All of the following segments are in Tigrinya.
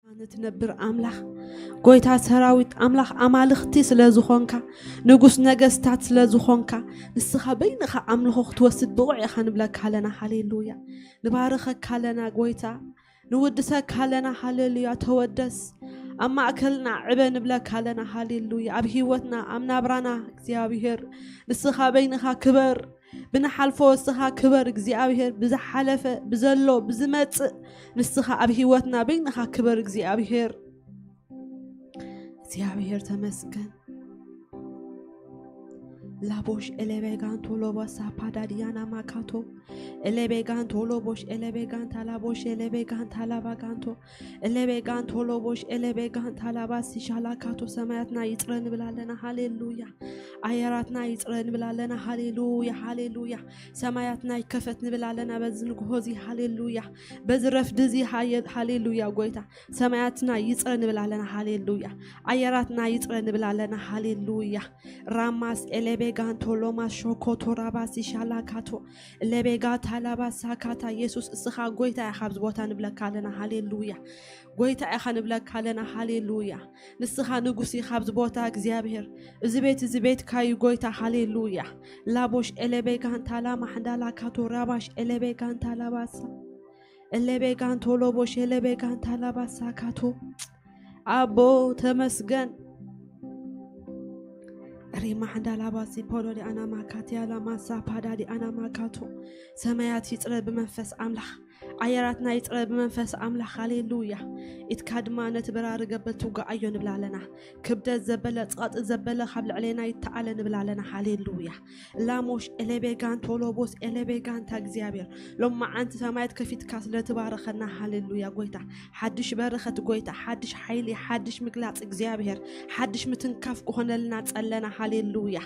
ንትነብር ኣምላኽ፣ ጎይታ ሰራዊት ኣምላኽ፣ ኣማልኽቲ ስለ ዝኾንካ፣ ንጉስ ነገስታት ስለ ዝኾንካ፣ ንስኻ በይንኻ ኣምልኾ ክትወስድ ብቑዕ ኢኻ ንብለካ ኣለና። ሃሌሉያ። ንባርኸካ ኣለና ጎይታ፣ ንውድሰካ ኣለና። ሃሌሉያ። ተወደስ፣ ኣብ ማእከልና ዕበ ንብለካ ኣለና። ሃሌሉያ። ኣብ ህይወትና፣ ኣብ ናብራና እግዚኣብሔር ንስኻ በይንኻ ክበር። ብንሓልፎ ንስኻ ክበር እግዚኣብሔር። ብዝሓለፈ፣ ብዘሎ፣ ብዝመጽእ ንስኻ ኣብ ህይወትና በይንኻ ክበር እግዚኣብሔር። እግዚኣብሔር ተመስገን። ላቦሽ ኤሌቤጋንቶ ሎቦሳ ፓዳዲያና ማካቶ ኤሌቤጋንቶ ሎቦሽ ኤሌቤጋንታ ላቦሽ ኤሌቤጋንታ ላባጋንቶ ኤሌቤጋንቶ ሎቦሽ ኤሌቤጋንታ ላባሲ ሻላካቶ ሰማያትና ይጽረ ንብል ኣለና። ሃሌሉያ። ኣየራትና ይጽረ ንብል ኣለና። ሃሌሉያ፣ ሃሌሉያ። ሰማያትና ይከፈት ንብል ኣለና። በዚ ንግሆ እዚ ሃሌሉያ። በዚ ረፍዲ እዚ ሃየ-፣ ሃሌሉያ ጎይታ። ሰማያትና ይጽረ ንብል ኣለና። ሃሌሉያ። ኣየራትና ይጽረ ንብል ኣለና። ሃሌሉያ። ራማስ ኤሌቤጋንቶ ሎማስ ሾኮቶ ራባሲ ሻላካቶ ኤሌቤጋታ ላባሳ ካታ። የሱስ እስኻ ጎይታ ኢኻ ኣብዚ ቦታ ንብለካ ኣለና። ሃሌሉያ። ጎይታ ኢኻ ንብለካ ኣለና። ሃሌሉያ። ንስኻ ንጉስ ኢኻ ኣብዚ ቦታ እግዚኣብሔር። እዚ ቤት እዚ ቤትካ እዩ ጎይታ። ሃሌሉያ። ላቦሽ ኤሌቤጋንታ ላማሕንዳላ ካቶ ራባሽ ኤሌቤጋንታ ላባሳ ኤሌቤጋንቶ ሎቦሽ ኤሌቤጋንታ ላባሳ ካቶ። ኣቦ ተመስገን። ሪማሕንዳ ላባሲ ፖዶ ዲኣና ማካትያ ላማሳ ፓዳ ዲኣና ማካቶ። ሰማያት ይጽረ ብመንፈስ ኣምላኽ፣ ኣየራትና ይጽረ ብመንፈስ ኣምላኽ። ሃሌሉያ። ኢትካ ድማ ነቲ በራሪ ገበል ትውጋኣዮ ንብል ኣለና። ክብደት ዘበለ፣ ጽቕጢ ዘበለ ካብ ልዕሌና ይተኣለ ንብል ኣለና። ሃሌሉያ። ላሞሽ ኤሌቤጋንቶ ሎቦስ ኤሌቤጋንታ እግዚኣብሔር፣ ሎማዓንቲ ሰማያት ከፊትካ ስለ ትባረኸና፣ ሃሌሉያ ጎይታ። ሓድሽ በረኸት ጎይታ፣ ሓድሽ ሓይሊ፣ ሓድሽ ምግላጽ እግዚኣብሔር፣ ሓድሽ ምትንካፍ ክኾነልና ጸለና። ሃሌሉያ።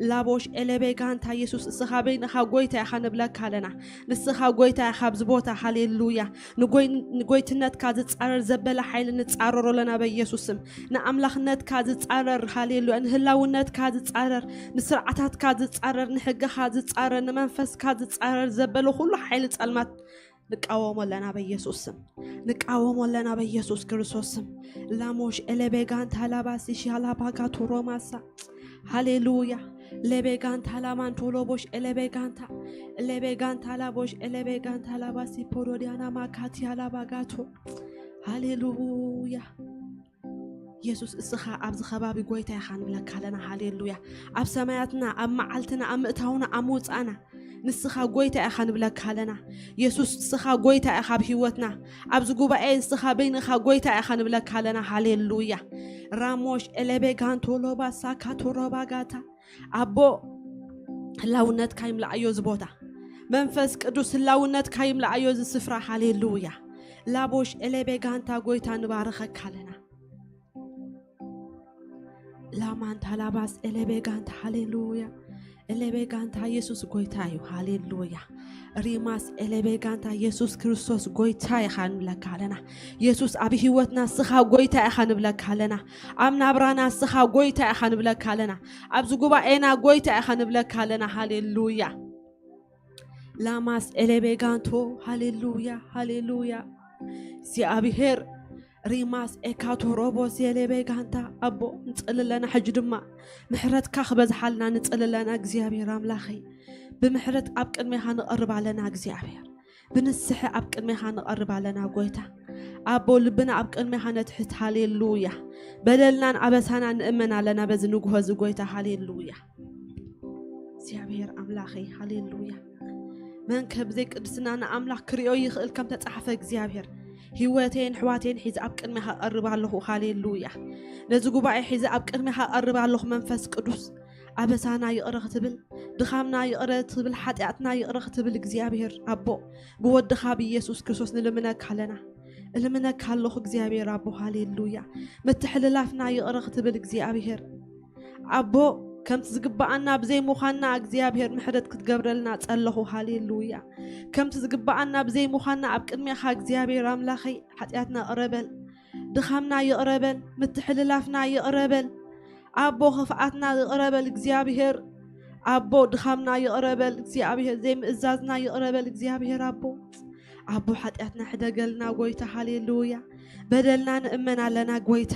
ላቦሽ ኤሌቤጋንታ የሱስ፣ እስኻ በይንኻ ጎይታ ኢኻ ንብለካ ኣለና። ንስኻ ጎይታ ኢኻ ኣብዚ ቦታ። ሃሌሉያ። ንጎይ-፣ ንጎይትነትካ ዝጻረር ዘበለ ሓይሊ ንጻረሮ ኣለና በኢየሱስ ስም። ንኣምላኽነትካ ዝጻረር፣ ሃሌሉያ፣ ንህላውነትካ ዝጻረር፣ ንስርዓታትካ ዝጻረር፣ ንሕግኻ ዝጻረር፣ ንመንፈስካ ዝጻረር ዘበለ ኩሉ ሓይሊ ጸልማት ንቃወሞ ኣለና በኢየሱስ ስም። ንቃወሞ ኣለና በኢየሱስ ክርስቶስ ስም። ላሞሽ ኤሌቤጋንታ ላባሲ ሻላባጋቶ ሮማሳ። ሃሌሉያ። ሌቤጋንታ ላማንቶ ሎቦሽ ኤሌቤጋንታ። ኤሌቤጋንታ ላቦሽ ኤሌቤጋንታ ላባሲ ፖሮዲያና ማካቲያ ላባጋቶ። ሃሌሉያ። የሱስ፣ እስኻ ኣብዚ ከባቢ ጎይታ ኢኻ ንብለካ ኣለና። ሃሌሉያ። ኣብ ሰማያትና፣ ኣብ መዓልትና፣ ኣብ ምእታውና፣ ኣብ ምውጻእና ንስኻ ጎይታ ኢኻ ንብለካ ኣለና። የሱስ፣ ንስኻ ጎይታ ኢኻ ኣብ ህይወትና። ኣብዚ ጉባኤ ንስኻ በይንኻ ጎይታ ኢኻ ንብለካ ኣለና። ሃሌሉያ። ራሞሽ ኤሌቤጋንቶ ሎባ ሳካቶ ሮባ ጋታ። ኣቦ፣ ህላውነትካ ይምልኣዮ እዚ ቦታ። መንፈስ ቅዱስ፣ ህላውነትካ ይምልኣዮ እዚ ስፍራ። ሃሌሉያ። ላቦሽ ኤሌቤጋንታ፣ ጎይታ፣ ንባርኸካ ኣለና። ላማንታ ላባስ ኤሌቤጋንታ፣ ሃሌሉያ። ኤሌቤጋንታ፣ የሱስ ጎይታ እዩ። ሃሌሉያ። ሪማስ ኤሌቤጋንታ፣ የሱስ ክርስቶስ ጎይታ ኢኻ ንብለካ ኣለና። የሱስ፣ ኣብ ህይወትና ንስኻ ጎይታ ኢኻ ንብለካ ኣለና። ኣብ ናብራና ንስኻ ጎይታ ኢኻ ንብለካ ኣለና። ኣብዚ ጉባኤና ጎይታ ኢኻ ንብለካ ኣለና። ሃሌሉያ። ላማስ ኤሌቤጋንቶ፣ ሃሌሉያ፣ ሃሌሉያ። እግዚኣብሔር፣ ሪማስ ኤካቶ ሮቦስ ኤሌቤጋንታ፣ ኣቦ፣ ንጽሊ ኣለና። ሕጂ ድማ ምሕረትካ ክበዝሓልና ንጽሊ ኣለና። እግዚኣብሔር ኣምላኸይ፣ ብምሕረት ኣብ ቅድሜኻ ንቐርብ ኣለና። እግዚኣብሔር፣ ብንስሐ ኣብ ቅድሜኻ ንቐርብ ኣለና። ጎይታ ኣቦ፣ ልብና ኣብ ቅድሜኻ ነትሕት። ሃሌሉያ። በደልናን ኣበሳና ንእመን ኣለና በዚ ንግሆ እዚ። ጎይታ፣ ሃሌሉያ። እግዚኣብሔር ኣምላኸይ፣ ሃሌሉያ። መን ከ ብዘይ ቅድስና ንኣምላኽ ክርእዮ ይኽእል? ከም ተጻሕፈ፣ እግዚኣብሔር፣ ህይወተይን ኣሕዋተይን ሒዘ ኣብ ቅድሜኻ እቐርብ ኣለኹ። ሃሌሉያ። ነዚ ጉባኤ ሒዘ ኣብ ቅድሜኻ እቐርብ ኣለኹ። መንፈስ ቅዱስ፣ ኣበሳና ይቕረ ክትብል፣ ድኻምና ይቕረ ክትብል፣ ሓጢኣትና ይቕረ ክትብል፣ እግዚኣብሔር ኣቦ፣ ብወድኻ ብኢየሱስ ክርስቶስ ንልምነካ ኣለና። እልምነካ ኣለኹ እግዚኣብሔር ኣቦ፣ ሃሌሉያ። ምትሕልላፍና ይቕረ ክትብል እግዚኣብሔር ኣቦ፣ ከምቲ ዝግብኣና ብዘይ ምዃንና እግዚኣብሔር ምሕረት ክትገብረልና ጸለኹ። ሃሌሉያ። ከምቲ ዝግብኣና ብዘይ ምዃንና ኣብ ቅድሜኻ እግዚኣብሔር ኣምላኸይ ሓጢኣትና ይቕረ በል፣ ድኻምና ይቕረ በል፣ ምትሕልላፍና ይቕረ በል። ኣቦ፣ ክፍኣትና ይቕረ በል እግዚኣብሔር ኣቦ፣ ድኻምና ይቕረ በል እግዚኣብሔር፣ ዘይምእዛዝና ይቕረ በል እግዚኣብሔር ኣቦ። ኣቦ ሓጢኣትና ሕደገልና ጎይታ፣ ሃሌሉያ። በደልና ንእመን ኣለና ጎይታ።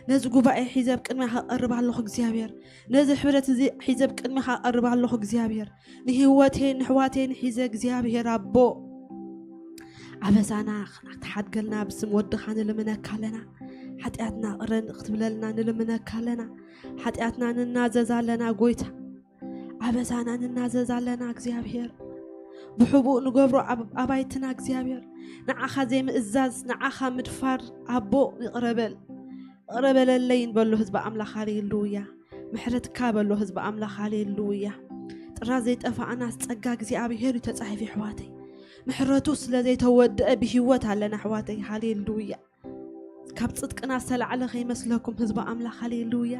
ነዚ ጉባኤ ሒዘ ኣብ ቅድሚኻ ቀርብ ኣለኹ እግዚኣብሔር። ነዚ ሕብረት እዚ ሒዘ ኣብ ቅድሚኻ ቀርብ ኣለኹ እግዚኣብሔር። ንህይወቴ ንሕዋቴን ሒዘ እግዚኣብሔር ኣቦ፣ ኣበሳና ክትሓድገልና ብስም ወድኻ ንልምነካ ኣለና። ሓጢኣትና ቅረ ክትብለልና ንልምነካ ኣለና። ሓጢኣትና ንናዘዝ ኣለና ጎይታ። ኣበሳና ንናዘዝ ኣለና እግዚኣብሔር። ብሕቡእ ንገብሮ ኣብ ኣባይትና እግዚኣብሔር፣ ንዓኻ ዘይምእዛዝ፣ ንዓኻ ምድፋር ኣቦ ይቕረ በል። ይቕረ በለለይ ንበሎ ህዝቢ ኣምላኽ፣ ሃሌሉያ። ምሕረትካ በሎ ህዝቢ ኣምላኽ፣ ሃሌሉያ። ጥራ ዘይጠፋኣናስ ጸጋ እግዚኣብሔር እዩ ተጻሒፉ ኣሕዋተይ። ምሕረቱ ስለ ዘይተወድአ ብህይወት ኣለና ኣሕዋተይ፣ ሃሌሉያ። ካብ ጽድቅና ዝተላዕለ ከይመስለኩም ህዝቢ ኣምላኽ፣ ሃሌሉያ።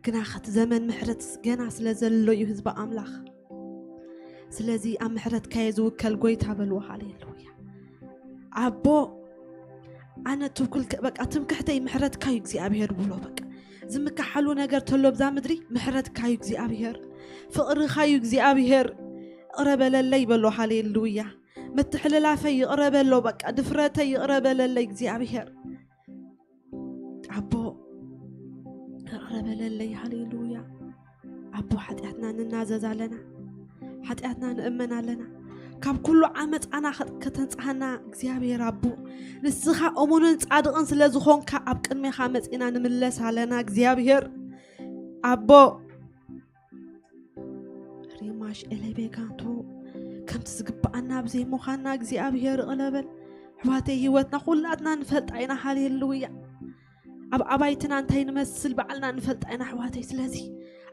ግና ኸቲ ዘመን ምሕረት ገና ስለ ዘሎ እዩ ህዝቢ ኣምላኽ። ስለዚ ኣብ ምሕረትካ እየ ዝውከል ጎይታ በልዎ፣ ሃሌሉያ። ኣቦ ኣነ ትውክል ከ- በቃ ትምክሕተይ ምሕረትካ እዩ እግዚኣብሔር ብሎ። በቃ ዝምክሓሉ ነገር ተሎ ብዛ ምድሪ ምሕረትካ እዩ እግዚኣብሔር፣ ፍቕርኻ እዩ እግዚኣብሔር። ይቕረ በለለይ በሎ፣ ሃሌሉያ። ምትሕልላፈይ ይቕረ በሎ፣ በቃ ድፍረተይ ይቕረ በለለይ እግዚኣብሔር። ኣቦ ይቕረ በለለይ፣ ሃሌሉያ። ኣቦ ሓጢኣትና ንናዘዝ ኣለና፣ ሓጢኣትና ንእመን ኣለና። ካብ ኩሉ ዓመፃና ከ- ከተንፅሃና እግዚኣብሔር ኣቦ፣ ንስኻ እሙንን ጻድቕን ስለ ዝኾንካ ኣብ ቅድሜኻ መፂና ንምለስ ኣለና እግዚኣብሔር ኣቦ። ሪማሽ ኤሌቤጋንቶ ከምቲ ዝግብኣና ብዘይምዃንና እግዚኣብሔር ይቕረ በል። ኣሕዋተይ ህይወትና ኩላትና ንፈልጣ ኢና፣ ሃሌሉያ። ኣብ ኣባይትና እንታይ ንመስል ባዕልና ንፈልጣ ኢና ኣሕዋተይ። ስለዚ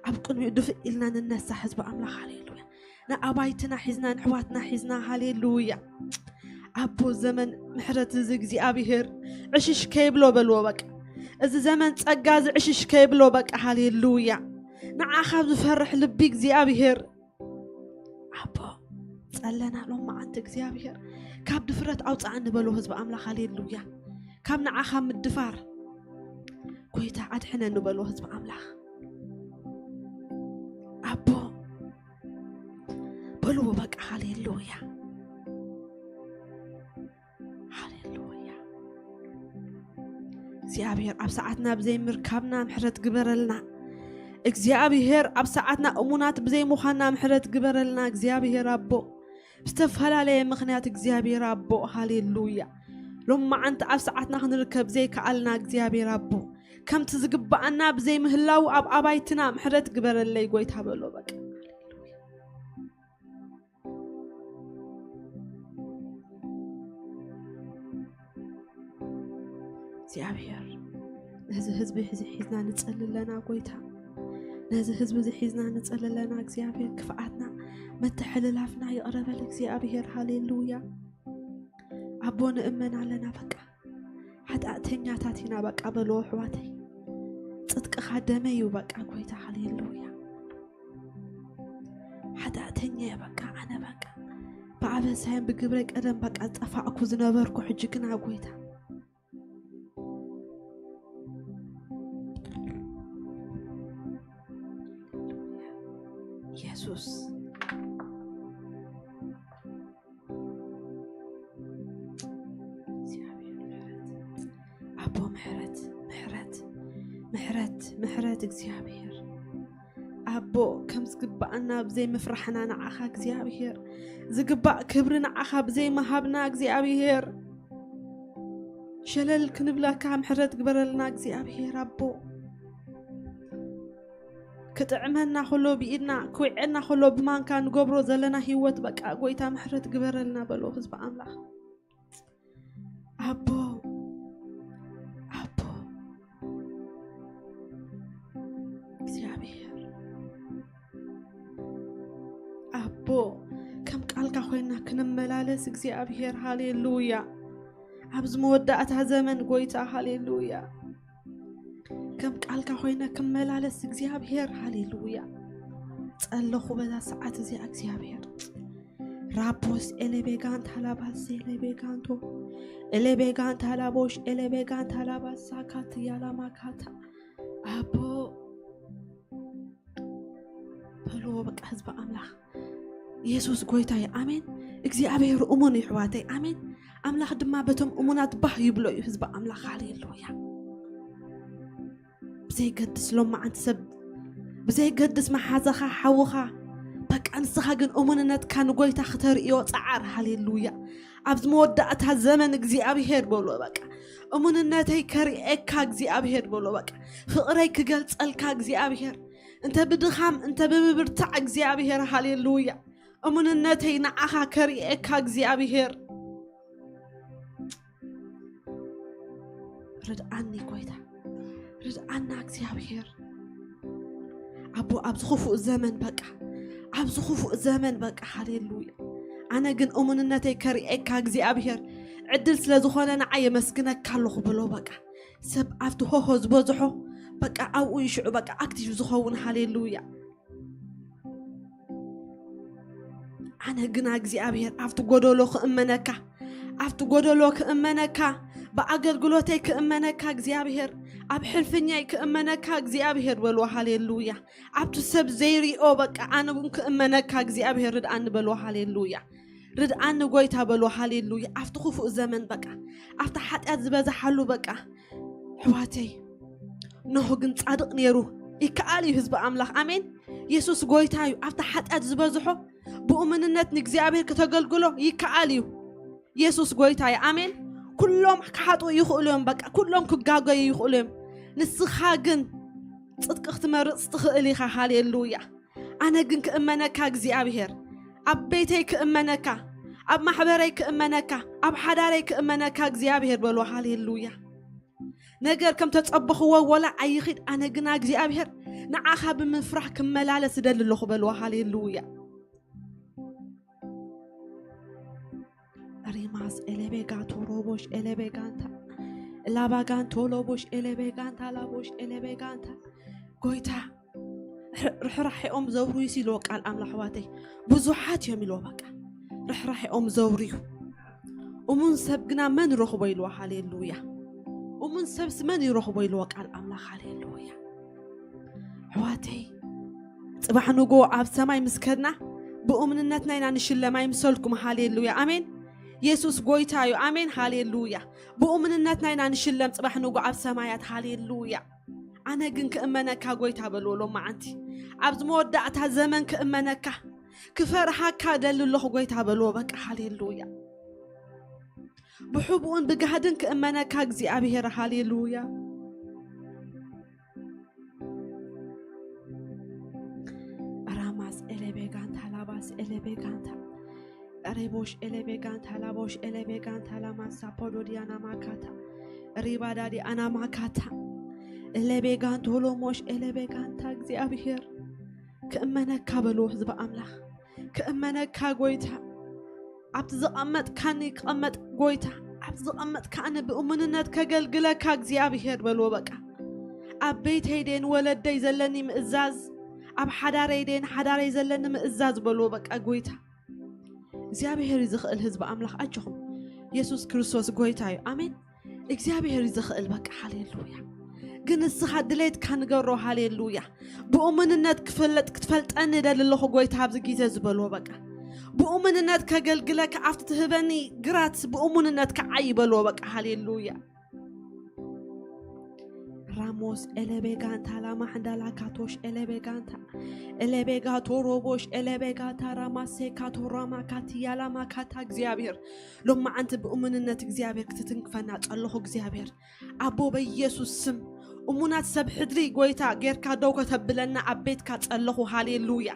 ኣብ ቅድሚኡ ድፍእ ኢልና ንነሳ ህዝቢ ኣምላኽ፣ ሃሌሉያ። ንኣባይትና ሒዝና ንኣሕዋትና ሒዝና፣ ሃሌሉያ። ኣቦ ዘመን ምሕረት እዚ እግዚኣብሔር ዕሽሽ ከይብሎ በልዎ በቃ። እዚ ዘመን ጸጋ እዚ ዕሽሽ ከይብሎ በቃ፣ ሃሌሉያ። ንዓኻ ዝፈርሕ ልቢ እግዚኣብሔር ኣቦ ጸለና ሎም መዓንቲ እግዚኣብሔር ካብ ድፍረት ኣውፅኣኒ በሎ ህዝቢ ኣምላኽ፣ ሃሌሉያ። ካብ ንዓኻ ምድፋር ጎይታ ኣድሕነኒ በሎ ህዝቢ ኣምላኽ። ኣቦ በልዎ በቃ፣ ሃሌሉያ፣ ሃሌሉያ። እግዚኣብሔር ኣብ ሰዓትና ብዘይምርካብና ምሕረት ግበረልና። እግዚኣብሔር ኣብ ሰዓትና እሙናት ብዘይምዃንና ምሕረት ግበረልና እግዚኣብሔር ኣቦ። ብዝተፈላለየ ምኽንያት እግዚኣብሔር ኣቦ፣ ሃሌሉያ፣ ሎማዓንቲ ኣብ ሰዓትና ክንርከብ ዘይከኣልና እግዚኣብሔር ኣቦ፣ ከምቲ ዝግብኣና ብዘይምህላው ኣብ ኣባይትና ምሕረት ግበረለይ ጎይታ በሎ በቃ። እግዚኣብሔር ነዚ ህዝቢ እዚ ሒዝና ንጸሊ ኣለና ጎይታ። ነዚ ህዝቢ እዚ ሒዝና ንጸሊ ኣለና እግዚኣብሔር። ክፍኣትና መተሐልላፍና ይቕረ በል እግዚኣብሔር። ሃሌሉያ። ኣቦ ንእመን ኣለና በቃ። ሓጢኣተኛታት ኢና በቃ በልዎ ኣሕዋተይ። ጽድቅኻ ደመይ እዩ በቃ ጎይታ። ሃሌሉያ። ሓጢኣተኛ እየ በቃ ኣነ በቃ። ብኣበሳይን ብግብረ ቀደም በቃ ዝጠፋእኩ ዝነበርኩ፣ ሕጂ ግና ጎይታ የሱስ። እግዚኣብሔር ምሕረት። ኣቦ ምሕረት፣ ምሕረት፣ ምሕረት፣ ምሕረት እግዚኣብሔር። ኣቦ ከም ዝግባኣና ብዘይ ምፍራሕና ንዓኻ እግዚኣብሔር፣ ዝግባእ ክብሪ ንዓኻ ብዘይ ምሃብና እግዚኣብሔር፣ ሸለል ክንብለካ ምሕረት ግበረልና እግዚኣብሔር ኣቦ። ክጥዕመና ከሎ ብኢድና፣ ክውዕና ከሎ ብማንካ ንገብሮ ዘለና ህይወት በቃ ጎይታ ምሕረት ግበረልና በሎ ህዝቢ ኣምላኽ። ኣቦ፣ ኣቦ፣ እግዚኣብሔር፣ ኣቦ፣ ከም ቃልካ ኮይና ክንመላለስ እግዚኣብሔር፣ ሃሌሉያ። ኣብዚ መወዳእታ ዘመን ጎይታ፣ ሃሌሉያ፣ ከም ቃልካ ኮይነ ክመላለስ እግዚኣብሔር፣ ሃሌሉያ። ጸለኹ በዛ ሰዓት እዚኣ እግዚኣብሔር። ራቦስ ኤሌቤጋንት ሃላባስ ኤሌቤጋንቶ ኤሌቤጋንት ሃላቦሽ ኤሌቤጋንት ሃላባስ ሳካት ያላማካታ ኣቦ በልዎ በቃ ህዝቢ ኣምላኽ። የሱስ ጎይታ እዩ። ኣሜን። እግዚኣብሔር እሙን እዩ፣ ኣሕዋተይ። ኣሜን። ኣምላኽ ድማ በቶም እሙናት ባህ ይብሎ እዩ፣ ህዝቢ ኣምላኽ። ሃሌሉያ። ብዘይገድስ ሎማዓንቲ ሰብ፣ ብዘይገድስ መሓዛኻ፣ ሓውኻ፣ በቃ ንስኻ ግን እሙንነትካ ንጎይታ ክተርእዮ ጸዓር። ሃሌሉያ። ኣብዚ መወዳእታ ዘመን እግዚኣብሔር በሎ፣ በቃ እሙንነተይ ከርእየካ እግዚኣብሔር በሎ፣ በቃ ፍቕረይ ክገልጸልካ እግዚኣብሔር፣ እንተ ብድኻም እንተ ብምብርታዕ እግዚኣብሔር። ሃሌሉያ። እሙንነተይ ንዓኻ ከርእየካ እግዚኣብሔር። ርድኣኒ ጎይታ፣ ርድኣና እግዚኣብሔር። ኣቦ ኣብዚ ክፉእ ዘመን በቃ፣ ኣብዚ ክፉእ ዘመን በቃ። ሃሌሉያ። ኣነ ግን እሙንነተይ ከርእየካ እግዚኣብሔር፣ ዕድል ስለ ዝኾነ ንዓ የመስግነካ ኣለኹ በሎ። በቃ ሰብ ኣብቲ ሆሆ ዝበዝሖ በቃ ኣብኡ ይሽዑ በቃ ኣክቲቭ ዝኸውን። ሃሌሉያ። ኣነ ግና እግዚኣብሔር ኣብቲ ጎደሎ ክእመነካ፣ ኣብቲ ጎደሎ ክእመነካ፣ ብኣገልግሎተይ ክእመነካ እግዚኣብሔር፣ ኣብ ሕልፍኛይ ክእመነካ እግዚኣብሔር በልዎ። ሃሌሉያ። ኣብቲ ሰብ ዘይሪኦ በቃ ኣነ እውን ክእመነካ እግዚኣብሔር ርድኣኒ በልዎ። ሃሌሉያ። ርድኣኒ ጎይታ በልዎ። ሃሌሉያ። ኣብቲ ክፉእ ዘመን በቃ ኣብቲ ሓጢኣት ዝበዝሓሉ በቃ ኣሕዋተይ፣ ኖህ ግን ጻድቕ ነይሩ። ይከኣል እዩ ህዝቢ ኣምላኽ። ኣሜን። የሱስ ጎይታ እዩ። ኣብቲ ሓጢኣት ዝበዝሖ ብእሙንነት ንእግዚኣብሔር ክተገልግሎ ይከኣል እዩ። የሱስ ጎይታ እዩ። ኣሜን። ኩሎም ክሓጥኡ ይኽእሉ እዮም። በቃ ኩሎም ክጋገዩ ይኽእሉ እዮም። ንስኻ ግን ጽድቂ ክትመርጽ ትኽእል ኢኻ። ሃሌሉያ። ኣነ ግን ክእመነካ እግዚኣብሔር፣ ኣብ ቤተይ ክእመነካ፣ ኣብ ማሕበረይ ክእመነካ፣ ኣብ ሓዳረይ ክእመነካ እግዚኣብሔር በልዎ። ሃሌሉያ። ነገር ከም ተጸበኽዎ ወላ ኣይኺድ፣ ኣነ ግና እግዚኣብሔር ንዓኻ ብምፍራሕ ክመላለስ እደሊ ኣለኹ በልዎ። ሃሌሉያ። ሪማስ ኤሌቤጋ ቶሮቦሽ ኤሌቤጋንታ ላባጋን ቶሎቦሽ ኤሌቤጋንታ ላቦሽ ኤሌቤጋንታ ጎይታ ርሕራሕኦም ዘውርዩ ኢልዎ ቃል ኣምላኽ። ኣሕዋተይ ብዙሓት እዮም ኢልዎ። በቃ ርሕራሕኦም ዘውርዩ። እሙን ሰብ ግና መን ይረኽቦ ኢልዎ። ሃሌሉያ። እሙን ሰብስ መን ይረኽቦ ኢልዎ ቃል ኣምላኽ። ሃሌሉያ። ኣሕዋተይ ጽባሕ ንጎ ኣብ ሰማይ ምስ ከድና ብእሙንነትና ኢና ንሽለም ኣይምሰልኩም። ሃሌሉያ። ኣሜን። የሱስ ጎይታ እዩ። ኣሜን። ሃሌሉያ። ብእሙንነትና ኢና ንሽለም ጽባሕ ንጎ ኣብ ሰማያት። ሃሌሉያ። ኣነ ግን ክእመነካ ጎይታ በልዎ። ሎማዓንቲ ኣብዚ መወዳእታ ዘመን ክእመነካ ክፈርሃካ ደሊ ኣለኹ ጎይታ በልዎ። በቃ ሃሌሉያ። ብሕቡእን ብጋህድን ክእመነካ እግዚኣብሔር። ሃሌሉያ። ራማስ ኤሌቤጋንታ ላባስ ኤሌቤጋንታ ሬቦሽ ኤሌቤጋንታ ላቦሽ ኤሌቤጋንታ ላማሳ ፖዶዲያና ማካታ ሪባዳዲ ኣና ማካታ ኤሌቤጋንቶ ሎሞሽ ኤሌቤጋንታ እግዚኣብሔር ክእመነካ በልዎ ህዝቢ ኣምላኽ። ክእመነካ ጎይታ፣ ኣብቲ ዝቐመጥካኒ ክቐመጥ ጎይታ፣ ኣብቲ ዝቐመጥካኒ ብእሙንነት ከገልግለካ እግዚኣብሔር በልዎ። በቃ ኣብ ቤተይ ደን ወለደይ ዘለኒ ምእዛዝ፣ ኣብ ሓዳረይ ደን ሓዳረይ ዘለኒ ምእዛዝ በልዎ። በቃ ጎይታ እግዚኣብሔር እዩ ዝኽእል። ህዝቢ ኣምላኽ ኣጆኹም፣ የሱስ ክርስቶስ ጎይታ እዩ። ኣሜን። እግዚኣብሔር እዩ ዝኽእል። በቃ ሃሌሉያ። ግን ንስኻ ድሌትካ ንገሮ። ሃሌሉያ። ብእሙንነት ክፍለጥ ክትፈልጠኒ እደሊ ኣለኹ ጎይታ ኣብዚ ግዜ ዝበልዎ። በቃ ብእሙንነት ከገልግለካ ኣብቲ ትህበኒ ግራት ብእሙንነት ክዓይ በልዎ። በቃ ሃሌሉያ። ራሞስ ኤሌቤጋንታ ላማሕንዳላካቶሽ ኤሌቤጋንታ ኤሌቤጋቶ ሮቦሽ ኤሌቤጋታ ራማሴካቶ ራማካትያ ላማካታ እግዚኣብሔር ሎማዓንቲ ብእሙንነት እግዚኣብሔር ክትትንክፈና ጸለኹ። እግዚኣብሔር ኣቦ በኢየሱስ ስም እሙናት ሰብ ሕድሪ ጎይታ ጌርካ ደው ከተብለና ኣብ ቤትካ ጸለኹ። ሃሌሉያ።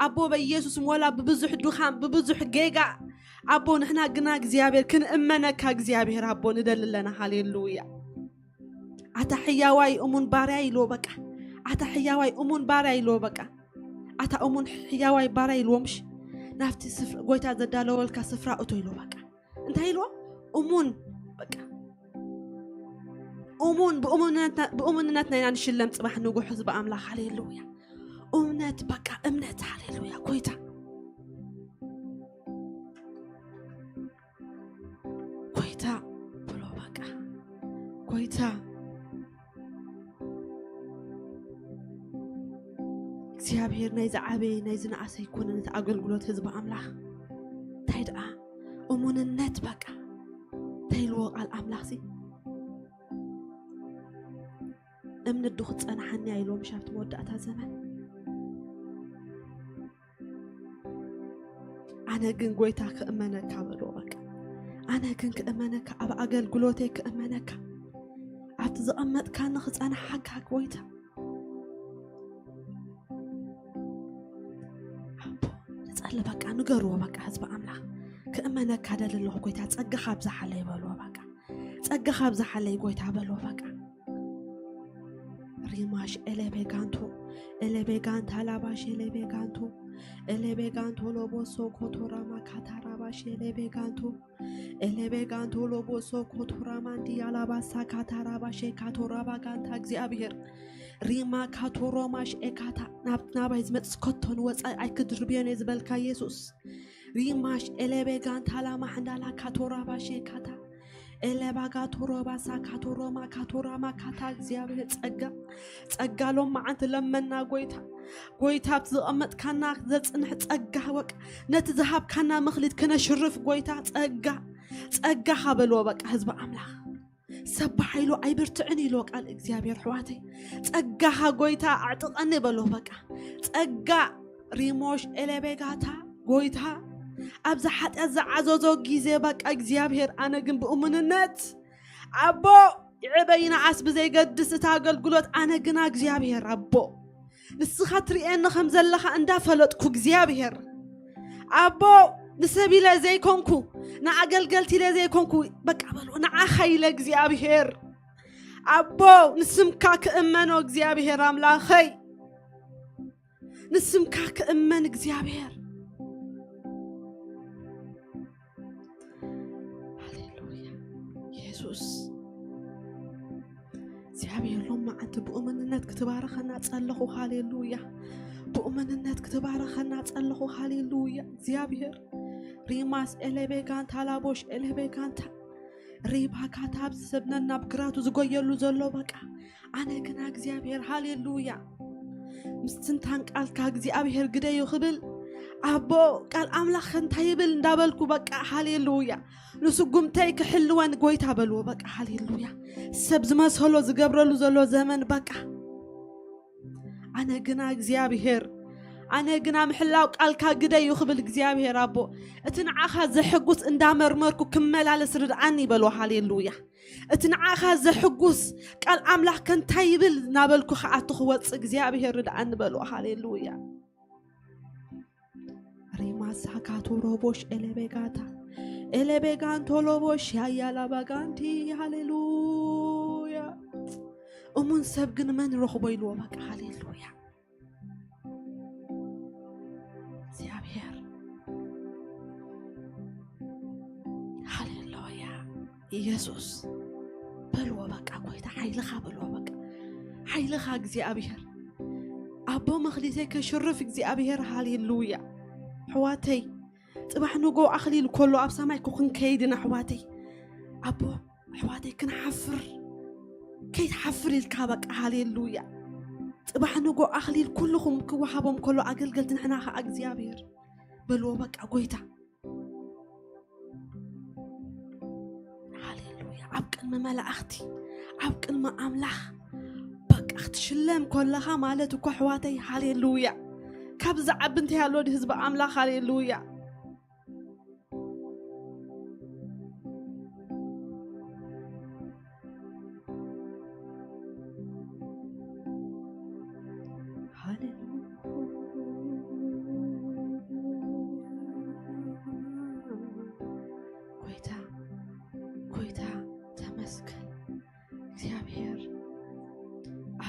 ኣቦ በኢየሱስ ስም ወላ ብብዙሕ ድኻም ብብዙሕ ጌጋ ኣቦ ንሕና ግና እግዚኣብሔር ክንእመነካ እግዚኣብሔር ኣቦ ንደሊ ኣለና። ሃሌሉያ። ኣታ ሕያዋይ እሙን ባርያ ኢልዎ በቃ። ኣታ ሕያዋይ እሙን ባርያ ኢልዎ በቃ። ኣታ እሙን ሕያዋይ ባርያ ኢልዎ ምሽ ናብቲ ስፍራ ጎይታ ዘዳለወልካ ስፍራ እቶ ኢልዎ በቃ። እንታይ ኢልዎ? እሙን በቃ እሙን ብእሙንነትና ኢና ንሽለም ጽባሕ ንጉሕ ህዝቢ ኣምላኽ። ሃሌሉያ። እምነት በቃ እምነት። ሃሌሉያ። ጎይታ ጎይታ ብሎ በቃ ጎይታ እግዚኣብሔር ናይ ዝዓበየ ናይ ዝነኣሰ ኣይኮነን እቲ ኣገልግሎት ህዝቢ ኣምላኽ። እንታይ ደኣ እሙንነት በቃ እንታይ ኢልዎ ቃል ኣምላኽ ሲ እምኒ ዶ ክጸናሓኒ ኢልዎም ሻብቲ መወዳእታ ዘመን። ኣነ ግን ጎይታ ክእመነካ በልዎ በቃ። ኣነ ግን ክእመነካ፣ ኣብ ኣገልግሎተይ ክእመነካ፣ ኣብቲ ዘቐመጥካኒ ክጸናሓካ ጎይታ። ኣቦ ንጸሊ በቃ፣ ንገርዎ በቃ፣ ህዝቢ ኣምላኽ ክእመነካ ደሊ ኣለኹ ጎይታ፣ ጸጋኻ ኣብዝሓለይ በልዎ በቃ፣ ጸጋኻ ኣብዝሓለይ ጎይታ በልዎ በቃ። ሪማሽ ኤሌቤጋንቶ ኤሌቤጋንታ ላባሽ ኤሌቤጋንቶ ኤሌቤጋንቶ ሎቦሶ ኮቶራማ ካታራባሽ ኤሌቤጋንቶ ኤሌቤጋንቶ ሎቦሶ ኮቶራማንዲ ያላባሳ ካታራባሽ ካቶራባ ጋንታ እግዚኣብሔር ሪማ ካቶሮማሽ ኤካታ ናብ ናባይ ዝመጽእ ከቶ ንወጻኢ ኣይክድርብዮን እየ ዝበልካ ኢየሱስ። ሪማሽ ኤሌቤጋንታ ላማ ሓንዳላ ካቶራባሽ ኤካታ ኤለባጋቶ ሮባሳ ካቶ ሮማ ካቶ ራማ ካታ እግዚኣብሔር ጸጋ ጸጋ ሎም መዓንቲ ለመና ጎይታ ጎይታ ኣብቲ ዘቐመጥካና ዘጽንሕ ጸጋ በቃ ነቲ ዝሃብካና መኽሊት ክነሽርፍ ጎይታ ጸጋ ጸጋኻ በልዎ በቃ ህዝቢ ኣምላኽ ሰብ ብሓይሉ ኣይብርትዕን ኢልዎ ቃል እግዚኣብሔር ኣሕዋተይ ጸጋኻ ጎይታ ኣዕጥቐኒ በልዎ በቃ ጸጋ ሪሞሽ ኤሌቤጋታ ጎይታ ኣብዚ ሓጢኣት ዝዓዘዞ ግዜ በቃ እግዚኣብሔር ኣነ ግን ብእሙንነት ኣቦ ይዕበ ይንኣስ ብዘይገድስ እቲ ኣገልግሎት ኣነ ግና እግዚኣብሔር ኣቦ ንስኻ ትርእየኒ ከም ዘለኻ እንዳፈለጥኩ እግዚኣብሔር ኣቦ ንሰብ ኢለ ዘይኮንኩ ንኣገልገልቲ ኢለ ዘይኮንኩ በቃ በሎ ንዓኻ ኢለ እግዚኣብሔር ኣቦ ንስምካ ክእመኖ እግዚኣብሔር ኣምላኸይ ንስምካ ክእመን እግዚኣብሔር ሃሌሉያ የሱስ እግዚኣብሔር ሎም መዓንቲ ብእምንነት ክትባረኸና ጸለኹ ሃሌሉያ ብእምንነት ክትባረኸና ጸለኹ ሃሌሉያ እግዚኣብሔር ሪማስ ኤሌቤጋንታ ላቦሽ ኤሌቤጋንታ ሪባካታ ኣብዚ ሰብነን ናብ ግራቱ ዝጎየሉ ዘሎ በቃ ኣነ ግና እግዚኣብሔር ሃሌሉያ ምስትንታን ቃልካ እግዚኣብሔር ግደዩ ክብል ኣቦ ቃል ኣምላኽ እንታይ ይብል እንዳበልኩ በቃ ሃሌሉያ ንስጉምተይ ክሕልወን ጎይታ በልዎ በቃ ሃሌሉያ ሰብ ዝመሰሎ ዝገብረሉ ዘሎ ዘመን በቃ ኣነ ግና እግዚኣብሔር ኣነ ግና ምሕላው ቃልካ ግደዩ ክብል እግዚኣብሔር ኣቦ እቲ ንዓኻ ዘሐጉስ እንዳመርመርኩ ክመላለስ ርድኣኒ ይበሎ ሃሌሉያ እቲ ንዓኻ ዘሕጉስ ቃል ኣምላኽ ከንታይ ይብል ናበልኩ ከኣቱ ክወፅእ እግዚኣብሔር ርድኣኒ በሎ ሃሌሉያ ሪማሳ ካቶሮቦሽ ኤሌቤጋታ ኤሌቤጋንቶሎቦሽ ያያላባጋንቲ ሃሌሉያ እሙን ሰብ ግን መን ረኽቦ ኢልዎ በቃ ሃሌሉያ እግዚኣብሔር ሃሌሉያ ኢየሱስ በልዎ በቃ ጎይታ ሓይልኻ በልዎ በቃ ሓይልኻ እግዚኣብሔር ኣቦ መኽሊተይ ከሽርፍ እግዚኣብሔር ሃሌሉያ ኣሕዋተይ ጽባሕ ንጎ ኣኽሊል ከሎ ኣብ ሰማይ ክኹን ከይድን ኣሕዋተይ ኣቦ ኣሕዋተይ ክንሓፍር ከይትሓፍር ኢልካ በቃ ሃሌሉያ ጽባሕ ንጎ ኣኽሊል ኩልኹም ክወሃቦም ከሎ ኣገልገልቲ ንሕና ኸዓ እግዚኣብሔር በልዎ በቃ ጎይታ ሃሌሉያ ኣብ ቅድሚ መላእኽቲ ኣብ ቅድሚ ኣምላኽ በቃ ክትሽለም ከለኻ ማለት እኮ ኣሕዋተይ ሃሌሉያ ካብ ዝዓቢ እንታይ ኣሎ ህዝቢ ኣምላኽ ሃሌሉያ ጎይታ ጎይታ ተመስገን እግዚኣብሔር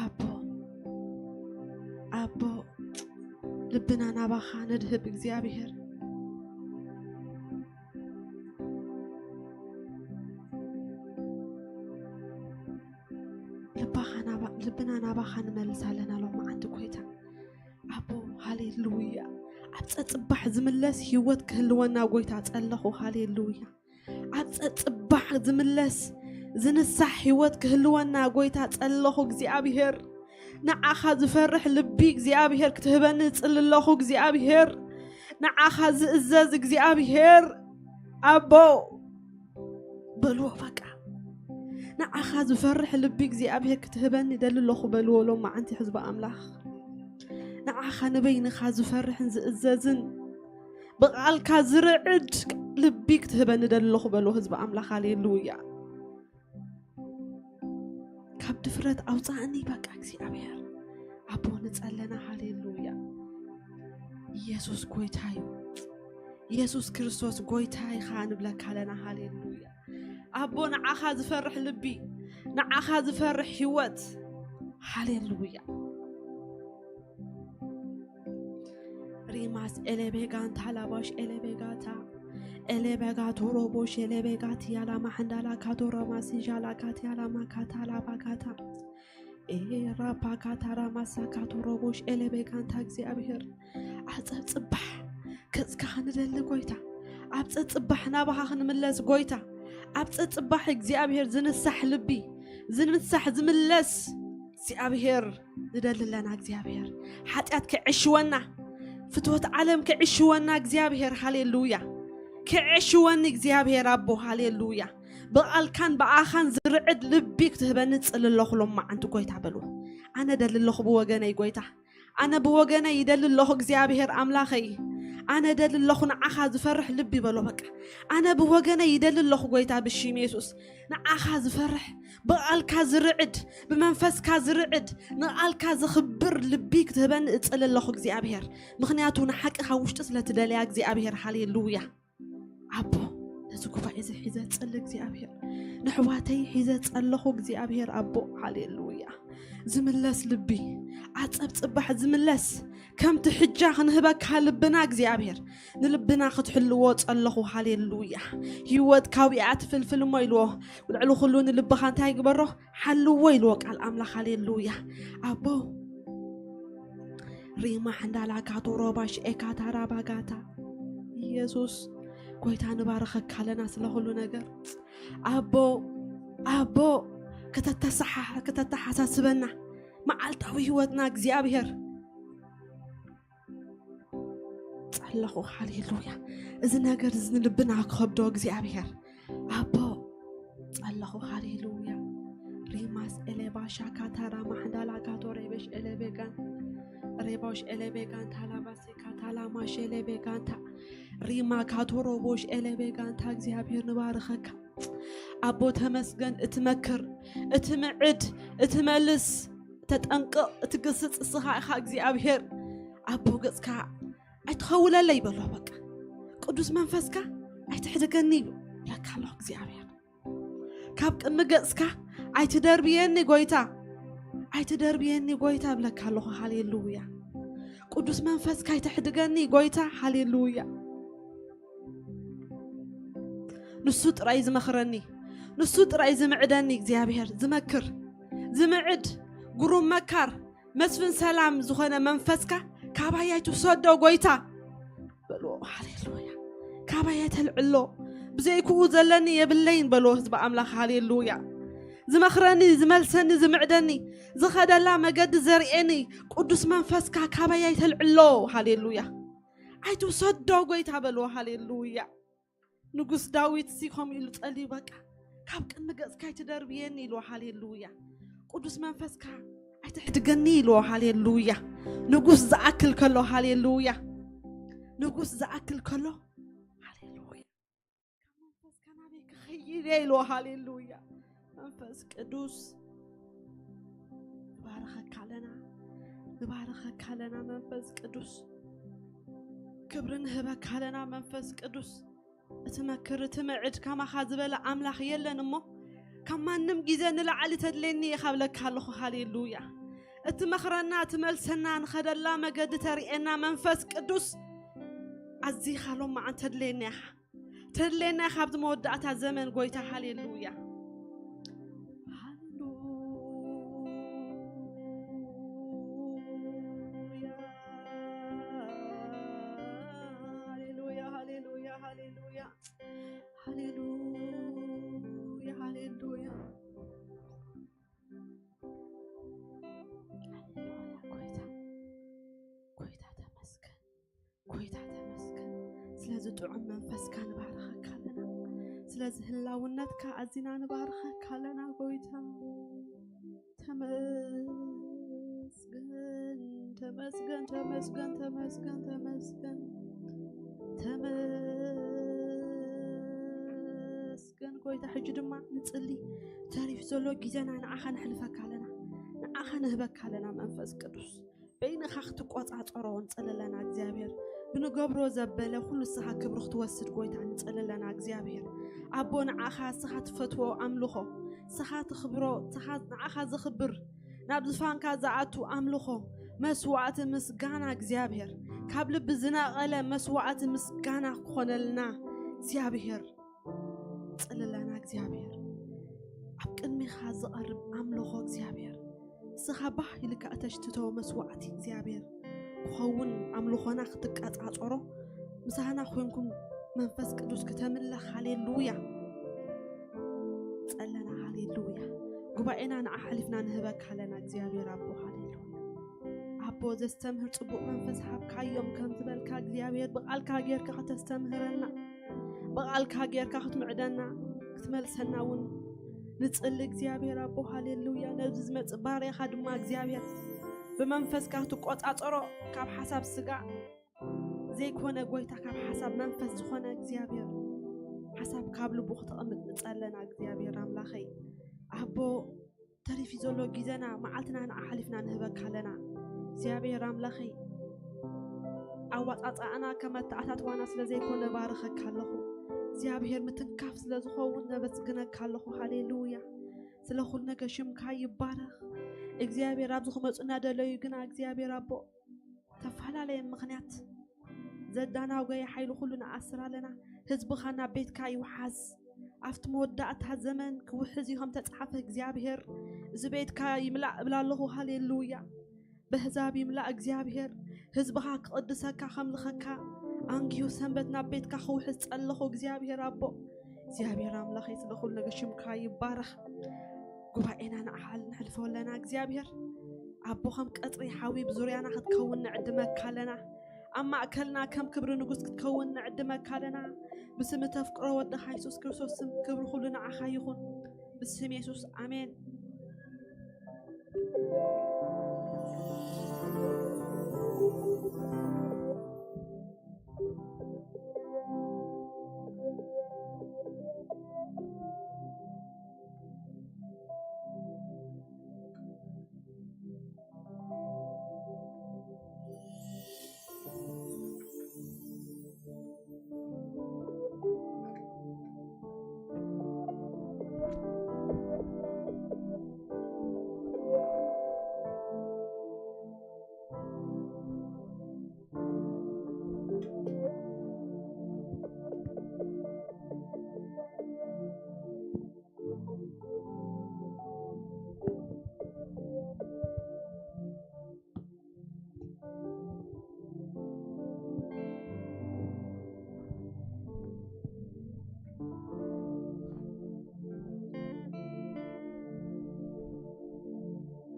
ኣቦ ኣቦ ልብና ናባኻ ነድህብ እግዚኣብሔር ልብና ናባኻ ንመልስ ኣለና ሎም መዓንቲ ጎይታ ኣቦ ሃሌሉያ ኣብ ፀፅባሕ ዝምለስ ህይወት ክህልወና ጎይታ ፀለኹ ሃሌሉያ ኣብ ፀፅባሕ ዝምለስ ዝንሳሕ ህይወት ክህልወና ጎይታ ፀለኹ እግዚኣብሔር ንዓኻ ዝፈርሕ ልቢ እግዚኣብሔር ክትህበኒ እጽሊ ኣለኹ። እግዚኣብሔር፣ ንዓኻ ዝእዘዝ እግዚኣብሔር ኣቦ በልዎ። በቃ ንዓኻ ዝፈርሕ ልቢ እግዚኣብሔር ክትህበኒ ደሊ ኣለኹ በልዎ። ሎም መዓንቲ ህዝቢ ኣምላኽ፣ ንዓኻ ንበይንኻ ዝፈርሕን ዝእዘዝን ብቓልካ ዝርዕድ ልቢ ክትህበኒ ደሊ ኣለኹ በልዎ። ህዝቢ ኣምላኽ፣ ሃሌሉያ። ካብ ድፍረት ኣውፃእኒ። በቃ እግዚኣብሔር ኣቦ ንጸለና። ሃሌሉያ። ኢየሱስ ጎይታ እዩ። ኢየሱስ ክርስቶስ ጎይታ ኢኻ ንብለካ ኣለና። ሃሌሉያ። ኣቦ ንዓኻ ዝፈርሕ ልቢ፣ ንዓኻ ዝፈርሕ ህይወት። ሃሌሉያ። ሪማስ ኤሌቤጋንታ ላባሽ ኤሌቤጋታ ኤሌቤጋቶ ሮቦሽ ኤሌቤጋት ያላማ ሓንዳላ ካቶ ራማሲ ዣላ ካት ያላማ ካታ ላባጋታ ኤራፓ ካታ ራማሳ ካቶ ሮቦሽ ኤሌቤጋንታ። እግዚኣብሔር፣ ኣብ ጸጽባሕ ገጽካ ክንደሊ ጎይታ፣ ኣብ ጸጽባሕ ናባኻ ክንምለስ ጎይታ፣ ኣብ ጸጽባሕ እግዚኣብሔር ዝንሳሕ ልቢ፣ ዝንሳሕ ዝምለስ እግዚኣብሔር ንደሊ ኣለና። እግዚኣብሔር፣ ሓጢኣት ክዕሽወና፣ ፍትወት ዓለም ክዕሽወና እግዚኣብሔር፣ ሃሌሉያ። ክዕሽወኒ እግዚኣብሔር ኣቦ፣ ሃሌሉያ። ብቓልካን ብኣኻን ዝርዕድ ልቢ ክትህበኒ ጽሊ ኣለኹ ሎም መዓንቲ ጎይታ በልዎ። ኣነ ደሊ ኣለኹ ብወገነይ ጎይታ፣ ኣነ ብወገነይ ይደሊ ኣለኹ እግዚኣብሔር ኣምላኸይ። ኣነ ደሊ ኣለኹ ንዓኻ ዝፈርሕ ልቢ በሎ። በቃ ኣነ ብወገነይ ይደሊ ኣለኹ ጎይታ ብሽም የሱስ። ንዓኻ ዝፈርሕ፣ ብቓልካ ዝርዕድ፣ ብመንፈስካ ዝርዕድ፣ ንቓልካ ዝኽብር ልቢ ክትህበኒ እጽሊ ኣለኹ እግዚኣብሔር። ምኽንያቱ ንሓቂ ካብ ውሽጢ ስለ ትደልያ እግዚኣብሔር። ሃሌሉያ። ኣቦ፣ ነዚ ጉባኤ እዚ ሒዘ ጸሊ እግዚኣብሔር። ንሕዋተይ ሒዘ ጸለኹ እግዚኣብሔር ኣቦ። ሃሌሉያ። ዝምለስ ልቢ፣ ኣጸብጽባሕ ዝምለስ፣ ከምቲ ሕጃ ክንህበካ ልብና እግዚኣብሔር። ንልብና ክትሕልዎ ጸለኹ። ሃሌሉያ። ህይወት ካውያ ትፍልፍል እሞ ኢልዎ። ልዕሊ ኩሉ ንልብኻ እንታይ ግበሮ? ሓልዎ ኢልዎ ቃል ኣምላኽ። ሃሌሉያ። ኣቦ፣ ሪማ ሓንዳላ ካቶ ሮባሽ ኤካታ ራባጋታ። ኢየሱስ ጎይታ፣ ንባረኸካ ኣለና ስለ ኩሉ ነገር። ኣቦ፣ ኣቦ፣ ከተተሰሓ-፣ ከተተሓሳስበና መዓልታዊ ህይወትና እግዚኣብሔር። ጸለኹ። ሃሌሉያ። እዚ ነገር እዚ ንልብና ክኸብዶ እግዚኣብሔር። ኣቦ፣ ጸለኹ። ሃሌሉያ። ሪማስ ኤሌባሻ ካታራ ማሕዳላ ካቶ ሬቤሽ ኤሌቤጋን፣ ሬባሽ ኤሌቤጋን ታላባሴ ካታላማሽ ኤሌቤጋንታ፣ ሪማ ካቶ ሮቦሽ ኤሌቤጋንታ። እግዚኣብሔር ንባርኸካ ኣቦ፣ ተመስገን። እትመክር፣ እትምዕድ፣ እትመልስ፣ እተጠንቅቕ፣ እትግስጽ እስኻ ኢኻ እግዚኣብሔር። ኣቦ፣ ገጽካ ኣይትኸውለለይ በሎ። በቃ ቅዱስ መንፈስካ ኣይትሕደገኒ ይብለካ ኣሎ እግዚኣብሔር። ካብ ቅድሚ ገጽካ ኣይትደርብየኒ ጎይታ፣ ኣይትደርብየኒ ጎይታ እብለካ ኣለኹ። ሃሌሉያ። ቅዱስ መንፈስካ ኣይትሕድገኒ ጎይታ። ሃሌሉያ። ንሱ ጥራይ ዝመኽረኒ፣ ንሱ ጥራይ ዝምዕደኒ እግዚኣብሔር። ዝመክር፣ ዝምዕድ፣ ግሩም መካር፣ መስፍን ሰላም ዝኾነ መንፈስካ ካባይ ኣይትውሰዶ ጎይታ በልዎ። ሃሌሉያ። ካባይ ኣይተልዕሎ። ብዘይክኡ ዘለኒ የብለይን በልዎ ህዝቢ ኣምላኽ። ሃሌሉያ። ዝመኽረኒ፣ ዝመልሰኒ፣ ዝምዕደኒ፣ ዝኸደላ መገዲ ዘርእየኒ ቅዱስ መንፈስካ ካባይ ኣይተልዕሎ። ሃሌሉያ። ኣይትውሰዶ ጎይታ በልዎ። ሃሌሉያ። ንጉስ ዳዊት ሲ ከምኡ ኢሉ ጸልዩ፣ በቃ ካብ ቅድሚ ገጽካ ኣይትደርብየኒ ኢልዎ። ሃሌሉያ። ቅዱስ መንፈስካ ኣይትሕድገኒ ኢልዎ። ሃሌሉያ። ንጉስ ዝኣክል ከሎ፣ ሃሌሉያ። ንጉስ ዝኣክል ከሎ፣ ሃሌሉያ። ካብ መንፈስካ ናበይ ክኸይድ እየ ኢልዎ። ሃሌሉያ። መንፈስ ቅዱስ ንባረኸካ ኣለና፣ ንባረኸካ ኣለና። መንፈስ ቅዱስ ክብሪ ንህበካ ኣለና። መንፈስ ቅዱስ እትመክር፣ እትምዕድ ከማኻ ዝበለ ኣምላኽ የለን እሞ፣ ካብ ማንም ግዜ ንላዕሊ ተድሌኒ ኢኻ ብለካ ኣለኹ። ሃሌሉያ። እትመኽረና፣ እትመልሰና፣ ንኸደላ መገዲ ተርእየና መንፈስ ቅዱስ ኣዚኻ ሎማዓን ተድሌና ኢኻ። ተድሌና ኢኻ ኣብዚ መወዳእታ ዘመን ጎይታ። ሃሌሉያ። ሃሌሉያ። ሃሌሉያ፣ ሃሌሉያ፣ ሃሌሉያ። ሃሌሉያ፣ ሃሌሉያ። ጎይታ ተመስገን። ስለዚ ጥዑም መንፈስካ ንባርኸካ ኣለና። ስለዚ ህላውነትካ ኣዚና ንባርኸካ ኣለና ጎይታ። ተመስገን፣ ተመስገን፣ ተመስገን፣ ተመስገን፣ ተመስገን። ተመስገን ጎይታ። ሕጂ ድማ ንጽሊ። ተሪፍ ዘሎ ግዜና ንዓኻ ነሕልፈካ ኣለና። ንዓኻ ንህበካ ኣለና መንፈስ ቅዱስ። በይንኻ ክትቆጻጸሮ ንጽሊ ኣለና እግዚኣብሔር። ብንገብሮ ዘበለ ኩሉ ንስኻ ክብሪ ክትወስድ ጎይታ ንጽሊ ኣለና እግዚኣብሔር። ኣቦ ንዓኻ ንስኻ ትፈትዎ ኣምልኾ፣ ንስኻ ትኽብሮ፣ ንስኻ ንዓኻ ዘኽብር፣ ናብ ዝፋንካ ዝኣቱ ኣምልኾ፣ መስዋዕቲ ምስጋና እግዚኣብሔር፣ ካብ ልቢ ዝነቐለ መስዋዕቲ ምስጋና ክኾነልና እግዚኣብሔር ጽሊ ኣለና እግዚኣብሔር። ኣብ ቅድሚኻ ዝቐርብ ኣምልኾ እግዚኣብሔር፣ ንስኻ ባህ ኢልካ እተሽትቶ መስዋዕቲ እግዚኣብሔር ክኸውን ኣምልኾና ክትቀጻጸሮ ምሳና ኮንኩም መንፈስ ቅዱስ ክተምልኽ። ሃሌሉያ። ጸለና። ሃሌሉያ። ጉባኤና ንዓ ሓሊፍና ንህበካ ኣለና እግዚኣብሔር ኣቦ። ሃሌሉያ። ኣቦ ዘስተምህር ጽቡቕ መንፈስ ሃብካዮም ከም ዝበልካ እግዚኣብሔር ብቓልካ ጌርካ ከተስተምህረና፣ ብቓልካ ጌርካ ክትምዕደና፣ ክትመልሰና እውን ንጽሊ እግዚኣብሔር ኣቦ። ሃሌሉያ። ነዚ ዝመጽእ ባርያኻ ድማ እግዚኣብሔር ብመንፈስካ ክትቆጻጸሮ፣ ካብ ሓሳብ ስጋ ዘይኮነ ጎይታ፣ ካብ ሓሳብ መንፈስ ዝኾነ እግዚኣብሔር ሓሳብ ካብ ልቡ ክተቐምጥ ንጸለና እግዚኣብሔር ኣምላኸይ ኣቦ። ተሪፊ ዘሎ ግዜና መዓልትና ንዓ ሓሊፍና ንህበካ ኣለና እግዚኣብሔር ኣምላኸይ። ኣዋጻጻኣና ከም ኣተኣታትዋና ስለ ዘይኮነ ባርኸካ ኣለኹ እግዚኣብሔር። ምትንካፍ ስለ ዝኸውን ነመስግነካ ኣለኹ። ሃሌሉያ። ስለ ኩሉ ነገር ሽምካ ይባረኽ እግዚኣብሔር። ኣብዚ ክመጹ እናደለዩ ግና እግዚኣብሔር ኣቦ ተፈላለየ ምኽንያት ዘዳናጎየ ሓይሊ ኩሉ ንኣስር ኣለና። ህዝብኻ ናብ ቤትካ ይውሓዝ። ኣብቲ መወዳእታ ዘመን ክውሕዝ እዩ ከም ተጻሓፈ እግዚኣብሔር። እዚ ቤትካ ይምላእ እብላ ኣለኹ። ሃሌሉያ። በህዛብ ይምላእ እግዚኣብሔር። ህዝብኻ ክቕድሰካ ከምልኸካ ኣንጊሁ ሰንበት ናብ ቤትካ ክውሕዝ ጸለኹ እግዚኣብሔር ኣቦ። እግዚኣብሔር ኣምላኸይ ስለ ኩሉ ነገር ሽምካ ይባረኽ። ጉባኤና ንዓል ንሕልፎ ኣለና እግዚኣብሔር ኣቦ። ከም ቀጽሪ ሓዊ ብዙርያና ክትከውን ንዕድመካ ኣለና። ኣብ ማእከልና ከም ክብሪ ንጉስ ክትከውን ንዕድመካ ኣለና። ብስም ተፍቅሮ ወድኻ የሱስ ክርስቶስ ስም ክብሪ ኩሉ ንዓኻ ይኹን። ብስም የሱስ ኣሜን።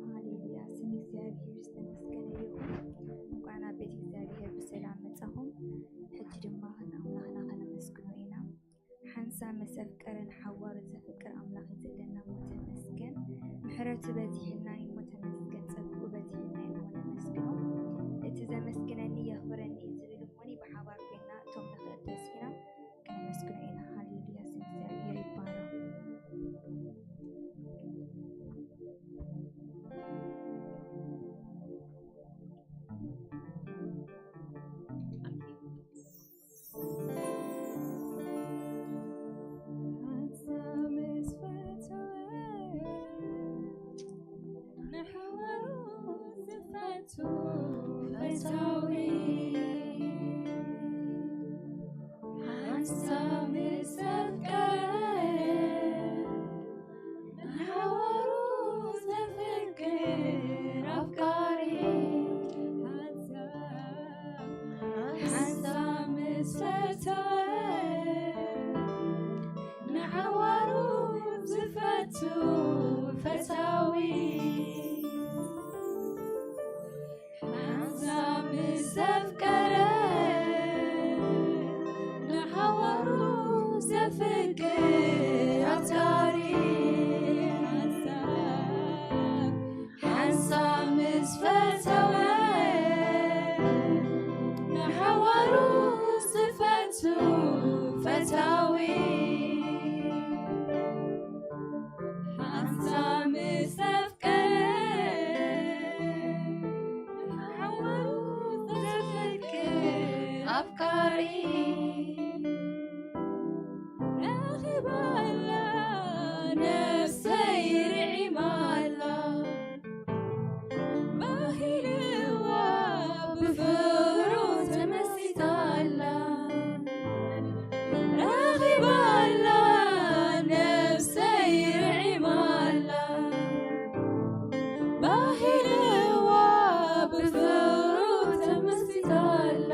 ሃሌሉያ፣ ስም እግዚኣብሔር ዝተመስገነ ይኹን። እንኳን ኣብ ቤት እግዚኣብሔር ብሰላም መጻኹም። ሕጂ ድማ ንኣምላኽና ከነመስግኖ ኢና። ሓንሳብ ምስ ኣፍቀረ ንሓዋሩ ዘፍቅር ኣምላኽ እዩ ዘለና እሞ ተመስገን። ምሕረቱ በዚሕልና እዩ እሞ ተመስገን። ጸግኡ በዚሕልና እዩ እሞ ነመስግኖ። እቲ ዘመስግነኒ የኽብረኒ እዩ ዝብል እሞኒ ብሓባር ኮይንና እቶም ንኽእል ተሲእና ከነመስግኖ ኢና። ሃሌሉያ፣ ስም እግዚኣብሔር ይባረኽ። ሓንሳብ ምስ ፈተወ፣ ንሓዋሩ ዝፈቱ ፈታዊ። ሓንሳብ ምስ ኣፍቀረ፣ ንሓዋሩ ዘፍቅር ኣፍቃሪ። ሓንሳብ ምስ ፈተወ፣ ንሓዋሩ ዝፈቱ ፈታዊ። ሓንሳብ ምስ ኣፍቀረ፣ ፈተወ፣ ንሓዋሩ ዝፈቱ ፈታዊ። ሓንሳ ምስ ኣፍቀረ፣ ንሓዋሩ ዘፍቅር ኣፍቃሪ። ረኺባላ ነፍሰይ ርዒማላ፣ ባሂልዋ ብፍቕሩ ተመሲጣላ። ረኺባላ ነፍሰይ ርዒማላ፣ ባሂልዋ ብፍቕሩ ተመሲጣላ።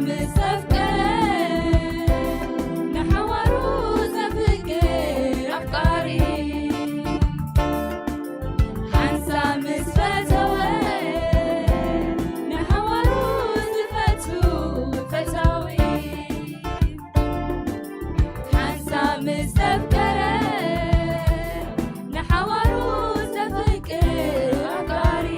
ምስ ኣፍቀረ ንሓዋሩ ዘፍቅር ኣፍቃሪ፣ ሓንሳብ ምስ ፈተወ ንሓዋሩ ዝፈቱ ፈታዊ፣ ሓንሳብ ምስ ኣፍቀረ ንሓዋሩ ዘፍቅር ኣፍቃሪ።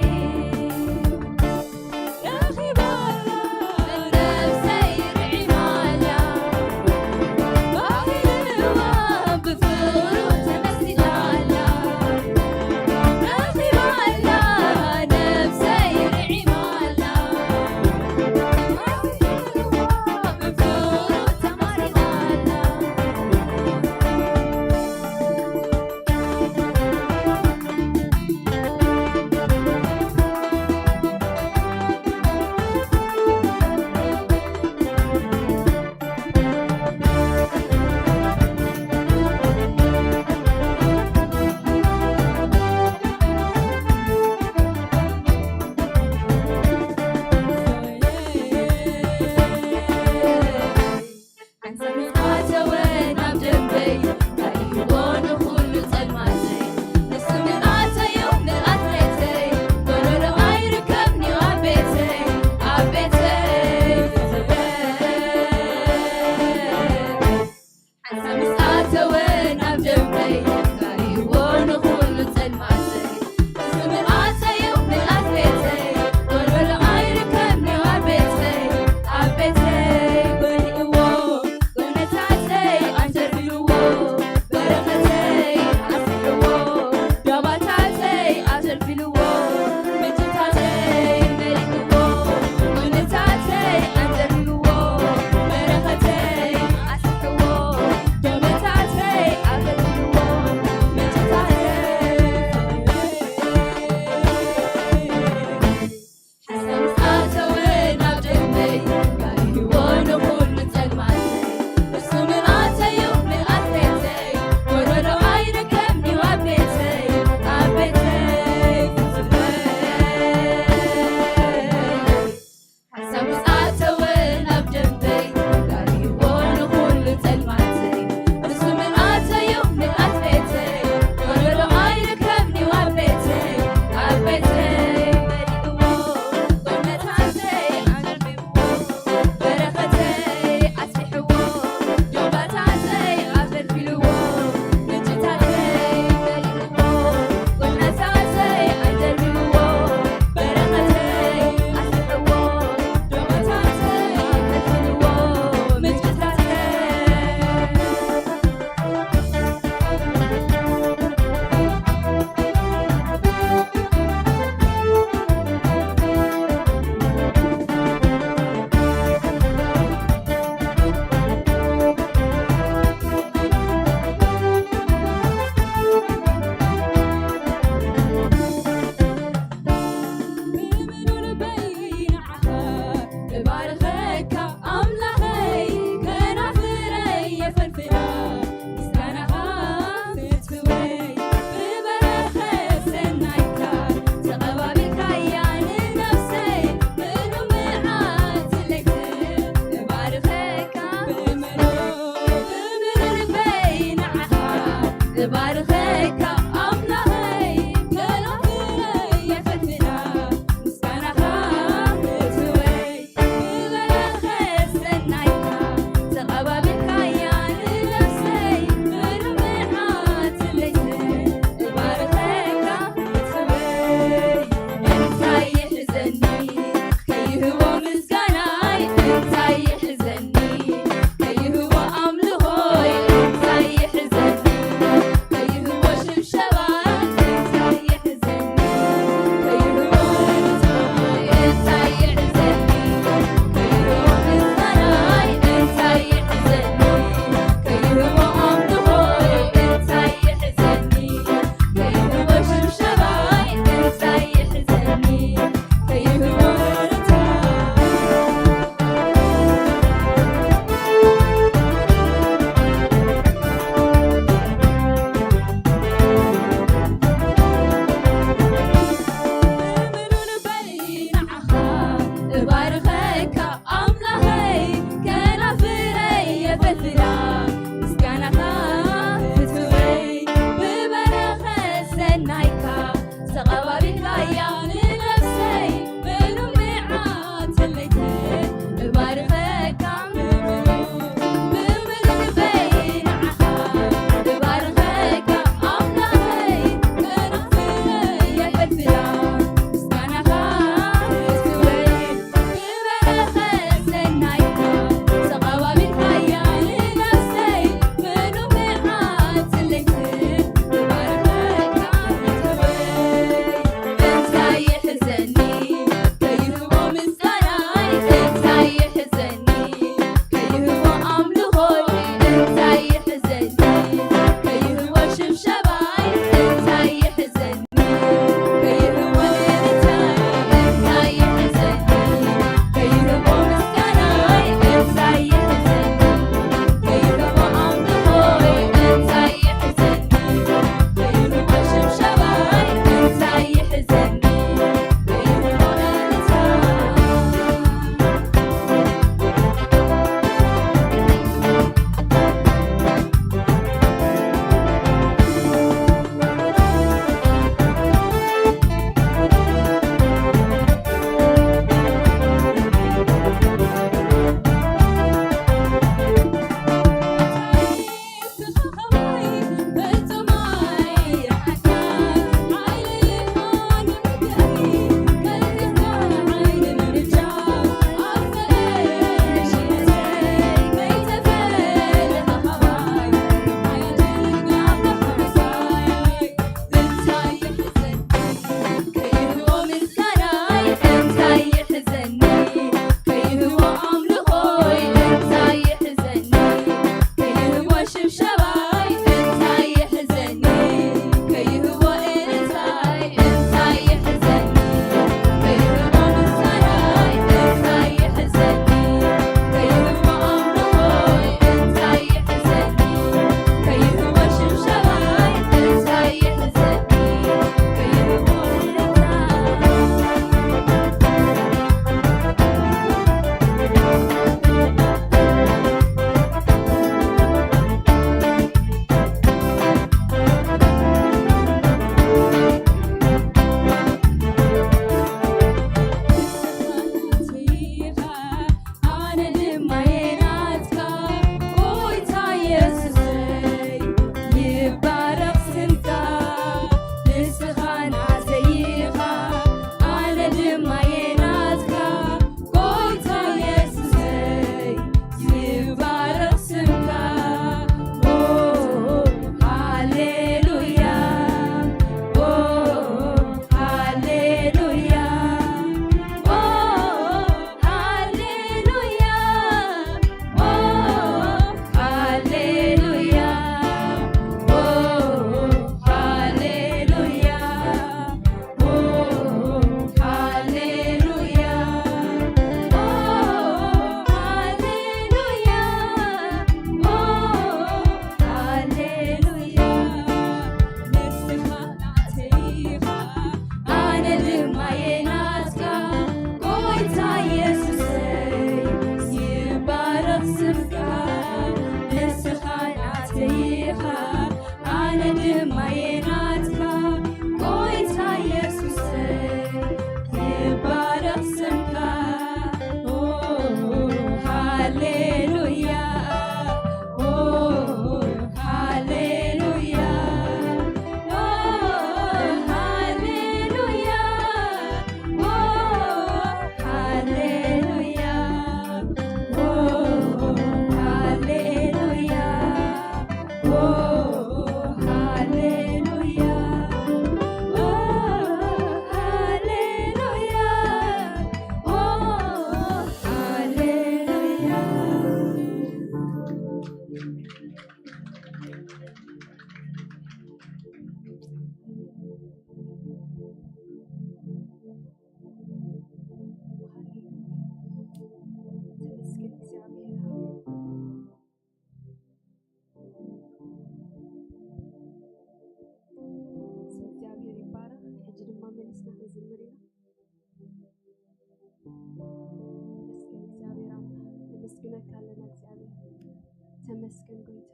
ተመስገን ጎይታ፣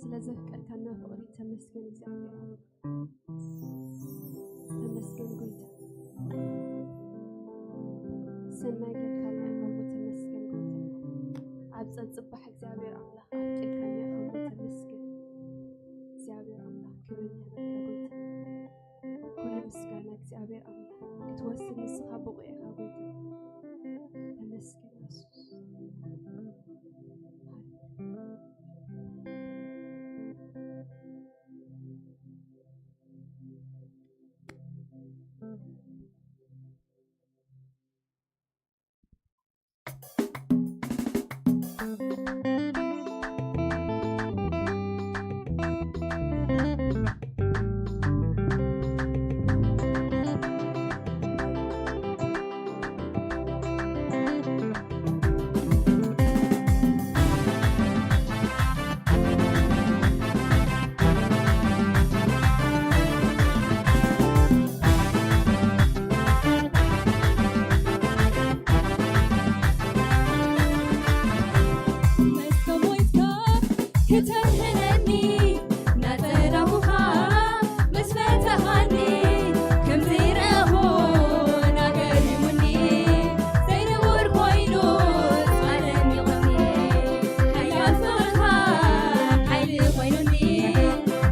ስለ ዘፍቀርካና ፍቕሪ ተመስገን እግዚኣብሔር ኣምላኽ። ተመስገን ጎይታ፣ ሰናይ ጌርካልና ኢኻ እሞ ተመስገን ጎይታ። ኣብ ጸጽባሕ እግዚኣብሔር ኣምላኽ ኣብቂልካና ኢኻ እሞ ተመስገን እግዚኣብሔር ኣምላኽ። ክብሪ ይሃበካ ጎይታ። ኩሉ ምስጋና እግዚኣብሔር ኣምላኽ ክትወስድ ንስኻ ብቑዕ ኢኻ ጎይታ። ተመስገን የሱስ። ከተድሕነኒ ናጸላኹኻ ምስ ፈታኻኒ፣ ከምዚ ረኣኹን ኣገሪሙኒ፣ ዘይንቡር ኮይኑ ኣደኒቑኒ። ሓያል ፍቕርኻ ሓይሊ ኮይኑኒ፣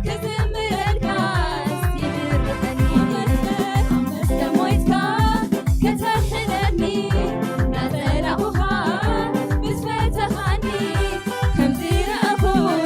ክዝምረልካስ ይድርኸኒ። ኣንበሳ ሞይትካ ከተድሕነኒ፣ ናጸላኹኻ ምስ ፈታኻኒ፣ ከምዚ ረኣኹን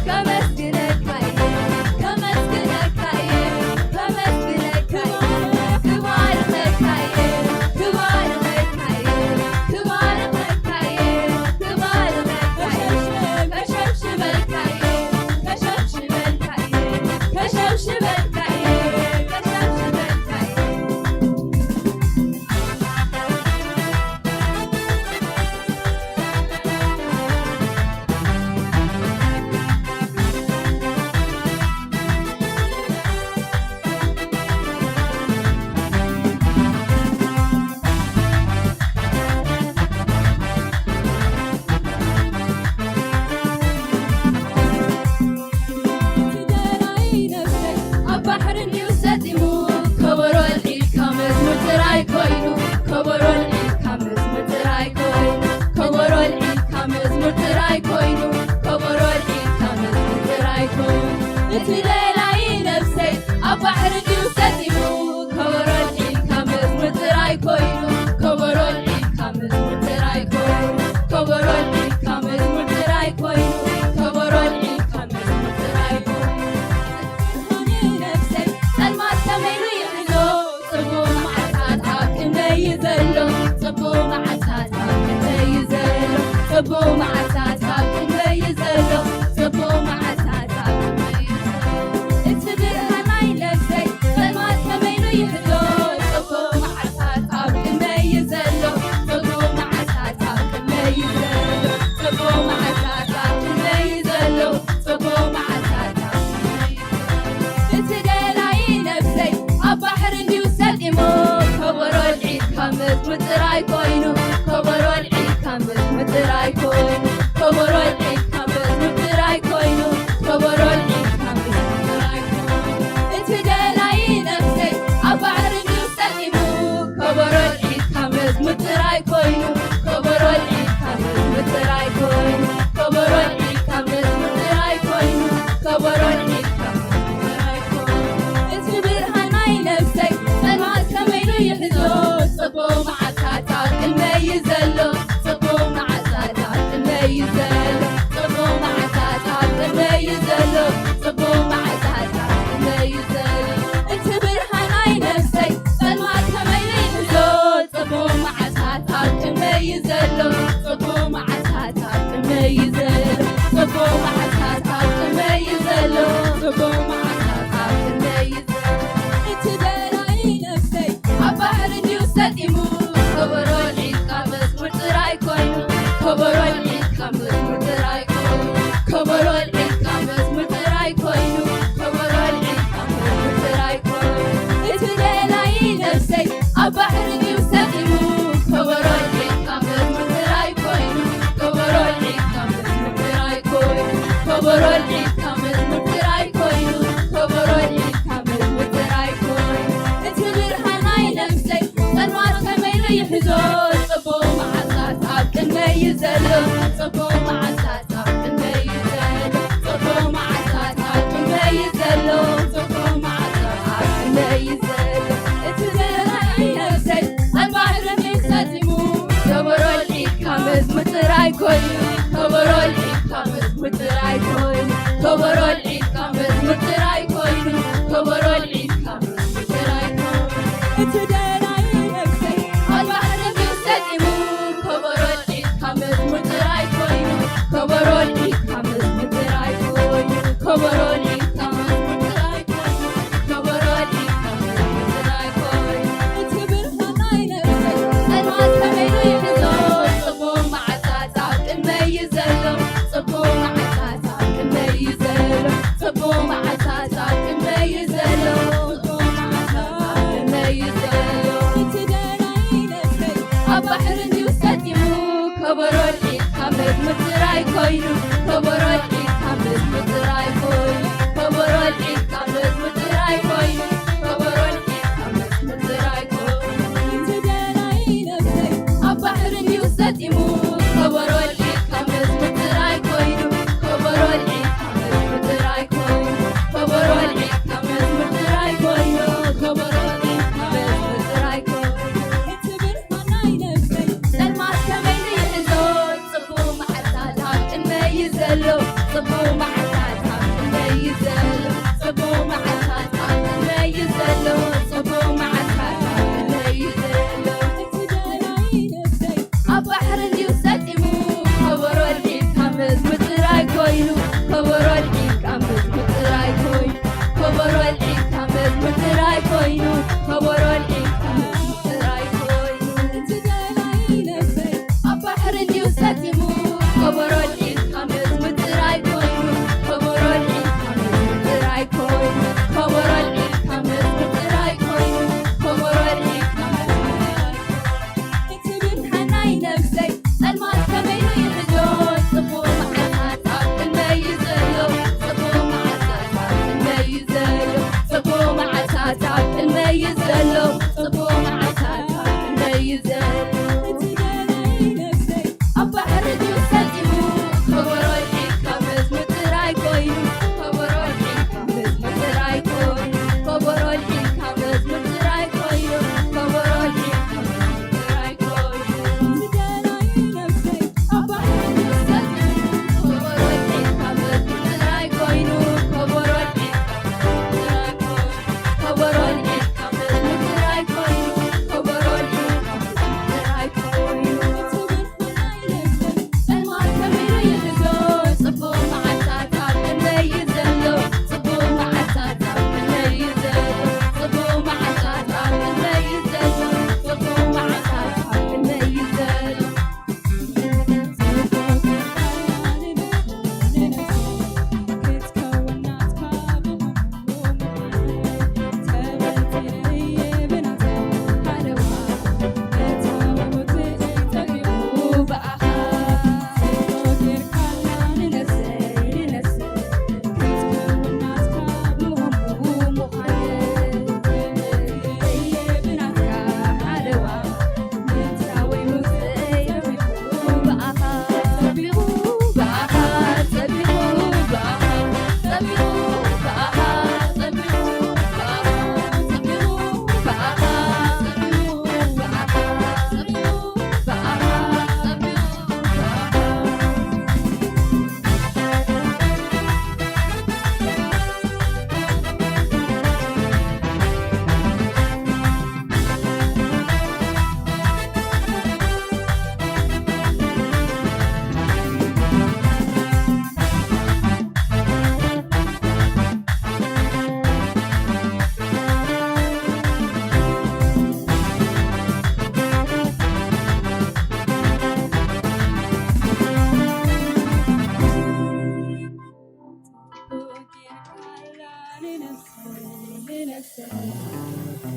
ከመስግነካ እየ፣ ከመስግነካ እየ፣ ከመስግነካ እየ፣ ክባርኸካ እየ፣ ክባርኸካ እየ፣ ክባርኸካ እየ፣ ክባርኸካ እየ፣ ከሸብሽበልካ እየ፣ ከሸብሽበልካ እየ፣ ከሸብሽበልካ እየ፣ ከሸብሽበልካ እየ። ጽቡቕ መዓልታት ኣብ ክንደይ እዩ ዘሎ? ጽቡቕ መዓልታት ኣብ ክንደይ እዩ ዘሎ? ጽቡቕ መዓልታት ኣብ ክንደይ እዩ ዘሎ? እቲ ደላይ ነፍሰይ ኣብ ባሕሪ እንድዩ ሰጢሙ። ከበሮ ኣልዒልካ መዝሙር ጥራይ ኮይኑ። ከበሮ ኣልዒልካ መዝሙር ጥራይ ኮይኑ። ከበሮ ኣልዒልካ መዝሙር ጥራይ ኮይኑ። ከበሮ ኣልዒልካ መዝሙር ጥራይ ኮይኑ። እቲ ደላይ ነፍሰይ ኣብ ባሕሪ እንድዩ ሰጢሙ። ከበሮ ኣልዒልካ መዝሙር ጥራይ ኮይኑ። ከበሮ ኣልዒልካ መዝሙር ጥራይ ኮይኑ። ከበሮ ኣልዒልካ መዝሙር ጥራይ ኮይኑ። ከበሮ ኣልዒልካ መዝሙር ጥራይ ኮይኑ። እቲ ብርሃን ናይ ነፍሰይ ጸልማት ከመይ ይሕዞ? ጽቡቕ መዓልታት ኣብ ቅድመይ እዩ ዘሎ። ጽቡቕ መዓልታት ኣብ ቅድመይ እዩ ዘሎ። ጽቡቕ መዓልታት ኣብ ቅድመይ እዩ ዘሎ። ጽቡቕ መዓልታት ኣብ ቅድመይ እዩ ዘሎ። እቲ ደላይ ነፍሰይ ኣብ ባሕሪ ድዩ ሰጢሙ? ከበሮ ኣልዒልካ መዝሙር ጥራይ ኮይኑ። ከበሮ ኣልዒልካ መዝሙር ጥራይ ኮይኑ። ከበሮ ኣልዒልካ መዝሙር ጥራይ ኮይኑ። ከበሮ ኣልዒልካ መዝሙር ጥራይ ኮይኑ። እቲ ደላይ ነፍሰይ ኣብ ባሕሪ ድዩ ሰጢሙ? ከበሮ ኣልዒልካ መዝሙር ጥራይ ኮይኑ። ከበሮ ኣልዒልካ መዝሙር ጥራይ ኮይኑ። ከበሮ ኣልዒልካ መዝሙር ጥራይ ኮይኑ። ከበሮ ኣልዒልካ መዝሙር ጥራይ ኮይኑ።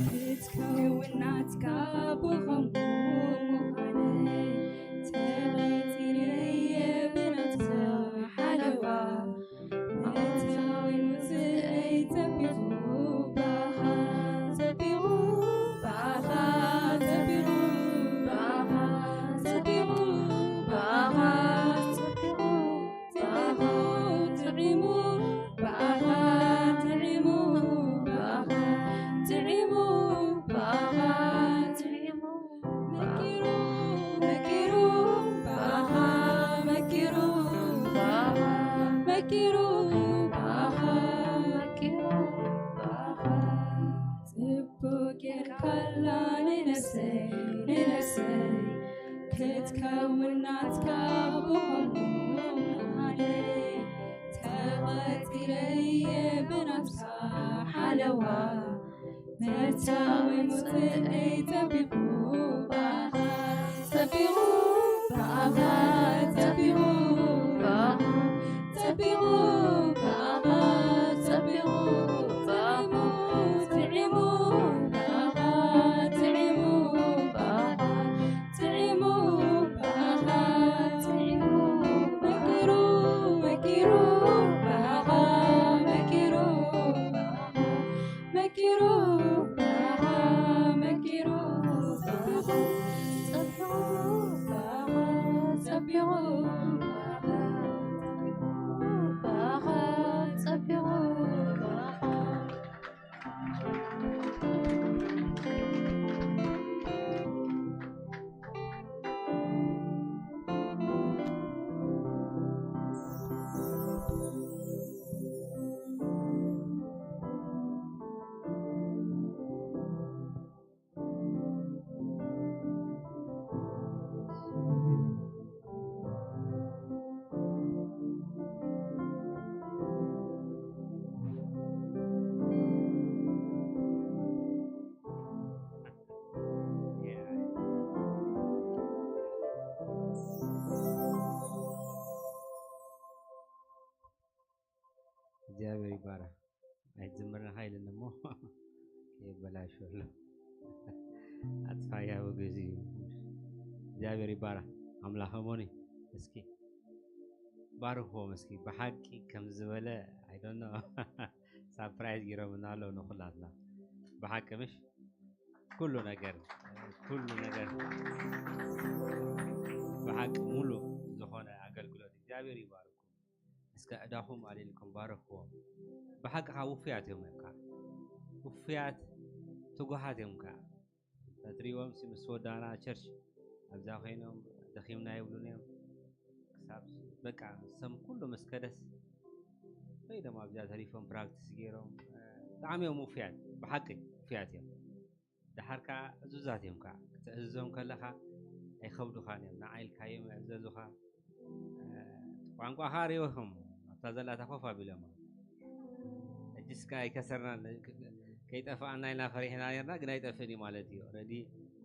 ክትከውን ናትካ ብኸምኡ ምዃነይ ተቐጺለየ ብናትካ ሓለዋ። ምእንታወይ ውፅአይ ጸቢቑ ብኣኻ፣ ጸቢቑ ብኣኻ፣ ጸቢቑ ብኣኻ፣ ጸቢቑ ብኣኻ፣ ጸቢቑ ብኣኻ፣ ጥዒሙ ብኣኻ፣ ጥዒሙ ብኣኻ፣ ጥዒሙ ብኣኻ፣ ጥዒሙ መኪሩ፣ መኪሩ ብኣኻ፣ መኪሩ ብኣኻ፣ መኪሩ ብኣኻ፣ መኪሩ ብኣኻ። ጽቡቕ ጌርካላ ንነፍሰይ፣ ንነፍሰይ ክትከውን ናትካ ብኸምኡ ምዃነይ ተቐጺለየ ብናትካ ሓለዋ። መታወይ ውፅአይ ጸቢቑ ብኣኻ፣ ጸቢቑ ብኣኻ፣ ጸቢቑ ብኣኻ፣ ጸቢቑ ብኣኻ፣ ጸቢቑ ብኣኻ፣ ጥዒሙ ብኣኻ፣ ጥዒሙ ብኣኻ፣ ጥዒሙ ብኣኻ፣ ጥዒሙ መኪሩ፣ መኪሩ ብኣኻ፣ መኪሩ ብኣኻ። መኪሩ ብኣኻ፣ መኪሩ ብኣኻ፣ ጸቢቑ ብኣኻ፣ ጸቢቑ ብኣኻ፣ ጸቢቑ ብኣኻ፣ ጸቢቑ ብኣኻ። እግዚኣብሔር ይባረክ። ኣይትዘምርና ኢልን እሞ ከየበላሽወሉ ኣጥፋያ ወገዚ እዩ። እግዚኣብሔር ይባረክ። ኣምላኽ እሞኒ እስኪ ባርኽዎም እስኪ። ብሓቂ ከም ዝበለ ኣይዶኖ ሳፕራይዝ ገይሮምና ኣለዉ ንኹላትና። ብሓቂ ምሽ ኩሉ ነገር ኩሉ ነገር ብሓቂ ሙሉ ዝኾነ ኣገልግሎት እግዚኣብሔር ይባርኩም። እስከ ዕዳኹም ኣሊልኩም ባርኽዎም። ብሓቂ ከዓ ውፉያት እዮም እዮም ከዓ ውፉያት ትጉሃት እዮም ከዓ። ተትሪዎም ሲ ምስ ወዳና ቸርች ኣብዛ ኮይኖም ደኺምና ይብሉን እዮም። ክሳብ በቃ ሰም ኩሉ ምስ ከደስ ወይ ደሞ ኣብዛ ተሪፎም ፕራክቲስ ገይሮም ብጣዕሚ እዮም ውፉያት። ብሓቂ ውፉያት እዮም። ደሓር ከዓ ዕዙዛት እዮም ከዓ ክትእዝዞም ከለኻ ኣይኸብዱኻን እዮም። ንዓ ኢልካዮም ይዕዘዙኻ። ቋንቋኻ ሪኢኹም ኣብታ ዘላታ ኮፍ ኣቢሎም ሕጅስካ ኣይከሰርናን ከይጠፋኣና ኢልና ፈሪሕና ነርና፣ ግን ኣይጠፍእን እዩ ማለት እዩ። ረዲ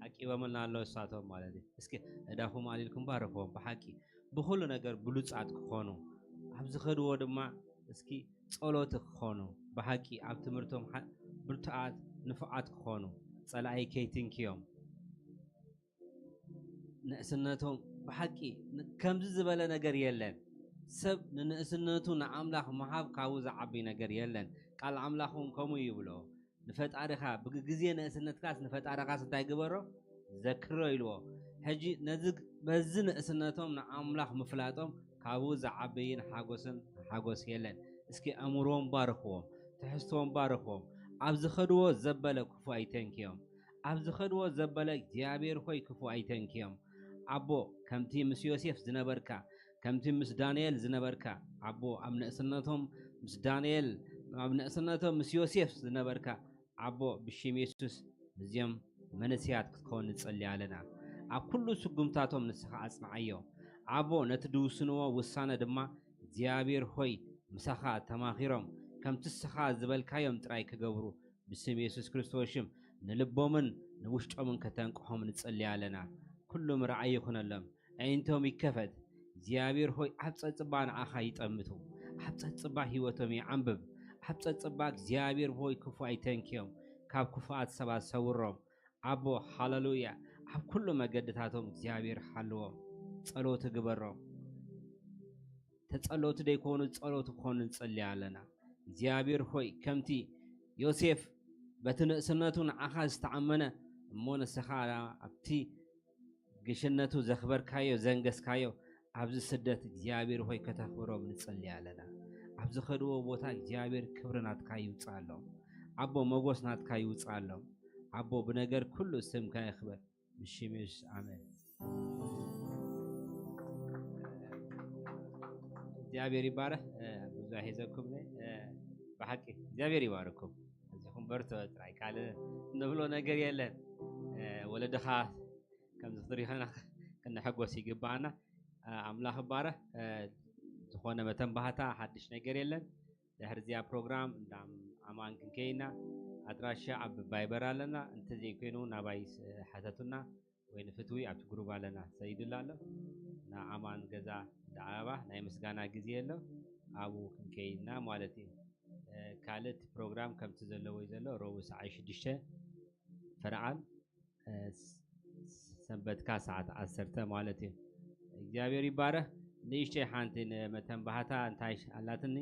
ኣቂበምልና ኣሎ እሳቶም ማለት እዩ። እስኪ እዳኹም ኣሊልኩም ባርኽዎም። ብሓቂ ብኹሉ ነገር ብሉጻት ክኾኑ ኣብ ዝኸድዎ ድማ እስኪ ጸሎት ክኾኑ ብሓቂ ኣብ ትምህርቶም ብርቱዓት ንፉዓት ክኾኑ ጸላኢ ከይትንክዮም። ንእስነቶም ብሓቂ ከምዚ ዝበለ ነገር የለን። ሰብ ንንእስነቱ ንኣምላኽ ምሃብ ካብኡ ዝዓቢ ነገር የለን። ቃል ኣምላኽ እውን ከምኡ ይብሎ። ንፈጣሪኻ ብግዜ ንእስነትካስ ንፈጣሪኻስ እንታይ ግበሮ ዘክሮ ኢልዎ። ሕጂ ነዚ በዚ ንእስነቶም ንኣምላኽ ምፍላጦም ካብኡ ዝዓበይን ሓጎስን ሓጎስ የለን። እስኪ ኣእምሮዎም ባርኽዎም፣ ትሕዝትዎም ባርኽዎም። ኣብ ዝኸድዎ ዘበለ ክፉ ኣይተንክዮም። ኣብ ዝኸድዎ ዘበለ እግዚኣብሔር ሆይ ክፉ ኣይተንክዮም። ኣቦ ከምቲ ምስ ዮሴፍ ዝነበርካ ከምቲ ምስ ዳንኤል ዝነበርካ ኣቦ ኣብ ንእስነቶም ምስ ዳንኤል ኣብ ንእስነቶም ምስ ዮሴፍ ዝነበርካ ኣቦ ብሽም የሱስ ምስዚኦም መንእሰያት ክትከውን ንጸሊ ኣለና። ኣብ ኩሉ ስጉምታቶም ንስኻ ኣጽንዓዮ ኣቦ። ነቲ ድውስንዎ ውሳነ ድማ እግዚኣብሔር ሆይ ምሳኻ ተማኺሮም ከምቲ ስኻ ዝበልካዮም ጥራይ ክገብሩ ብስም የሱስ ክርስቶስ ሽም ንልቦምን ንውሽጦምን ከተንቅሖም ንጸሊ ኣለና። ኩሉ ምርኣይ ይኹነሎም። ኣዒንቶም ይከፈት። እግዚኣብሔር ሆይ ኣብ ጸጽባ ንዓኻ ይጠምቱ። ኣብ ጸጽባ ህይወቶም ይዓንብብ። ኣብ ጸጽባ እግዚኣብሔር ሆይ ክፉ ኣይተንክዮም። ካብ ክፉኣት ሰባት ሰውሮም። ኣቦ ሃለሉያ። ኣብ ኩሉ መገድታቶም እግዚኣብሔር ሓልዎም። ጸሎት ግበሮም። ተጸለውቲ ደይኮኑ ጸሎት ክኾኑ ንጸሊ ኣለና። እግዚኣብሔር ሆይ ከምቲ ዮሴፍ በቲ ንእስነቱ ንዓኻ ዝተኣመነ እሞ ንስኻ ኣብቲ ግሽነቱ ዘኽበርካዮ ዘንገስካዮ ኣብዚ ስደት እግዚኣብሔር ሆይ ከተኽብሮም ንጸሊ ኣለና። ኣብ ዝኸድዎ ቦታ እግዚኣብሔር ክብሪ ናትካ ይውፅኣሎም። ኣቦ መጎስ ናትካ ይውፅኣሎም። ኣቦ ብነገር ኩሉ ስምካ ይኽበር። ብሽም የሱስ ኣሜን። እግዚኣብሔር ይባረክ። ብዙ ሒዘኩም ብሓቂ እግዚኣብሔር ይባርኩም። እዚኹም በርቶ ጥራይ ካልእ እንብሎ ነገር የለን። ወለድኻ ከምዚ ክትሪኸና ክንሕጎስ ይግባኣና። ኣምላኽ ይባረክ። ዝኾነ መተንባህታ ሓድሽ ነገር የለን። ድሕሪ እዚኣ ፕሮግራም እንዳ ኣማን ክንከይና ኣድራሻ ኣብ ቫይበር ኣለና። እንተዘይኮይኑ ናባይ ሓተቱና ወይ ንፍትዊ ኣብቲ ግሩብ ኣለና ሰይድላ ኣሎ። ንኣማን ገዛ እንዳ ኣበባ ናይ ምስጋና ግዜ ኣሎ ኣብኡ ክንከይና ማለት እዩ። ካልእ እቲ ፕሮግራም ከምቲ ዘለዎ እዩ ዘሎ ረቡዕ ሰዓት ሽዱሽተ ፈርዓን ሰንበትካ ሰዓት ዓሰርተ ማለት እዩ። እግዚኣብሔር ይባረክ። ንእሽተይ ሓንቲ ንመተንባህታ እንታይ ኣላትኒ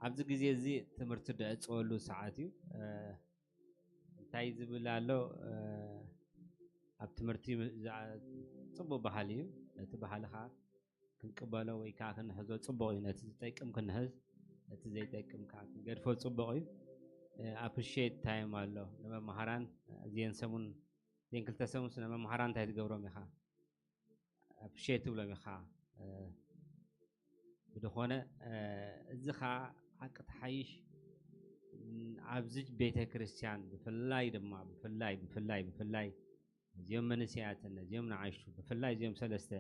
ኣብዚ ግዜ እዚ ትምህርቲ ድዕፀወሉ ሰዓት እዩ። እንታይ ዝብል ኣሎ ኣብ ትምህርቲ ፅቡቅ ባህሊ እዩ። ነቲ ባህሊ ከዓ ክንቅበሎ ወይ ከዓ ክንሕዞ ፅቡቅ እዩ። ነቲ ዝጠቅም ክንሕዝ ነቲ ዘይጠቅም ከዓ ክንገድፎ ፅቡቅ እዩ። ኣፕሪሽት ታይም ኣሎ ንመምሃራን እዚን ሰሙን እዚን ክልተ ሰሙን ስነ መምሃራን እንታይ ትገብሮም ኢኻ ኣፕሪሽት ትብሎም ኢኻ። ብዝኾነ እዚ ከዓ ሓቂ ተሓይሽ ኣብዚ ቤተ ክርስቲያን ብፍላይ ድማ ብፍላይ ብፍላይ ብፍላይ እዚኦም መንስያትን እዚኦም ንዓይሹ ብፍላይ እዚኦም ሰለስተ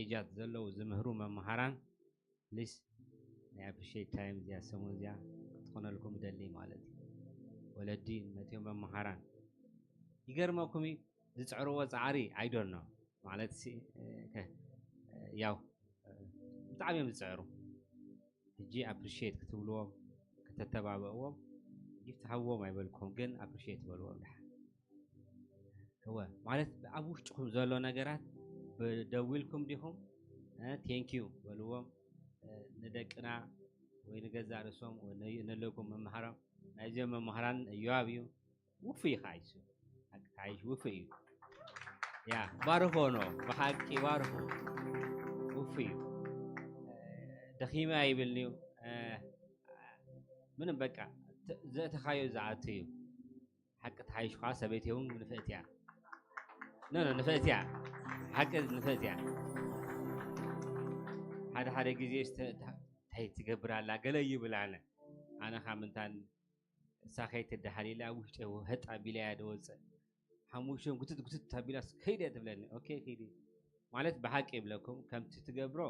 ኤጃት ዘለዉ ዝምህሩ መምሃራን ፕሊስ ናይ ኣፕሪሽት ታይም እዚኣ ሰሙን እዚኣ ክትኾነልኩም እደሊ ማለት እዩ። ወለዲ ነቲኦም መምሃራን ይገርመኩም እዩ ዝፅዕርዎ ፃዕሪ ኣይዶኖ ማለት ያው ብጣዕሚ እዮም ዝፅዕሩ። ሕጂ ኣፕሪሽት ክትብልዎም ተተባብዕዎም፣ ጊፍት ሃብዎም ኣይበልኩም፣ ግን ኣፕሪሼት በልዎም ድሓን። እወ፣ ማለት ኣብ ውሽጥኹም ዘሎ ነገራት ብደዊልኩም ዲኹም ቴንኪዩ በልዎም። ንደቅና ወይ ንገዛእ ርእሶም ወይ ነለኩም መምሃሮም ናይዚኦም መምሃራን እዮሃብ እዩ። ውፉይ እዩ ከዓ ይሱ ሓቂ ሓይሽ ውፉይ እዩ። ያ ባርኾ ኖ ብሓቂ ባርኾ ውፉይ እዩ። ደኺመ ኣይብልን እዩ። ምንም በቃ ዘእተኻዮ ዝኣቱ እዩ። ሓቂ ተሓይሽ ከዓ ሰበይቲ እውን ንፍእቲ እያ። ኖ ኖ ንፍእቲ እያ። ሓቂ ንፍእቲ እያ። ሓደ ሓደ ግዜ እንታይ ትገብር ኣላ ገለ ይብል ኣነ ኣነ ካብ ምንታን እሳ ከይትደሓል ኢለ ኣብ ውሽጢ ህጥ ኣቢለ እያ ደወፅእ። ሓሙሽቶም ጉትት ጉትት ኣቢላስ ከይደ ትብለኒ። ኦኬ ከይዲ ማለት ብሓቂ ይብለኩም ከምቲ ትገብሮ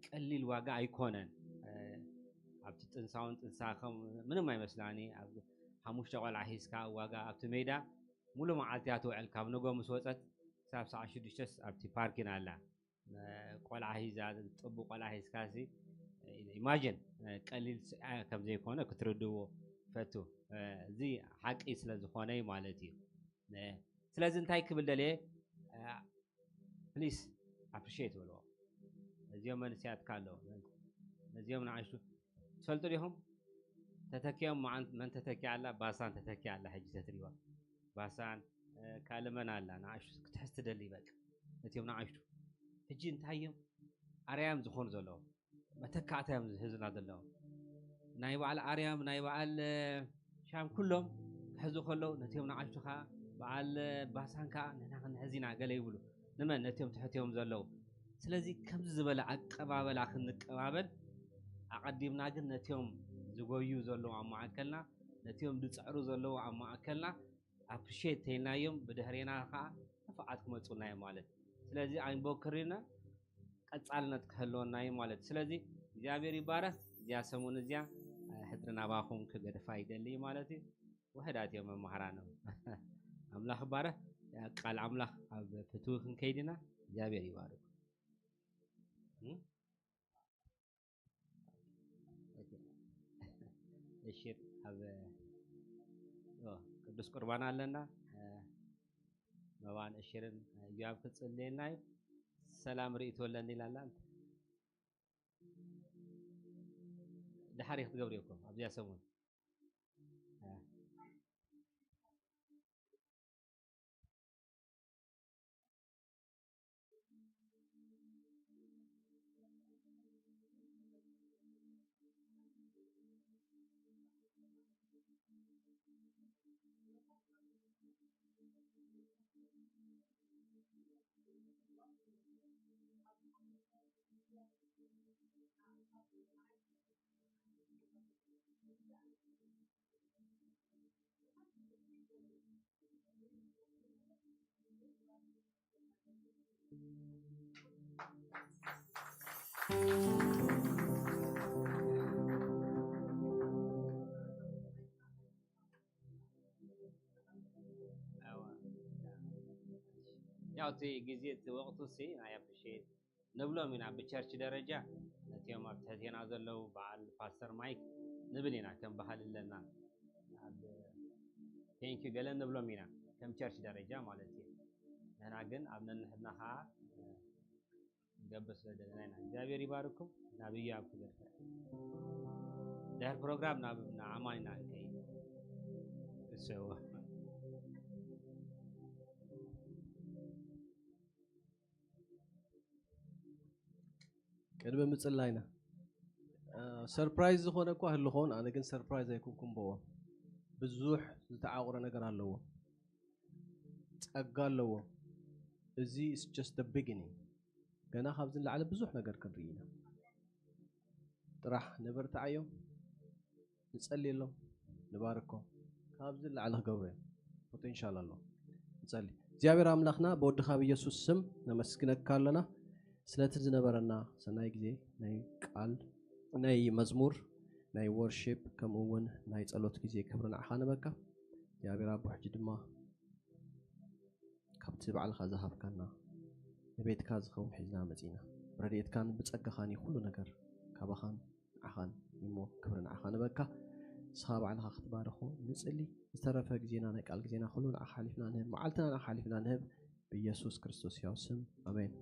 ቀሊል ዋጋ ኣይኮነን። ኣብቲ ጥንሳውን ጥንሳኸም ምንም ኣይመስላኒ። ሓሙሽተ ቆልዓ ሒዝካ ዋጋ ኣብቲ ሜዳ ሙሉ መዓልቲ እያ ትውዕል። ካብ ንጎ ምስ ወፀት ክሳብ ሰዓ ሽዱሽተስ ኣብቲ ፓርኪን ኣላ። ቆልዓ ሒዛ ጥቡ ቆልዓ ሒዝካ ሲ ኢማጂን ቀሊል ስቃይ ከም ዘይኮነ ክትርድዎ ፈቱ። እዚ ሓቂ ስለ ዝኾነ ማለት እዩ። ስለዚ እንታይ ክብል ደልየ ፕሊስ ኣፕሪሽት በልዎ። ነዚኦም መንስያትካ ኣለዉ ነዚኦም ንዓሽቱ ትፈልጡ ዲኹም? ተተኪኦም መዓን መን ተተኪያ ኣላ? ባሳን ተተኪያ ኣላ። ሕጂ ተትሪዋ ባሳን ካልእ መን ኣላ ንዓሽቱ ክትሕዝ ትደሊ በቃ ነቲኦም ንዓሽቱ ሕጂ እንታይ እዮም ኣርያም ዝኾኑ ዘለዉ መተካእታ እዮም ዝህዙና ዘለዉ ናይ በዓል ኣርያም ናይ በዓል ሻም ኩሎም ክሕዙ ከለዉ ነቲኦም ንዓሽቱ ከዓ በዓል ባሳን ከዓ ንሕና ክንሕዝ ኢና ገለ ይብሉ ንመን ነቲኦም ትሕትዮም ዘለዉ ስለዚ ከምዚ ዝበለ ኣቀባበላ ክንቀባበል ኣቐዲምና ግን ነቲኦም ዝጎዩ ዘለዉ ኣብ ማእከልና ነቲኦም ዝፅዕሩ ዘለዉ ኣብ ማእከልና ኣፕሪሼት ተይልናዮም ብድሕሬና ከዓ ክፍዓት ክመፁና እዮም ማለት ስለዚ ኣይንቦክርና ቀፃልነት ክህልወና እዩ ማለት እዩ ስለዚ እግዚኣብሔር ይባረክ እዚኣ ሰሙን እዚኣ ሕድሪ ናባኹም ክገድፋ ይደሊ ማለት እዩ ውሕዳት እዮም መምሃራኖም ኣምላኽ ይባረክ ቃል ኣምላኽ ኣብ ፍትዊ ክንከይድ ኢና እግዚኣብሔር ይባርክ እሺር ኣብ ቅዱስ ቁርባን ኣለና መባን እሽርን እዮሃብ ክጽልየልና እዩ ሰላም ርእይቶ ኣለኒ ኢላላ ድሓር ክትገብር እኮ ኣብዚኣ ሰሙን ያው እቲ ግዜ እቲ ወቕቱ ሲ ናይ ኣፕሪሼት ንብሎም ኢና ብቸርች ደረጃ ነቲኦም ኣብ ትሕቴና ዘለዉ በዓል ፓስተር ማይክ ንብል ኢና ከም ባህል ኣለና ቴንኪ ገለ ንብሎም ኢና ከም ቸርች ደረጃ ማለት እዩ ንሕና ግን ኣብ ነንሕድና ከዓ ንገብር ስለ ዘለና ኢና እግዚኣብሔር ይባርኩም ናብ እያብ ክብል ድሕር ፕሮግራም ናብ ንዓማን ኢና ንከይድ እሰዎ ቅድሚ ምፅላይና ሰርፕራይዝ ዝኾነ እኳ ህልኾን ኣነ ግን ሰርፕራይዝ ኣይኮንኩም በዎም ብዙሕ ዝተዓቑረ ነገር ኣለዎ ጸጋ ኣለዎ እዚ is just the beginning ገና ካብዚ ንላዕሊ ብዙሕ ነገር ክንርኢ ኢና ጥራሕ ንበርትዓዮም ንጸልየሎም ንባርኮም ካብዚ ንላዕሊ ክገብሩ እዮም ፖቴንሻል ኣሎ ንጸሊ እግዚኣብሔር ኣምላኽና ብወድኻ ብኢየሱስ ስም ነመስግነካ ኣለና ስለቲ ዝነበረና ሰናይ ግዜ ናይ ቃል ናይ መዝሙር ናይ ወርሺፕ ከምኡ እውን ናይ ጸሎት ግዜ ክብሪ ንዓኻ ንበካ እግዚኣብሔር ኣቦ ሕጂ ድማ ካብቲ ባዕልኻ ዝሃብካና ንቤትካ ዝኸውን ሒዝና መጺና ብረድኤትካን ብጸጋኻን እዩ ኩሉ ነገር ካባኻን ንዓኻን እሞ ክብሪ ንዓኻ ንበካ ንስኻ ባዕልኻ ክትባርኾ ንጽሊ። ዝተረፈ ግዜና፣ ናይ ቃል ግዜና ኩሉ ንዓኻ ሓሊፍና ንህብ፣ መዓልትና ንዓኻ ሓሊፍና ንህብ። ብኢየሱስ ክርስቶስ ሕያው ስም፣ ኣሜን።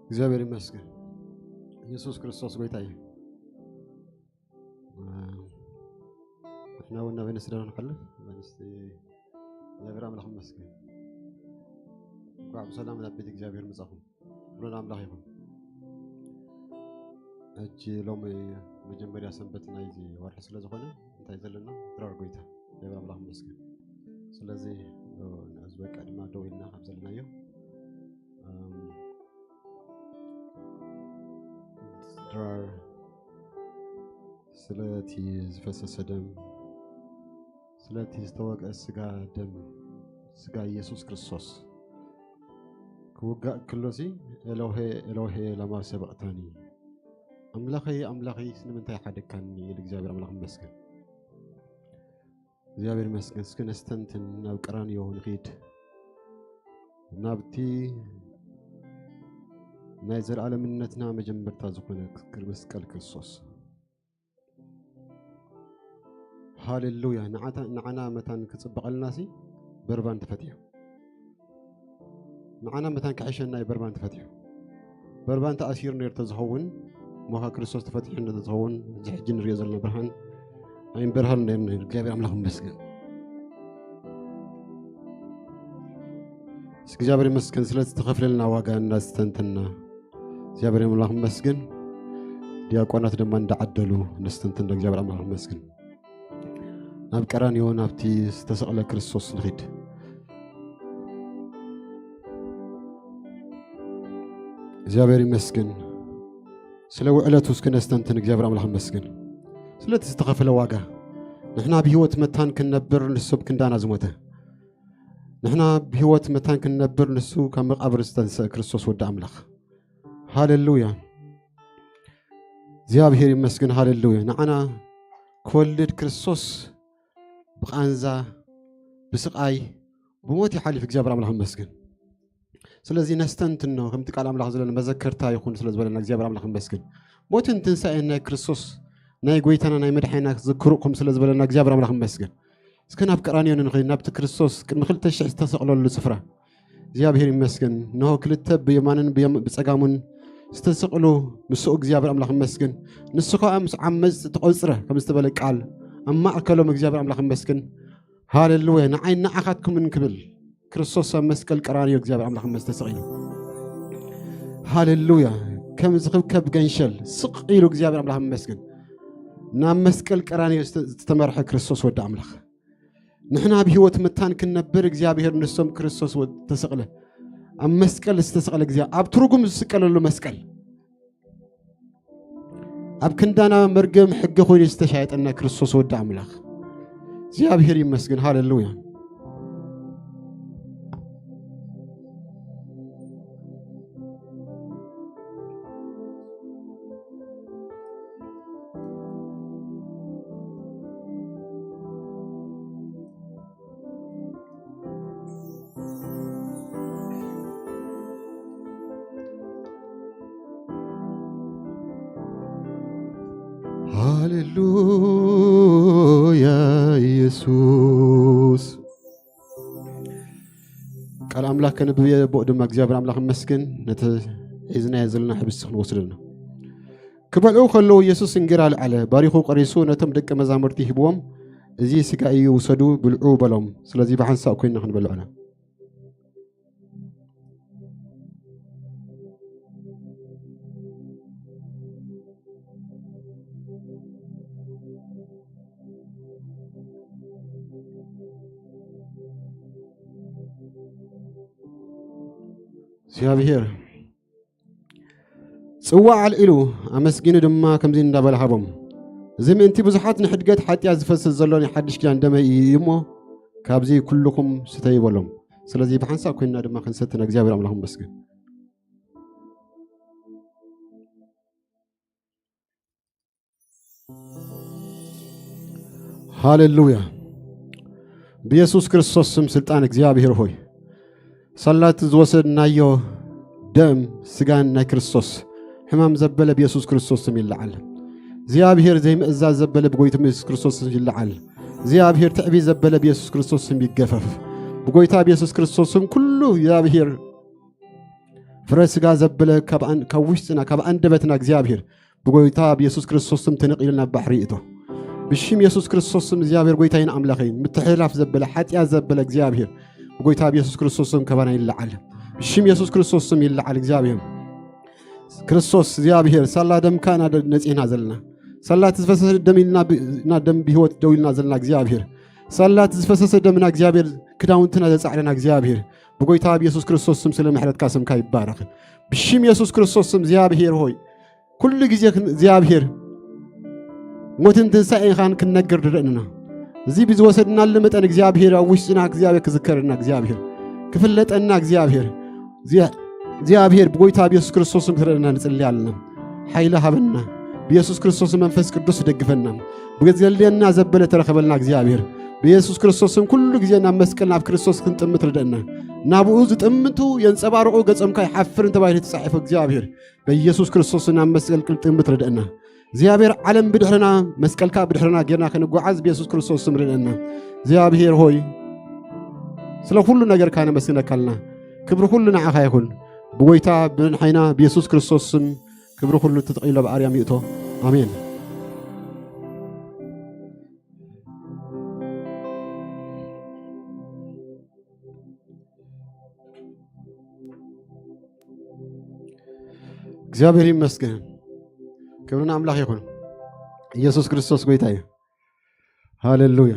እግዚኣብሔር ይመስገን። ኢየሱስ ክርስቶስ ጎይታ እዩ። ንሕና እውን ናብ ኣንስቲ ዶ ንሓልፍ? ኣንስቲ እግዚኣብሔር ኣምላኽ ይመስገን። እንኳዕ ብሰላም ናብ ቤት እግዚኣብሔር መጻኹም። ክብሪ ንኣምላኽ ይኹን። ሕጂ ሎሚ መጀመርያ ሰንበት ናይዚ ወርሒ ስለ ዝኾነ እንታይ ዘለና? ድራር ጎይታ። እግዚኣብሔር ኣምላኽ ይመስገን። ስለዚ፣ እ፣ ንእዚ በቃ ድማ ደው ኢልና ካብ ዘለናዮ፣ እም፣ ድራር ስለቲ ዝፈሰሰ ደም፣ ስለቲ ዝተወቅዐ ስጋ ደም፣ ስጋ ኢየሱስ ክርስቶስ ክውጋእ ከሎሲ፣ "ኤሎሄ፣ ኤሎሄ፣ ላማ ሰበቕታኒ?" "ኣምላኸይ፣ ኣምላኸይ፣ ስለምንታይ ሓደግካኒ?" ኢሉ እግዚኣብሔር ኣምላኽ ይመስገን። እግዚኣብሔር ይመስገን። እስኪ ነስተንትን፣ ናብ ቀራንዮ ንኺድ። ናብቲ ናይ ዘለኣለምነትና መጀመርታ ዝኾነ ክር-፣ መስቀል ክርስቶስ። ሃሌሉያ። ንዓታ-፣ ንዓና መታን ክጽበቐልናሲ በርባን ተፈቲሑ። ንዓና መታን ክሕሸና እዩ በርባን ተፈቲሑ። በርባን ተኣሲሩ ነይሩ ተዝኸውን፣ እሞ ኸኣ ክርስቶስ ተፈቲሑ እንተዝኸውን፣ እዚ ሕጂ ንሪኦ ዘለና ብርሃን ኣይንበርሃሉ ነይሩ። እግዚኣብሔር ኣምላኽ ይመስገን። እስኪ እግዚኣብሔር ይመስገን ስለቲ ዝተኸፍለልና ዋጋ እናስተንተንና። እግዚኣብሔር ኣምላኽ ይመስገን። ዲያቆናት ድማ እንዳዓደሉ ነስተንትን። እግዚኣብሔር ኣምላኽ ይመስገን። ናብ ቀራንዮ ናብቲ ዝተሰቕለ ክርስቶስ ንኺድ። እግዚኣብሔር ይመስገን። ስለ ውዕለቱ እስኪ ነስተንትን። እግዚኣብሔር ኣምላኽ ይመስገን። ስለቲ ዝተኸፈለ ዋጋ። ንሕና ብህይወት መታን ክንነብር ንሱ ኣብ ክንዳና ዝሞተ። ንሕና ብህይወት መታን ክንነብር ንሱ ካብ መቓብር ዝተንስአ ክርስቶስ ወዲ ኣምላኽ። ሃሌሉያ። እግዚኣብሔር ይመስገን። ሃሌሉያ። ንዓና ክወልድ ክርስቶስ ብቓንዛ፣ ብስቓይ፣ ብሞት ይሓልፍ። እግዚኣብሔር ኣምላኽ ይመስገን። ስለዚ ነስተንትኖ፣ ከምቲ ቃል ኣምላኽ ዘለና መዘከርታ ይኹን ስለ ዝበለና እግዚኣብሔር ኣምላኽ ይመስገን። ሞትን ትንሳኤን ናይ ክርስቶስ፣ ናይ ጎይታና ናይ መድሓኒና ክትዝክሩ እኹም ስለ ዝበለና እግዚኣብሔር ኣምላኽ ይመስገን። እስከ ናብ ቀራንዮ ንንኸይድ፣ ናብቲ ክርስቶስ ቅድሚ ክልተ ሽሕ ዝተሰቕለሉ ስፍራ። እግዚኣብሔር ይመስገን። እንሆ ክልተ ብየማንን ብየም-፣ ብጸጋሙን ዝተሰቕሉ ምስኡ እግዚኣብሔር ኣምላኽ ይመስገን። ንሱ ኸኣ ምስ ዓመጽቲ ተቖጽረ፣ ከም ዝተበለ ቃል፣ ኣብ ማእከሎም እግዚኣብሔር ኣምላኽ ይመስገን። ሃሌሉያ። ንዓይ ንዓኻትኩምን ክብል ክርስቶስ ኣብ መስቀል ቀራንዮ እግዚኣብሔር ኣምላኽ ይመስገን ተሰቒሉ። ሃሌሉያ። ከም ዝኽብከብ ገንሸል ስቕ ኢሉ እግዚኣብሔር ኣምላኽ ይመስገን። ናብ መስቀል ቀራንዮ ዝተ-፣ ዝተመርሐ ክርስቶስ ወዲ ኣምላኽ። ንሕና ብህይወት መታን ክንነብር እግዚኣብሔር ንሶም ክርስቶስ ወ-፣ ተሰቕለ። ኣብ መስቀል ዝተሰቕለ እግዚኣብ-፣ ኣብ ትርጉም ዝስቀለሉ መስቀል። ኣብ ክንዳና መርገም ሕጊ ኮይኑ ዝተሻየጠና ክርስቶስ ወዲ ኣምላኽ እግዚኣብሔር ይመስገን። ሃሌሉያ። ሃሌሉያ ኢየሱስ። ቃል ኣምላኽ ከንብብ እየ። ብኡ ድማ እግዚኣብሔር ኣምላኽ ይመስገን። ነቲ ሒዝናዮ ዘለና ሕብስቲ ክንወስደልና። ክበልዑ ከለዉ የሱስ እንጌራ ኣልዓለ፣ ባሪኹ ቆሪሱ ነቶም ደቀ መዛሙርቲ ሂብዎም፣ "እዚ ስጋ እዩ፣ ውሰዱ፣ ብልዑ" በሎም። ስለዚ ብሓንሳእ ኮይንና ክንበልዖ ኢና። እግዚኣብሔር ጽዋዕ ኣልዒሉ ኣመስጊኑ ድማ ከምዚ እንዳበለ ሃቦም፣ "እዚ ምእንቲ ብዙሓት ንሕድገት ሓጢኣት ዝፈስስ ዘሎ ናይ ሓድሽ ኪዳን ደመይ እዩ እሞ፣ ካብዚ ኩልኹም ስተዩ" በሎም። ስለዚ ብሓንሳብ ኮይንና ድማ ክንሰቲ ንእግዚኣብሔር ኣምላኽ ንመስግን። ሃሌሉያ። ብየሱስ ክርስቶስ ስም ስልጣን እግዚኣብሔር ሆይ፣ ሳላት ዝወሰድናዮ ደም ስጋን ናይ ክርስቶስ ሕማም ዘበለ ብየሱስ ክርስቶስ ስም ይለዓል። እግዚኣብሔር ዘይምእዛዝ ዘበለ ብጎይታ ብየሱስ ክርስቶስ ስም ይለዓል። እግዚኣብሔር ትዕቢት ዘበለ ብየሱስ ክርስቶስ ስም ይገፈፍ። ብጎይታ ብየሱስ ክርስቶስ ስም ኩሉ እግዚኣብሔር ፍረ ስጋ ዘበለ ካብ ኣን-፣ ካብ ውሽጥና፣ ካብ ኣንደበትና እግዚኣብሔር ብጎይታ ብየሱስ ክርስቶስ ስም ተነቒሉ ናብ ባሕሪ ይእቶ። ብሽም የሱስ ክርስቶስ ስም እግዚኣብሔር ጎይታይን ኣምላኸይን፣ ምትሕልላፍ ዘበለ፣ ሓጢኣት ዘበለ እግዚኣብሔር ብጎይታ ብየሱስ ክርስቶስ ስም ከባና ይለዓል። ብሽም የሱስ ክርስቶስ ስም ይለዓል እግዚኣብሔር። ክርስቶስ እግዚኣብሔር ሳላ ደምካ ኢና ደ-፣ ነጺህና ዘለና። ሳላ እቲ ዝፈሰሰ ደም ኢልና ብ-፣ ኢና ደም ብህይወት ደው ኢልና ዘለና እግዚኣብሔር። ሳላ እቲ ዝፈሰሰ ደምና እግዚኣብሔር ክዳውንትና ዘጻዕደና እግዚኣብሔር ብጎይታ ብየሱስ ክርስቶስ ስም ስለ ምሕረትካ ስምካ ይባረኽ። ብሽም የሱስ ክርስቶስ ስም እግዚኣብሔር ሆይ ኩሉ ግዜ ክን-፣ እግዚኣብሔር ሞትን ትንሳኤኻን ክንነግር ድረእንና። እዚ ብዝወሰድናሉ መጠን እግዚኣብሔር ኣብ ውሽጥና እግዚኣብሔር ክዝከረና እግዚኣብሔር ክፍለጠና እግዚኣብሔር እግዚኣብ-፣ እግዚኣብሔር ብጎይታ ብየሱስ ክርስቶስ ስም ክረእና ንጽሊ ኣለና። ሓይሊ ሃበና። ብየሱስ ክርስቶስ መንፈስ ቅዱስ ደግፈና። ብዘድልየና ዘበለ ተረኸበልና እግዚኣብሔር። ብየሱስ ክርስቶስ ስም ኩሉ ግዜ ናብ መስቀል ናብ ክርስቶስ ክንጥምት ርደእና። ናብኡ ዝጥምቱ የንጸባርቑ ገጾም ካይሓፍርን ተባሂሉ ተጻሒፉ እግዚኣብሔር። በኢየሱስ ክርስቶስ ናብ መስቀል ክንጥምት ርደእና። እግዚኣብሔር ዓለም ብድሕርና መስቀልካ ብድሕርና ጌርና ክንጓዓዝ ብየሱስ ክርስቶስ ስም ርደእና። እግዚኣብሔር ሆይ ስለ ኩሉ ነገርካ ነመስግነካ ኣለና። ክብሪ ኩሉ ንዓኻ ይኹን። ብጎይታ ብንሓይና ብየሱስ ክርስቶስ ስም ክብሪ ኩሉ ተጠቒሎ ብኣርያም ይእቶ። ኣሜን። እግዚኣብሔር ይመስገን። ክብሪ ንኣምላኽ ይኹን። ኢየሱስ ክርስቶስ ጎይታ እዩ። ሃሌሉያ።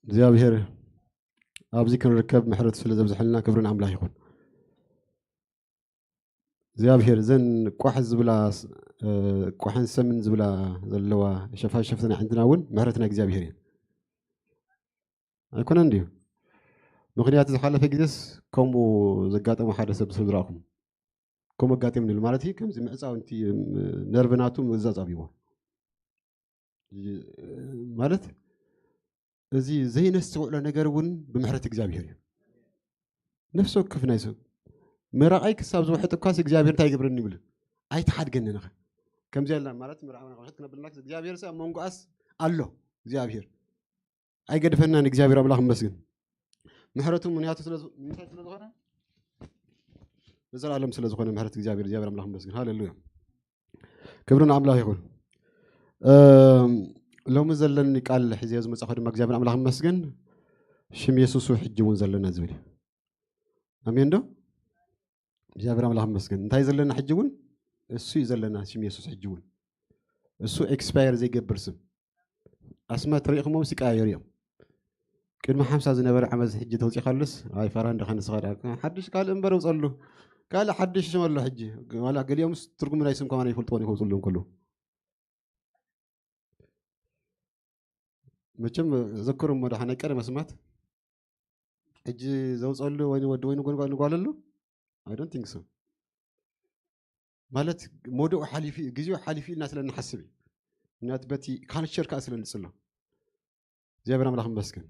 እግዚኣብሔር ኣብዚ ክንርከብ ምሕረቱ ስለ ዘብዝሐልና ክብሪ ንኣምላኽ ይኹን። እግዚኣብሔር እዘን ቋሕ ዝብላ ስ-፣ እ፣ ቋሕን ሰምን ዝብላ ዘለዋ ሸፋሽፍቲ ናይ ዓንድና እውን ምሕረት ናይ እግዚኣብሔር እዩ። ኣይኮነን ድዩ? ምኽንያቱ ዝሓለፈ ግዜስ ከምኡ ዘጋጠመ ሓደ ሰብ ስድራኹም ከምኡ ኣጋጢሙኒ ኢሉ ማለት እዩ። ከምዚ ምዕጻው እንቲ፣ እም፣ ነርቭ ናቱ ምእዛዝ ኣብይዎ። ይ-፣ ማለት እዚ ዘይነስተውዕሎ ነገር እውን ብምሕረት እግዚኣብሔር እዩ። ነፍሲ ወከፍ ናይ ሰብ ምራቐይ ክሳብ ዝውሕጥ እኳስ እግዚኣብሔር እንታይ ይገብረኒ ይብል። ኣይትሓድገኒ ንኸ። ከምዚ ያለ ማለት ምራቕ ንኽውሕጥ ክነብልና እግዚኣብሔር ሰብ ኣብ መንጎኣስ ኣሎ። እግዚኣብሔር ኣይገድፈናን። እግዚኣብሔር ኣምላኽ ይመስገን። ምሕረቱ ምንያቱ ስለ ዝ-፣ ምንታይ ስለ ዝኾነ? ለዘለኣለም ስለ ዝኾነ ምሕረት እግዚኣብሔር፣ እግዚኣብሔር ኣምላኽ ይመስገን። ሃሌሉያ። ክብሪ ንኣምላኽ ይኹን። እም፣ ሎሚ ዘለኒ ቃል ሒዘዮ ዝመጻኹ ድማ እግዚኣብሔር ኣምላኽ ይመስገን። ሽም የሱስ ሕጂ እውን ዘለና ዝብል እዩ። ኣሜን ዶ? እግዚኣብሔር ኣምላኽ ይመስገን። እንታይ ዘለና ሕጂ እውን? እሱ እዩ ዘለና፣ ሽም የሱስ ሕጂ እውን። እሱ ኤክስፓየር ዘይገብር ስም። ኣስማት ርኢኹሞምስ ይቀያየሩ እዮም። ቅድሚ ሓምሳ ዝነበረ ዓመት ሕጂ ተውፂኻሉስ፣ ኣይ ፋራ እንዲኻ ንስኻ ደኣ፣ ሓድሽ ካልእ እምበር ውፀሉ። ካልእ ሓድሽ ስም ኣሎ ሕጂ። ዋላ ገሊኦምስ ትርጉም ናይ ስም ከማን ይፈልጥዎን ይኸውፅሎም ከለዉ። መቸም ዘክሩ እሞ ደሓን ቀደም ኣስማት ሕጂ ዘውፀሉ ወይ ወዲ ወይ ንጓል ኣሎ? I don't think so። ማለት ሞድኡ ሓሊፉ እዩ፣ ግዜኡ ሓሊፉ ኢልና ስለ እንሓስብ እዩ። ምክንያቱ በቲ ካልቸር ከዓ ስለ ንፅሎ እግዚኣብሔር ኣምላኽ መስገን።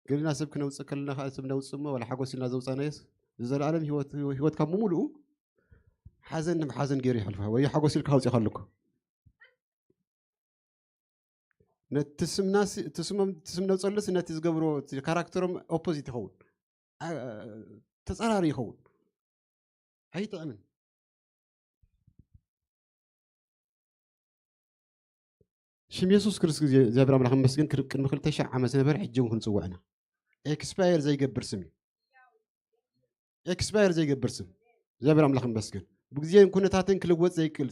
ገሊና ሰብ ክነውፅእ ከለና ከዓ ሰብ ነውፅእ እሞ ዋላ ሓጎስ ኢልና ዘውፃናዮስ ንዘለኣለም ህይወት ካብ ምሙልኡ ሓዘን ንብ ሓዘን ገይሩ ይሓልፋ ወይ ሓጎስ ኢልካ ኣውፂእካ ኣለኩ። ነቲ ስምና ሲ- እቲ ስሞም እቲ ስም ነውፀሉስ ነቲ ዝገብሮ እቲ ካራክተሮም ኦፖዚት ይኸውን። ኣ- ተፃራሪ ይኸውን። ኣይጥዕምን። ሽም የሱስ ክርስቶስ እግዚኣብሔር ኣምላኽ መስገን ክር- ቅድሚ ክልተ ሺሕ ዓመት ዝነበረ ሕጂ እውን ክንፅውዕ ኢና። ኤክስፓየር ዘይገብር ስም እዩ። ኤክስፓየር ዘይገብር ስም እግዚኣብሔር ኣምላኽ መስገን ብግዜን ኩነታትን ክልወጥ ዘይክእል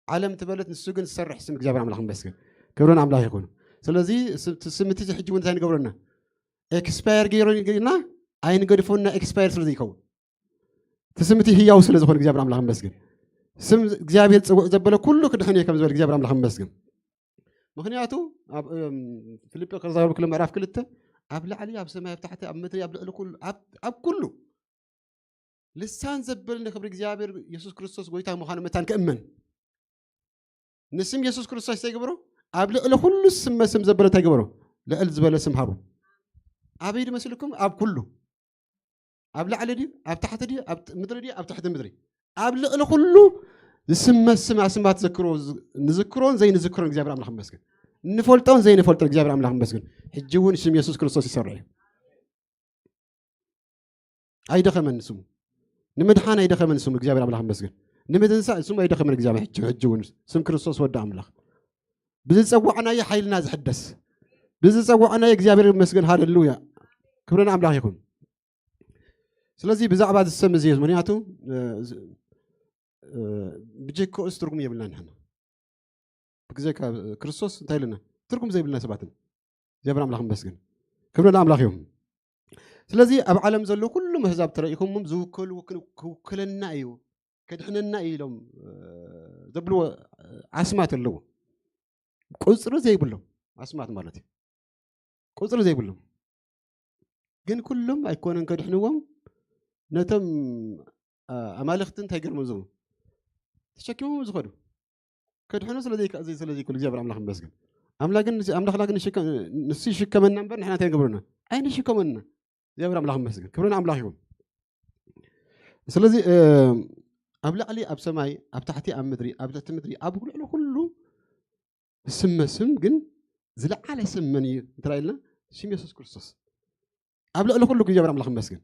ዓለም ትበለት ንሱ ግን ዝሰርሕ ስም እግዚኣብሔር ኣምላኽ መስገን። ክብርን ኣምላኽ ይኹኑ። ስለዚ ስም እቲ ሕጂ እውን እንታይ ንገብረና? ኤክስፓየር ገይሮ ኢና ኣይንገድፎና። ኤክስፓየር ስለ ዘይከውን እቲ ስም እቲ ህያው ስለ ዝኾነ እግዚኣብሔር ኣምላኽ መስገን። ስም እግዚኣብሔር ፅውዕ ዘበለ ኩሉ ክድሕን እየ ከም ዝበል እግዚኣብሔር ኣምላኽ መስገን። ምክንያቱ ኣብ ፊልጲ ከዛረብክሎ ምዕራፍ ክልተ ኣብ ላዕሊ ኣብ ሰማይ ኣብ ታሕቲ ኣብ ምድሪ ኣብ ልዕሊ ኩሉ ኣብ ኩሉ ልሳን ዘብል ንክብሪ እግዚኣብሔር የሱስ ክርስቶስ ጎይታ ምዃኑ መታን ክእመን ንስም የሱስ ክርስቶስ እንታይ ግበሮ? ኣብ ልዕሊ ኩሉ ስመ ስም ዘበለ እንታይ ግበሮ? ልዕል ዝበለ ስም ሃቡ። ኣበይ ድመስልኩም? ኣብ ኩሉ ኣብ ላዕሊ ድዩ ኣብ ታሕቲ ድዩ ኣብ ምድሪ ድዩ ኣብ ትሕቲ ምድሪ ኣብ ልዕሊ ኩሉ ዝስመ ስም ኣስማት ዘክሮ ንዝክሮን ዘይንዝክሮን እግዚኣብሔር ኣምላኽ መስገን። ንፈልጦን ዘይንፈልጦን እግዚኣብሔር ኣምላኽ መስገን። ሕጂ እውን ስም የሱስ ክርስቶስ ይሰርሕ እዩ። ኣይደኸመን ስሙ። ንምድሓን ኣይደኸመን ስሙ እግዚኣብሔር ኣምላኽ መስገን። ንምትንሳእ ስሙ ኣይደኸመን እግዚኣብሔር ሕጂ እውን ስም ክርስቶስ ወዲ ኣምላኽ ብዝፀዋዕናዮ ሓይልና ዝሕደስ ብዝፀዋዕናዮ እግዚኣብሔር ይመስገን። ሃለሉያ ክብርን ኣምላኽ ይኹን። ስለዚ ብዛዕባ ዝሰም እዚ ምክንያቱ ብጀክኦስ ትርጉም የብልና ንሕና ብግዜ ክርስቶስ እንታይ ኢልና ትርጉም ዘይብልና ሰባትን እግዚኣብሔር ኣምላኽ መስግን ክብሪ ንኣምላኽ እዮም። ስለዚ ኣብ ዓለም ዘለዉ ኩሉ መህዛብ ተረኢኹምም ዝውከሉ ክውክለና እዩ ከድሕነና እዩ ኢሎም ዘብልዎ ኣስማት ኣለዎ። ቁፅሪ ዘይብሎም ኣስማት ማለት እዩ። ቁፅሪ ዘይብሎም ግን ኩሎም ኣይኮነን ከድሕንዎም ነቶም ኣማልኽቲ እንታይ ገርሞም ዝቡ ተሸኪሞም ዝኸዱ ከድሕኑ ስለዘይክእል ዘይክእል እግዚኣብሔር ኣምላኽ መስግን ኣምላኽና ግን ንሱ ይሽከመና እምበር ንሕና እንታይ ንገብረና ኣይንሽከመና። እግዚኣብሔር ኣምላኽ መስግን ክብሪ ንኣምላኽ ይኹን። ስለዚ ኣብ ላዕሊ ኣብ ሰማይ ኣብ ታሕቲ ኣብ ምድሪ ኣብ ትሕቲ ምድሪ ኣብ ልዕሊ ኩሉ ስመ ስም ግን ዝለዓለ ስም መን እዩ እንተራ ኢልና ስም የሱስ ክርስቶስ ኣብ ልዕሊ ኩሉ እግዚኣብሔር ኣምላኽ መስግን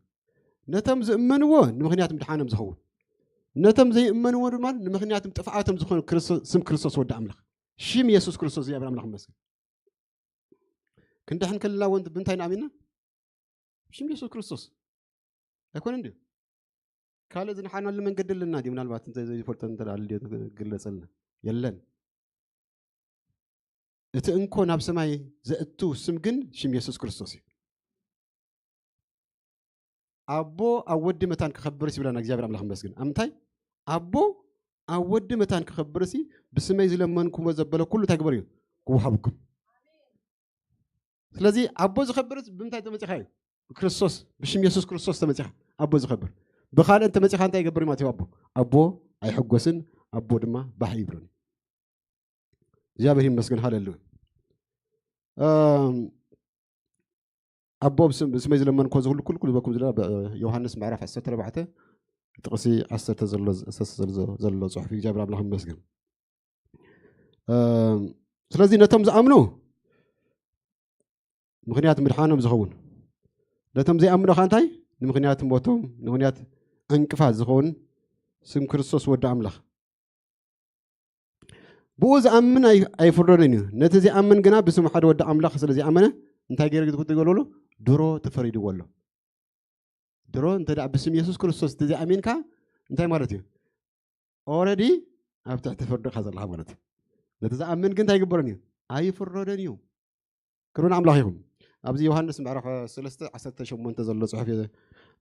ነቶም ዝእመንዎ ንምኽንያት ምድሓኖም ዝኸውን ነቶም ዘይእመንዎ ድማ ንምኽንያት ጥፍኣቶም ዝኾነ ስም ክርስቶስ ወዲ ኣምላኽ ሽም የሱስ ክርስቶስ እግዚኣብሔር ኣምላኽ መስግን ክንድሕን ከለና እውን ብምንታይ ንኣሚንና ሽም የሱስ ክርስቶስ ኣይኮነን ድዩ? ካልእ ዝንሓናሉ መንገዲ ኣለና ድዩ? ምናልባት እንተ ዘይፈልጦ እንተ ኣልዮ ግለጸልና የለን። እቲ እንኮ ናብ ሰማይ ዘእቱ ስም ግን ሽም የሱስ ክርስቶስ እዩ። ኣቦ ኣብ ወዲ መታን ክኸብርስ ይብለና እግዚኣብሔር ኣምላኽ መስግን ኣብ ምንታይ ኣቦ ኣብ ወዲ መታን ክኸብርሲ ብስመይ ዝለመንኩሞ ዘበለ ኩሉ እንታይ ግበር እዩ ክወሃብኩም። ስለዚ ኣቦ ዝኸብር ብምንታይ ተመፂኻ እዩ? ብክርስቶስ ብሽም የሱስ ክርስቶስ ተመፂኻ ኣቦ ዝኸብር ብኻልእ እንተመፂኻ እንታይ ይገብር ማለት እዩ? ኣቦ ኣቦ ኣይሕጎስን ኣቦ ድማ ባህ ይብሉን። እግዚኣብሔር ይመስገን ሃለሉ። ኣቦ ብስመይ ዝለመንኮ ዝህሉ ኩልኩል ዝበኩም ዝለ ዮሃንስ ምዕራፍ ዓሰርተ ኣርባዕተ ጥቕሲ ዓሰርተ ዘሎ ጽሑፍ እግዚኣብሔር ኣምላኽ ይመስገን። ስለዚ ነቶም ዝኣምኑ ምኽንያት ምድሓኖም ዝኸውን ነቶም ዘይኣምኑ ኸዓ እንታይ ንምኽንያት ሞቶም ንምኽንያት ዕንቅፋት ዝኸውን ስም ክርስቶስ ወዲ ኣምላኽ ብኡ ዝኣምን ኣይፍረዶን እዩ። ነቲ ዘይኣምን ግና ብስም ሓደ ወዲ ኣምላኽ ስለ ዘይኣመነ እንታይ ገይረ ክትብል ይገብረሉ ድሮ ተፈሪድዎ ኣሎ። ድሮ እንተ ደኣ ብስም የሱስ ክርስቶስ እንተ ዘይኣሚንካ እንታይ ማለት እዩ? ኦረዲ ኣብ ትሕቲ ፍርዲ ኢኻ ዘለኻ ማለት እዩ። ነቲ ዝኣምን ግን እንታይ ይግበረን እዩ? ኣይፍረደን እዩ። ክብሪ ንኣምላኽ ይኹን። ኣብዚ ዮሃንስ ምዕራፍ ሰለስተ ዓሰርተ ሸሞንተ ዘሎ ጽሑፍ እየ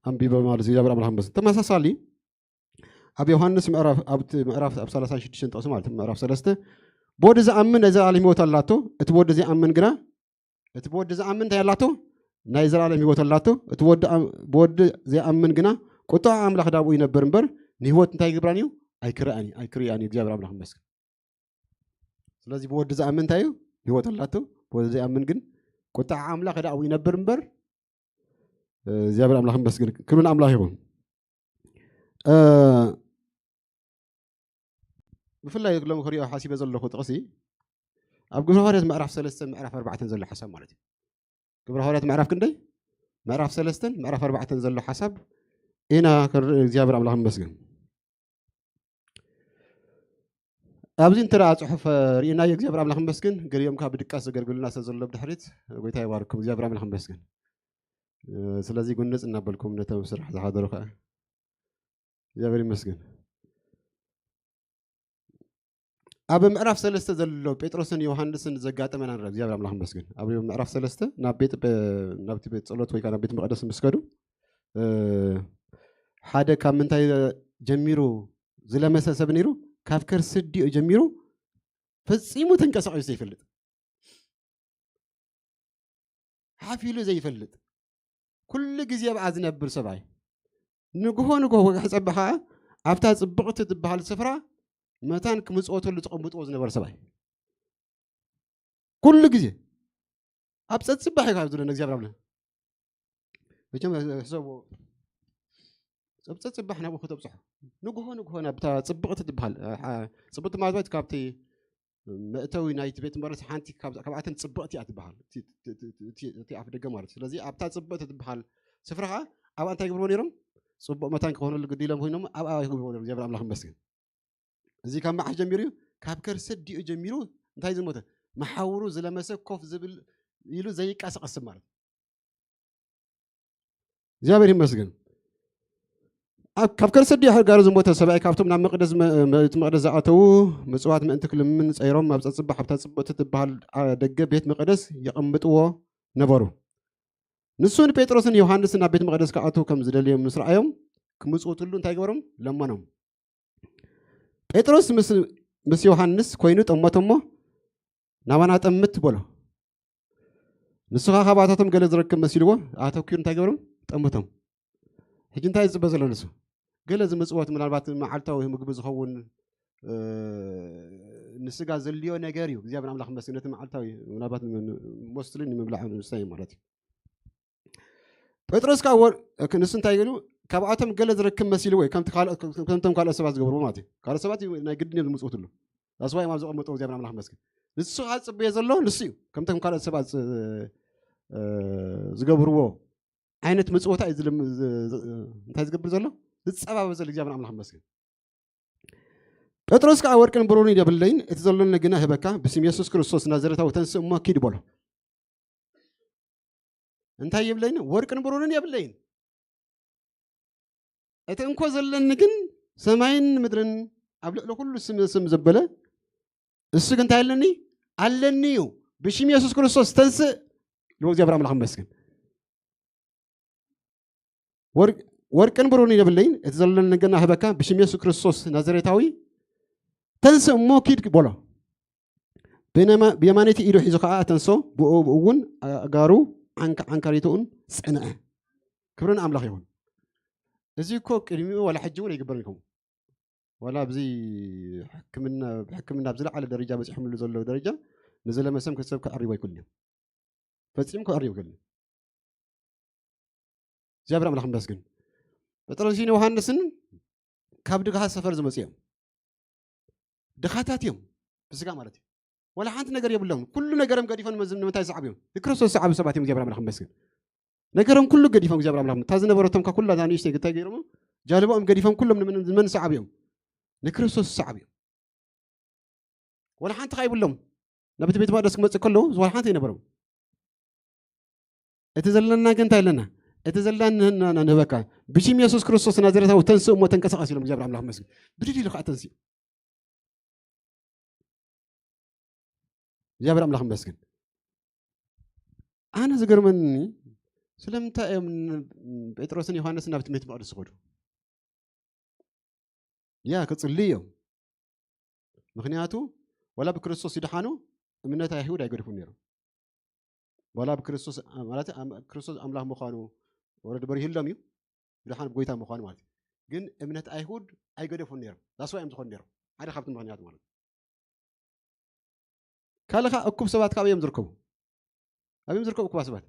ኣንቢበ ማለት እዩ። እግዚኣብሔር ኣምላኽ ይመስገን። ተመሳሳሊ ኣብ ዮሃንስ ምዕራፍ ኣብቲ ምዕራፍ ኣብ ሰላሳን ሽዱሽተን ጥቕሲ ማለት ምዕራፍ ሰለስተ ብወዲ ዝኣምን ናይ ዘላለም ህይወት ኣላቶ፣ እቲ ብወዲ ዘይኣምን ግና እቲ ብወዲ ዝኣምን እንታይ ኣላቶ? ናይ ዘላለም ህይወት ኣላቶ። እቲ ወዲ ኣም- ብወዲ ዘይኣምን ግና ቁጥዓ ኣምላኽ ዳብኡ ይነብር እምበር ንህይወት እንታይ ይግብራን እዩ? ኣይክርኣን እዩ፣ ኣይክርኣን እዩ። እግዚኣብሔር ኣምላኽ ይመስገን። ስለዚ ብወዲ ዝኣምን እንታይ እዩ? ህይወት ኣላቶ። ብወዲ ዘይኣምን ግን ቁጥዓ ኣምላኽ ዳብኡ ይነብር እምበር እግዚኣብሔር ኣምላኽ ይመስገን። ክብሪ ንኣምላኽ ይኹን። ብፍላይ ሎም ክሪኦ ሓሲበ ዘለኹ ጥቕሲ ኣብ ግብረ ሃዋርያት ምዕራፍ ሰለስተ ምዕራፍ ኣርባዕተን ዘሎ ሓሳብ ማለት እዩ። ግብረ ሃዋርያት ምዕራፍ ክንደይ? ምዕራፍ ሰለስተን ምዕራፍ ኣርባዕተን ዘሎ ሓሳብ ኢና ክንርኢ። እግዚኣብሔር ኣምላኽ ይመስገን። ኣብዚ እንተ ደኣ ጽሑፍ ርኢናዮ እግዚኣብሔር ኣምላኽ ይመስገን። ገሊኦም ካብ ድቃስ ዘገልግሉና ስለ ዘሎ ብድሕሪት ጎይታ ይባርኩም። እግዚኣብሔር ኣምላኽ ይመስገን። ስለዚ ጉንጽ እናበልኩም ነቶም ስራሕ ዝሓደሩ ከኣ እግዚኣብሔር ይመስገን። ኣብ ምዕራፍ ሰለስተ ዘሎ ጴጥሮስን ዮሃንስን ዘጋጠመና ንርኢ። እግዚኣብሔር ኣምላኽ ይመስገን። ኣብ ምዕራፍ ሰለስተ ናብ ቤት ናብቲ ቤት ጸሎት ወይ ከዓ ናብ ቤት መቕደስ ምስ ከዱ ሓደ ካብ ምንታይ ጀሚሩ ዝለመሰ ሰብ ነይሩ? ካብ ከርሲ ኣዲኡ ጀሚሩ ፈጺሙ ተንቀሳቒሱ ዘይፈልጥ፣ ሓፍ ኢሉ ዘይፈልጥ፣ ኩሉ ግዜ ኣብኣ ዝነብር ሰብኣይ፣ ንግሆ ንግሆ ወጋሕ ጸባ ኸዓ ኣብታ ጽብቕቲ ትበሃል ስፍራ መታን ክምጽወተሉ ዝቐምጥዎ ዝነበረ ሰብኣይ፣ ኩሉ ግዜ ኣብ ጸጽባሕ እዩ ካብ ዝብለና እግዚኣብሔር ኣምላኽ። መቸም ሕሰብዎ፣ ጸብጸ ጽባሕ ናብኡ ከተብጽሖ። ንግሆ ንግሆ ናብታ ጽብቕቲ ትበሃል፣ እ፣ ሓ-፣ ጽብቕቲ ማለት ካብቲ መእተዊ ናይቲ ቤት መቕደስ ሓንቲ ካብ-፣ ካብኣተን ጽብቕቲ እያ ትበሃል። እቲ፣ እቲ፣ እቲ፣ እቲ፣ እቲ ኣፍ ደገ ማለት እዩ። ስለዚ ኣብታ ጽብቕቲ ትበሃል ስፍራ ኸዓ ኣብኣ እንታይ ይገብርዎ ነይሮም? ጽቡቕ መታን ክኾነሉ ግዲ ኢሎም ኮይኖም ኣብኣ ይገብርዎ ነይሮም። እግዚኣብሔር ኣምላኽ ይመስገን። እዚ ካብ መዓስ ጀሚሩ እዩ? ካብ ከርሲ ኣዲኡ ጀሚሩ እንታይ ዝሞተ? መሓውሩ ዝለመሰ ኮፍ ዝብል ኢሉ ዘይቃሳቐስ ሰብ ማለት እዩ። እግዚኣብሔር ይመስገን። ኣብ-፣ ካብ ከርሲ ኣዲኡ ሓጋሩ ዝሞተ ሰብኣይ ካብቶም ናብ መቕደስ መ-፣ መ-፣ እቲ መቕደስ ዝኣተዉ ምጽዋት ምእንቲ ክልምን ጸይሮም ኣብ ጸጽባሕ ኣብታ ጽብቕቲ ትበሃል ኣ-፣ ደገ ቤት መቕደስ የቐምጥዎ ነበሩ። ንሱ ንጴጥሮስን ዮሃንስን ናብ ቤት መቕደስ ክኣትዉ ከም ዝደልዮም ምስ ረኣዮም ክምጽውትሉ እንታይ ገበሮም? ለመኖም። ጴጥሮስ ምስ፣ ምስ ዮሃንስ ኮይኑ ጠመቶ እሞ ናባና ጠምት በሎ። ንሱ ኸዓ ካብኣታቶም ገለ ዝረክብ መሲልዎ ኣተኲሩ እንታይ ገበሮም? ጠመቶም። ሕጂ እንታይ ዝጽበ ዘሎ ንሱ? ገለ ዝምጽወት ምናልባት መዓልታዊ ምግቢ ዝኸውን፣ እ፣ ንስጋ ዘድልዮ ነገር እዩ። እግዚኣብሔር ኣምላኽ ይመስገን ነቲ መዓልታዊ ምናልባት ን-፣ ን-፣ ሞስትሊ ንምብላዕ ምስታይ ማለት እዩ። ጴጥሮስ ከኣ ወር-፣ ክ-፣ ንሱ እንታይ ኢሉ? ካብኣቶም ገለ ዝረክብ መሲልዎ እዩ፣ ከምቲ ካልኦ-፣ ከምቶም ካልኦት ሰባት ዝገብርዎ ማለት እዩ። ካልኦት ሰባት እዩ ናይ ግድን እዮም ዝምጽውትሉ። ዳስዋይ ኣብ ዝቐመጥዎ እግዚኣብሔር ኣምላኽ ይመስገን። ንሱ ከኣ ዝጽበዮ ዘሎ ንሱ እዩ። ከምቶም ካልኦት ሰባት ዝ-፣ እ፣ ዝገብርዎ ዓይነት ምጽወታ እዩ ዝልም-፣ ዝ-፣ ዝ-፣ እንታይ ዝገብር ዘሎ? ዝጸባበ ዘሎ እግዚኣብሔር ኣምላኽ ይመስገን። ጴጥሮስ ከኣ ወርቅን ብሩርን የብለይን፣ እቲ ዘሎኒ ግና ህበካ፣ ብስም የሱስ ክርስቶስ ናዝሬታዊ ተንስእ እሞ ኪድ በሎ። እንታይ የብለይን? ወርቅን ብሩርን የብለይን። እቲ እንኮ ዘለኒ ግን ሰማይን ምድርን ኣብ ልዕሊ ኩሉ ስም ስም ዘበለ እሱ ግን እንታይ ኣለኒ? ኣለኒ እዩ። ብሽም የሱስ ክርስቶስ ተንስእ። ልቦ እግዚኣብሔር ኣምላኽ ይመስገን። ወር-፣ ወርቅን ብሩርን የብለይን፣ እቲ ዘለኒ ግን ኣህበካ፣ ብሽም የሱስ ክርስቶስ ናዝሬታዊ ተንስእ እሞ ኪድ በሎ። ብየማ-፣ ብየማነይቲ ኢዱ ሒዙ ኸዓ ኣተንሶ፣ ብኡ፣ ብኡ እውን ኣእጋሩ ዓንካ-፣ ዓንካሪቶኡን ጸንዐ። ክብሪ ንኣምላኽ ይኹን። እዚ እኮ ቅድሚኡ ዋላ ሕጂ እውን ኣይግበርን ይኸውን። ዋላ ኣብዚ ሕክምና፣ ብሕክምና ኣብ ዝለዓለ ደረጃ በጺሖምሉ ዘለዉ ደረጃ ንዝለመሰም ሰብ ከዕርይዎ ኣይክእሉን እዮም። ፈጺሙ ከዕርይዎ ኣይክእሉን። እግዚኣብሔር ኣምላኽ ይመስገን። ጴጥሮስን ዮሃንስን ካብ ድኻ ሰፈር ዝመጹ እዮም። ድኻታት እዮም፣ ብስጋ ማለት እዩ። ዋላ ሓንቲ ነገር የብሎም። ኩሉ ነገሮም ገዲፎም ንመዝ-፣ ንምንታይ ዝሰዓቡ እዮም? ንክርስቶስ ዝሰዓቡ ሰባት እዮም። እግዚኣብሔር ኣምላኽ ይመስገን። ነገሮም ኩሉ ገዲፎም እግዚኣብሔር ኣምላኽ፣ እታ ዝነበረቶም ካብ ኩላ እዛ ንእሽተይ እንታይ ገይሮም? ጃልባኦም ገዲፎም ኩሎም ንመን፣ ንመን ዝሰዓቡ እዮም? ንክርስቶስ ዝሰዓቡ እዮም። ዋላ ሓንቲ ከኣ ይብሎም። ናብቲ ቤት መቕደስ ክመጽእ ከለዉ ዋላ ሓንቲ ኣይነበሮም። እቲ ዘለና ግን እንታይ ኣለና? እቲ ዘለና ንህና ንህበካ። ብሽም የሱስ ክርስቶስ ናዝሬታዊ ተንስእ እሞ ተንቀሳቐስ ኢሎም እግዚኣብሔር ኣምላኽ ይመስገን። ብድድ ኢሉ ከኣ ተንስኡ። እግዚኣብሔር ኣምላኽ ይመስገን። ኣነ ዝገርመኒ ስለምንታይ እዮም ን-፣ ጴጥሮስን ዮሃንስን ናብቲ ቤት መቕደስ ዝኸዱ? ያ ክጽልዩ እዮም። ምክንያቱ ዋላ ብክርስቶስ ይድሓኑ እምነት ኣይሁድ ኣይገድፉን ነይሮም። ዋላ ብክርስቶስ ማለት ኣም- ክርስቶስ ኣምላኽ ምዃኑ ወረድ በሪህሎም እዩ። ይድሓኑ ብጎይታ ምዃኑ ማለት እዩ። ግን እምነት ኣይሁድ ኣይገደፉን ነይሮም። ዳስዋ እዮም ዝኾኑ ነይሮም። ሓደ ካብቲ ምክንያት ማለት እዩ። ካልእ ከዓ እኩብ ሰባት ካብ እዮም ዝርከቡ። ኣብ እዮም ዝርከቡ እኩባት ሰባት?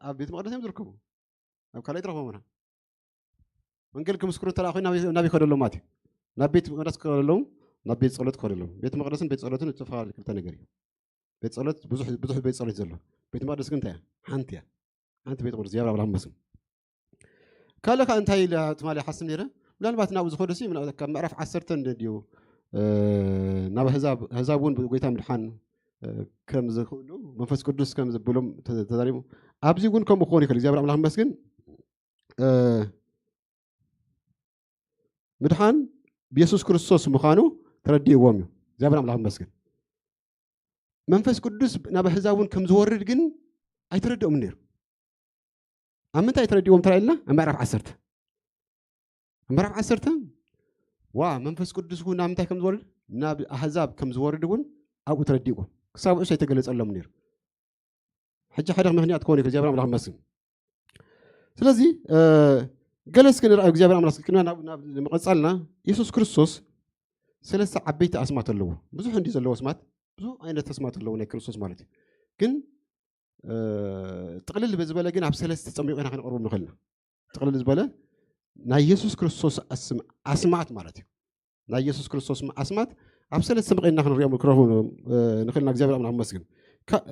ኣብ ቤት መቅደስ እዮም ዝርከቡ። ኣብ ካልእ ትረኽቦም ና ወንጌል ክምስክሩ እንተ ኮይኑ ናብ ይከደሎም ማለት እዩ። ናብ ቤት መቅደስ ክኸደሎም ናብ ቤት ጸሎት ክኸደሎም። ቤት መቅደስን ቤት ጸሎትን ዝተፈላለዩ ክልተ ነገር እዩ። ቤት ጸሎት ብዙሕ ብዙሕ ቤት ጸሎት ዘሎ። ቤት መቅደስ ግን እንታይ እያ? ሓንቲ እያ። ሓንቲ ቤት መቅደስ እግዚኣብሔር ኣምላኽ መስም ካልእ ከዓ እንታይ ኢለ ትማሊ ሓስብ ነይረ? ምናልባት ናብኡ ዝኸደሲ ካብ ምዕራፍ ዓሰርተ እንድዩ ናብ ህዛብ ህዛብ እውን ብጎይታ ምድሓን ከም ዝኽእሉ መንፈስ ቅዱስ ከም ዝብሎም ተዛሪቡ። ኣብዚ እውን ከምኡ ክኾን ይኽእል። እግዚኣብሔር ኣምላኽ መስግን ምድሓን ብየሱስ ክርስቶስ ምዃኑ ተረዲእዎም እዩ። እግዚኣብሔር ኣምላኽ መስግን መንፈስ ቅዱስ ናብ ኣህዛብ እውን ከም ዝወርድ ግን ኣይተረድኦም ነይሩ። ኣብ ምንታይ ተረዲእዎም ተራኢልና? ኣብ ምዕራፍ ዓሰርተ ኣብ ምዕራፍ ዓሰርተ ዋ መንፈስ ቅዱስ እውን ናብ ምንታይ ከም ዝወርድ ናብ ኣህዛብ ከም ዝወርድ እውን ኣብኡ ተረዲእዎም። ክሳብ እሱ ኣይተገለጸሎም ነይሩ። ሕጂ ሓደ ምክንያት ክኾን እዩ እግዚኣብሔር ኣምላኽ መስግን። ስለዚ ገለ እስኪ ንርኣዩ እግዚኣብሔር ኣምላኽ እስኪ ናብ ምቐጻልና የሱስ ክርስቶስ ሰለስተ ዓበይቲ ኣስማት ኣለዎ። ብዙሕ እንዲ ዘለዎ ኣስማት ብዙሕ ዓይነት ኣስማት ኣለዎ ናይ ክርስቶስ ማለት እዩ። ግን ጥቕልል ዝበለ ግን ኣብ ሰለስተ ጸሚቑ ኢና ክንቕርቦም ንኽእልና። ጥቕልል ዝበለ ናይ የሱስ ክርስቶስ ኣስማት ማለት እዩ። ናይ የሱስ ክርስቶስ ኣስማት ኣብ ሰለስተ መቐና ክንሪኦም ክረኽቡ ንኽእልና እግዚኣብሔር ኣምላኽ መስግን።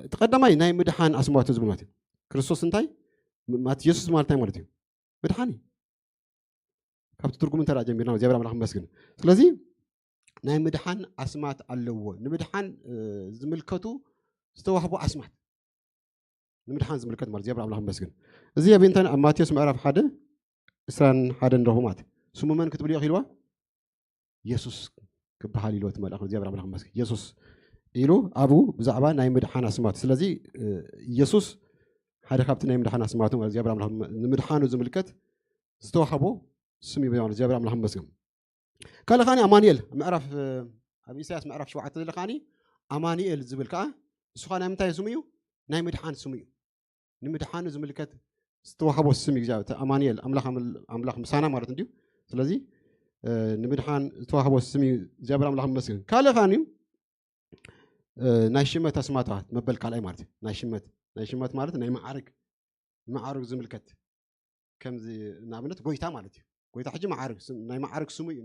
እቲ ቀዳማይ ናይ ምድሓን ኣስማቱ ዝብል ማለት እዩ። ክርስቶስ እንታይ ማለት የሱስ ማለት እንታይ ማለት እዩ? ምድሓን እዩ። ካብቲ ትርጉም እንተ ጀሚርና እግዚኣብሔር ኣምላኽ መስግን። ስለዚ ናይ ምድሓን ኣስማት ኣለዎ። ንምድሓን ዝምልከቱ ዝተዋህቡ ኣስማት ንምድሓን ዝምልከት ማለት እግዚኣብሔር ኣምላኽ መስግን። እዚ ኣብ እንታይ ኣብ ማቴዎስ ምዕራፍ ሓደ ዕስራን ሓደን ንረኽቦ ማለት ስሙ መን ክትብልዮ ኢልዋ? የሱስ ክበሃል ኢልዎ እቲ መልኣኽ እግዚኣብሔር ኣምላኽ መስግን። የሱስ ኢሉ ኣብኡ ብዛዕባ ናይ ምድሓን ኣስማት። ስለዚ የሱስ ሓደ ካብቲ ናይ ምድሓን ኣስማቱ እግዚኣብሔር ኣምላኽ ንምድሓኑ ዝምልከት ዝተዋህቦ ስም እዩ። እግዚኣብሔር ኣምላኽ መስግን። ካልእ ከዓኒ ኣማኑኤል ምዕራፍ ኣብ ኢሳያስ ምዕራፍ ሸውዓተ ዘሎ ከዓኒ ኣማኑኤል ዝብል ከዓ እሱ ከዓ ናይ ምንታይ ስሙ እዩ? ናይ ምድሓን ስሙ እዩ። ንምድሓኑ ዝምልከት ዝተዋህቦ ስም እዩ። እግዚኣብሔር ኣማኑኤል ኣምላኽ ኣምላኽ ምሳና ማለት እንድዩ። ስለዚ ንምድሓን ዝተዋህቦ ስም እዩ። እግዚኣብሔር ኣምላኽ መስግን። ካልእ ከዓኒ ናይ ሽመት ኣስማት መበል ካልኣይ ማለት እዩ። ናይ ሽመት ናይ ሽመት ማለት ናይ መዓርግ መዓርግ ዝምልከት ከምዚ ንኣብነት ጎይታ ማለት እዩ። ጎይታ ሕጂ መዓርግ ናይ መዓርግ ስሙ እዩ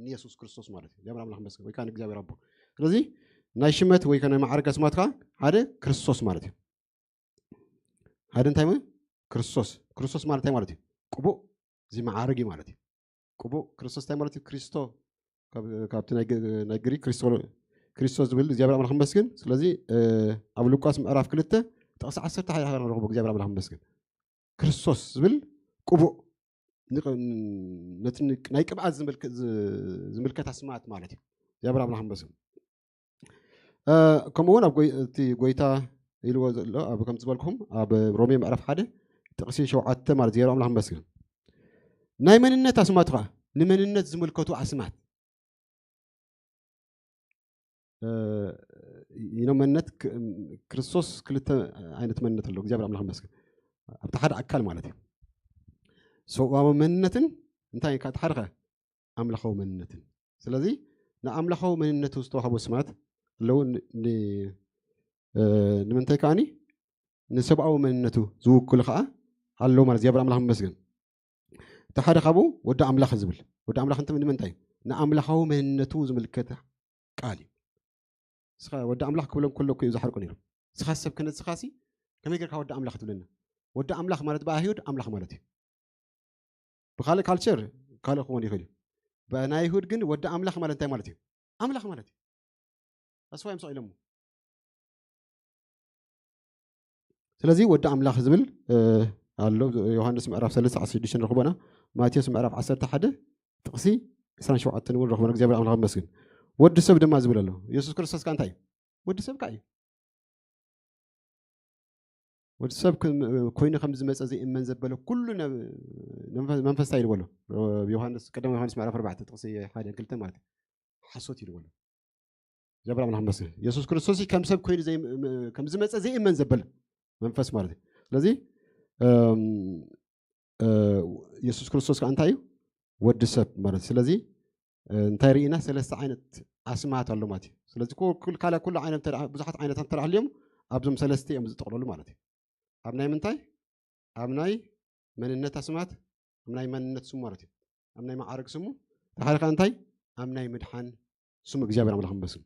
ንየሱስ ክርስቶስ ማለት እዩ። እግዚኣብሔር ኣምላኽ መስገን ወይ ከዓ ንእግዚኣብሔር ኣቦ። ስለዚ ናይ ሽመት ወይ ናይ መዓርግ ኣስማትካ ሓደ ክርስቶስ ማለት እዩ። ሓደ እንታይ ክርስቶስ ክርስቶስ ማለት እንታይ ማለት እዩ? ቅቡእ እዚ መዓርግ እዩ ማለት እዩ። ቅቡእ ክርስቶስ እንታይ ማለት እዩ? ክሪስቶ ካብቲ ናይ ግሪክ ክሪስቶ ዝብል እግዚኣብሔር ኣምላኽ መስግን። ስለዚ ኣብ ሉቃስ ምዕራፍ ክልተ ጥቕሲ ዓሰርተ ሓደ ንረኽቦ እግዚኣብሔር ኣምላኽ መስግን። ክርስቶስ ዝብል ቅቡእ ናይ ቅብኣት ዝምልከት ኣስማት ማለት እዩ። እግዚኣብሔር ኣምላኽ መስግን። ከምኡ እውን ኣብ እቲ ጎይታ ኢልዎ ዘሎ ኣብ ከም ዝበልኩም ኣብ ሮሜ ምዕራፍ ሓደ ጥቕሲ ሸውዓተ ማለት እግዚኣብሔር ኣምላኽ መስግን። ናይ መንነት ኣስማት ከዓ ንመንነት ዝምልከቱ ኣስማት ይኖ መንነት ክርስቶስ ክልተ ዓይነት መንነት ኣለዎ። እግዚኣብሔር ኣምላኽ መስገን ኣብቲ ሓደ ኣካል ማለት እዩ። ሰብኣዊ መንነትን እንታይ እቲ ሓደ ኣምላኻዊ መንነትን። ስለዚ ንኣምላኻዊ መንነቱ ዝተዋህቦ ስማት ኣለዉ። ንምንታይ ከዓኒ ንሰብኣዊ መንነቱ ዝውክሉ ከዓ ኣለዉ ማለት እግዚኣብሔር ኣምላኽ መስገን። እቲ ሓደ ካብኡ ወዲ ኣምላኽ ዝብል ወዲ ኣምላኽ እንተ ንምንታይ ንኣምላኻዊ መንነቱ ዝምልከት ቃል እዩ። እስኻ ወዲ ኣምላኽ ክብሎም ከሎ እኮ እዩ ዝሓርቁ ነይሮም። እስኻ ሰብ ከነስኻሲ ከመይ ጌርካ ወዲ ኣምላኽ ትብለና? ወዲ ኣምላኽ ማለት ብኣይሁድ ኣምላኽ ማለት እዩ። ብካልእ ካልቸር ካልእ ክኾን ይኽእል እዩ። ብናይ ኣይሁድ ግን ወዲ ኣምላኽ ማለት እንታይ ማለት እዩ? ኣምላኽ ማለት እዩ። ኣስዋ እዮም ሰቒሎሞ። ስለዚ ወዲ ኣምላኽ ዝብል ኣሎ። ዮሃንስ ምዕራፍ ሰለስተ ዓሰርተ ሽዱሽተ ንረኽቦና። ማቴዎስ ምዕራፍ ዓሰርተ ሓደ ጥቕሲ ዕስራን ሸውዓተን እውን ረኽቦና። እግዚኣብሔር ኣምላኽ መስግን። ወዲ ሰብ ድማ ዝብል ኣሎ። የሱስ ክርስቶስ ከ እንታይ እዩ? ወዲ ሰብ ከ እዩ። ወዲ ሰብ ከም- ኮይኑ ከም ዝመፀ ዘይእመን ዘበለ ኩሉ ናብ- ንመንፈ- መንፈስ እንታይ ይልበሎ? ዮሃንስ፣ ቀዳማዊ ዮሃንስ ምዕራፍ ኣርባዕተ ጥቕሲ ሓደ ክልተ ማለት እዩ። ሓሶት ይልበሎ። እግዚኣብሔር ኣምላኽ ይመስገን። የሱስ ክርስቶስ ከም ሰብ ኮይኑ ዘይ- ከም ዝመፀ ዘይእመን ዘበለ መንፈስ ማለት እዩ። ስለዚ እም፣ እ፣ የሱስ ክርስቶስ ከዓ እንታይ እዩ? ወዲ ሰብ ማለት እዩ። ስለዚ እ፣ እንታይ ርኢና? ሰለስተ ዓይነት ኣስማት ኣሎ ማለት እዩ። ስለዚ ኩ- ኩል- ካልእ ኩሉ ዓይነት እንተ ደኣ- ብዙሓት ዓይነታት እንተ ደኣ ሃልዮም ኣብዞም ሰለስተ እዮም ዝጠቕለሉ ማለት እዩ። ኣብ ናይ ምንታይ? ኣብ ናይ መንነት ኣስማት፣ ኣብ ናይ መንነት ስሙ ማለት እዩ። ኣብ ናይ መዓርግ ስሙ፣ እቲ ሓደ ከዓ እንታይ? ኣብ ናይ ምድሓን ስሙ እግዚኣብሔር ኣምላኽ ይመስገን።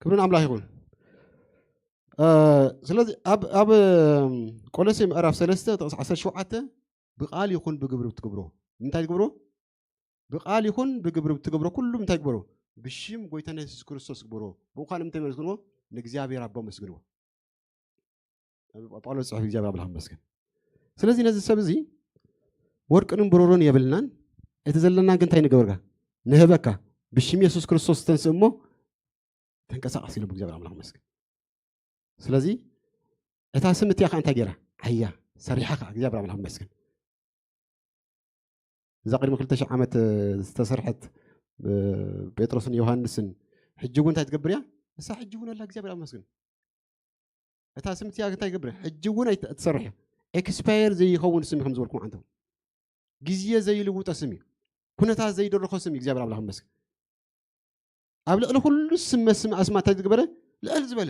ክብሪ ንኣምላኽ ይኹን። እ፣ ስለዚ ኣብ ኣብ ቆሎሴ ምዕራፍ ሰለስተ ጥቕሲ ዓሰርተ ሸውዓተ ብቓል ይኹን ብግብሪ ብትግብሮ እንታይ ትግብሮ? ብቓል ይኹን ብግብሪ ብትግብሮ ኩሉ እንታይ ግበሮ? ብሽም ጎይታና የሱስ ክርስቶስ ግበሮ። ብኡ ካልእ እንታይ መስግንዎ? ንእግዚኣብሔር ኣቦ መስግንዎ። ጳውሎስ ጽሑፍ እግዚኣብሔር ኣምላኽ ይመስገን። ስለዚ ነዚ ሰብ እዚ ወርቅን ብሩርን የብልናን፣ እቲ ዘለና ግን እንታይ ንገብርካ? ንህበካ። ብሽም የሱስ ክርስቶስ ተንስእ እሞ ተንቀሳቐስ ኢሎም እግዚኣብሔር ኣምላኽ ይመስገን። ስለዚ እታ ስም እቲኣ ከዓ እንታይ ገይራ? ዓያ ሰሪሓ ከዓ እግዚኣብሔር ኣምላኽ ይመስገን። እዛ ቅድሚ ክልተ ሽሕ ዓመት ዝተሰርሐት ጴጥሮስን ዮሃንስን ሕጂ እውን እንታይ ትገብር እያ? እሳ ሕጂ እውን ኣላ እግዚኣብሔር ኣመስግን። እታ ስም እቲኣ እንታይ ትገብር? ሕጂ እውን ኣይት- ትሰርሕ እያ። ኤክስፓየር ዘይኸውን ስም እዩ ከም ዝበልኩም ዓንተው። ግዜ ዘይልውጦ ስም እዩ። ኩነታት ዘይደርኾ ስም እዩ እግዚኣብሔር ኣምላኽ ይመስገን። ኣብ ልዕሊ ኩሉ ስም መስም ኣስማ እንታይ ዝገበረ? ልዕል ዝበለ።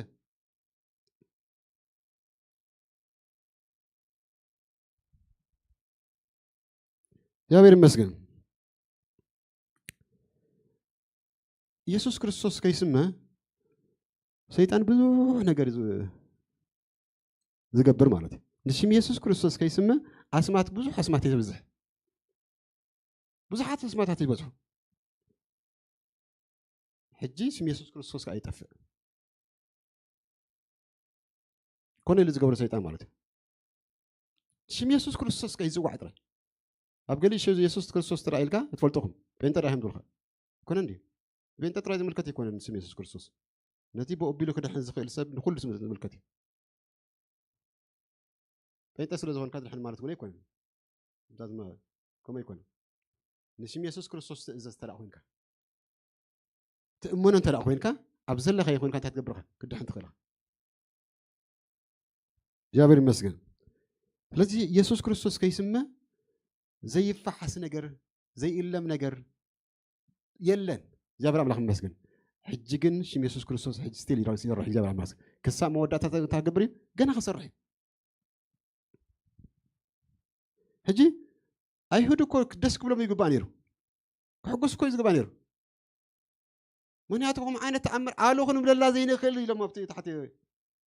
እግዚኣብሔር ይመስገን። ኢየሱስ ክርስቶስ ከይስመ ሰይጣን ብዙሕ ነገር እዩ ዝ- ዝገብር ማለት እዩ። ንሽም ኢየሱስ ክርስቶስ ከይስመ ኣስማት ብዙሕ ኣስማት እዩ ዘብዝሕ። ብዙሓት ኣስማታት ይበዝሑ። ሕጂ ስም የሱስ ክርስቶስ ከዓ ይጠፍእ። ኮነ ኢሉ ዝገብሮ ሰይጣን ማለት እዩ። ሽም የሱስ ክርስቶስ ከይዝዋዕ ጥራይ። ኣብ ገሊኡ ሸ- የሱስ ክርስቶስ ጥራይ ኢልካ ትፈልጥኹም ጴንጠ ጥራይ እዮም ዝብልካ። ኮነ እንዲ ጴንጠ ጥራይ ዝምልከት ኣይኮነን ስም የሱስ ክርስቶስ። ነቲ ብኡ ኣቢሉ ክድሕን ዝኽእል ሰብ ንኹሉ ስም ዝምልከት እዩ። ጴንጠ ስለ ዝኾንካ ድሕን ማለት እውን ኣይኮነን። እዛ ድማ ከምኡ ኣይኮነን። ንሽም የሱስ ክርስቶስ ትእዘዝ እንተ ደኣ ኮይንካ፣ ትእመኖ እንተ ደኣ ኮይንካ፣ ኣብ ዘለኻዮ ኮይንካ እንታይ ትገብር ኢኻ? ክድሕን ትኽእል ኢኻ። እግዚኣብሔር ይመስገን። ስለዚ የሱስ ክርስቶስ ከይስመ ዘይፋሓስ ነገር፣ ዘይእለም ነገር የለን። እግዚኣብሔር ኣምላኽ ይመስገን። ሕጂ ግን ሽም የሱስ ክርስቶስ ሕጂ ስቲል ይሰርሕ። እግዚኣብሔር ኣምላኽ ክሳብ መወዳእታ እንታይ ክገብር እዩ? ገና ክሰርሕ እዩ። ሕጂ ኣይሁድ እኮ ደስ ክብሎም ይግባእ ነይሩ፣ ክሕጎስ እኮ እዩ ዝግባእ ነይሩ። ምክንያቱ ከምኡ ዓይነት ተኣምር ኣሉ ክንብለላ ዘይንኽእል ኢሎም ኣብቲ ታሕቲ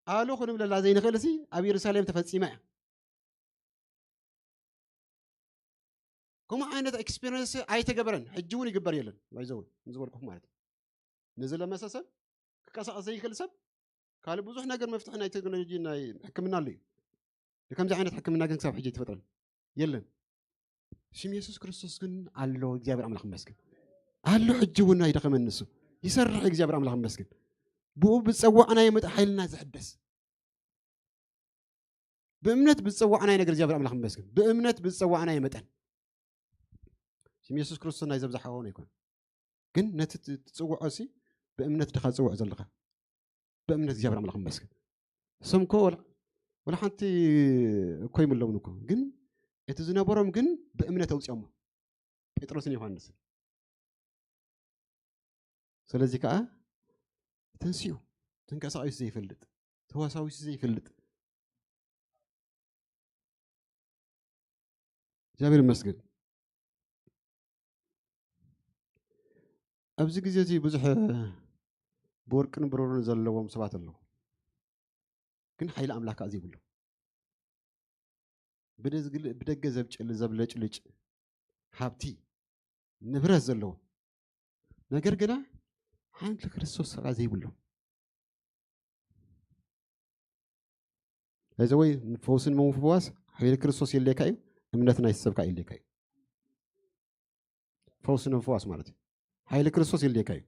ኣሉ ክንብለላ ዘይንኽእል ሲ ኣብ የሩሳሌም ተፈጺማ እያ። ከምኡ ዓይነት ኤክስፒሪንስ ኣይተገበረን፣ ሕጂ እውን ይግበር የለን። ባይዘው ንዝበልኩኹም ማለት እዩ። ንዝለመሰ ሰብ ክቀሳቀስ ዘይክእል ሰብ ካልእ ብዙሕ ነገር መፍትሒ ናይ ቴክኖሎጂ ናይ ሕክምና ኣሎ እዩ። ከምዚ ዓይነት ሕክምና ግን ክሳብ ሕጂ ኣይተፈጥረን የለን። ሽም የሱስ ክርስቶስ ግን ኣሎ። እግዚኣብሔር ኣምላኽ ይመስገን ኣሎ። ሕጂ እውን ኣይደኸመን ንሱ ይሰርሕ። እግዚኣብሔር ኣምላኽ ይመስገን። ብኡ ብፀዋዕናዮ መጠን ሓይልና ዝሕደስ ብእምነት ብዝፀዋዕናዮ ነገር እግዚኣብሔር ኣምላኽ ይመስገን። ብእምነት ብዝፀዋዕናዮ መጠን ሽም የሱስ ክርስቶስ ናይ ዘብዝሓ ሆነ ኣይኮነ ግን ነቲ ት- ትፅውዖ ሲ ብእምነት ድኻ ትፅውዖ ዘለኻ ብእምነት እግዚኣብሔር ኣምላኽ ይመስገን። እሶም እኮ ወላ- ወላ ሓንቲ እኮ ይምለውን እኮ ግን እቲ ዝነበሮም ግን ብእምነት ኣውፅኦሞ ጴጥሮስን ዮሃንስን። ስለዚ ከዓ ተንሲኡ ተንቀሳቒሱ ዘይፈልጥ ተዋሳዊሱ ዘይፈልጥ እግዚኣብሔር ይመስገን። ኣብዚ ግዜ እዚ ብዙሕ ብወርቅን ብሩርን ዘለዎም ሰባት ኣለዉ፣ ግን ሓይሊ ኣምላኽ ከዓ ዘይብሉ ብደዝግል- ብደገ ዘብጭል ዘብለጭልጭ ሃብቲ ንብረት ዘለዎ ነገር ግና ሓንቲ ክርስቶስ ከዓ ዘይብሉ እዚ ወይ ፈውስን ምፍዋስ ሓይሊ ክርስቶስ የድልየካ እዩ። እምነት ናይ ሰብ ከዓ የድልየካ እዩ። ፈውስን ምፍዋስ ማለት እዩ ሓይሊ ክርስቶስ የድልየካ እዩ።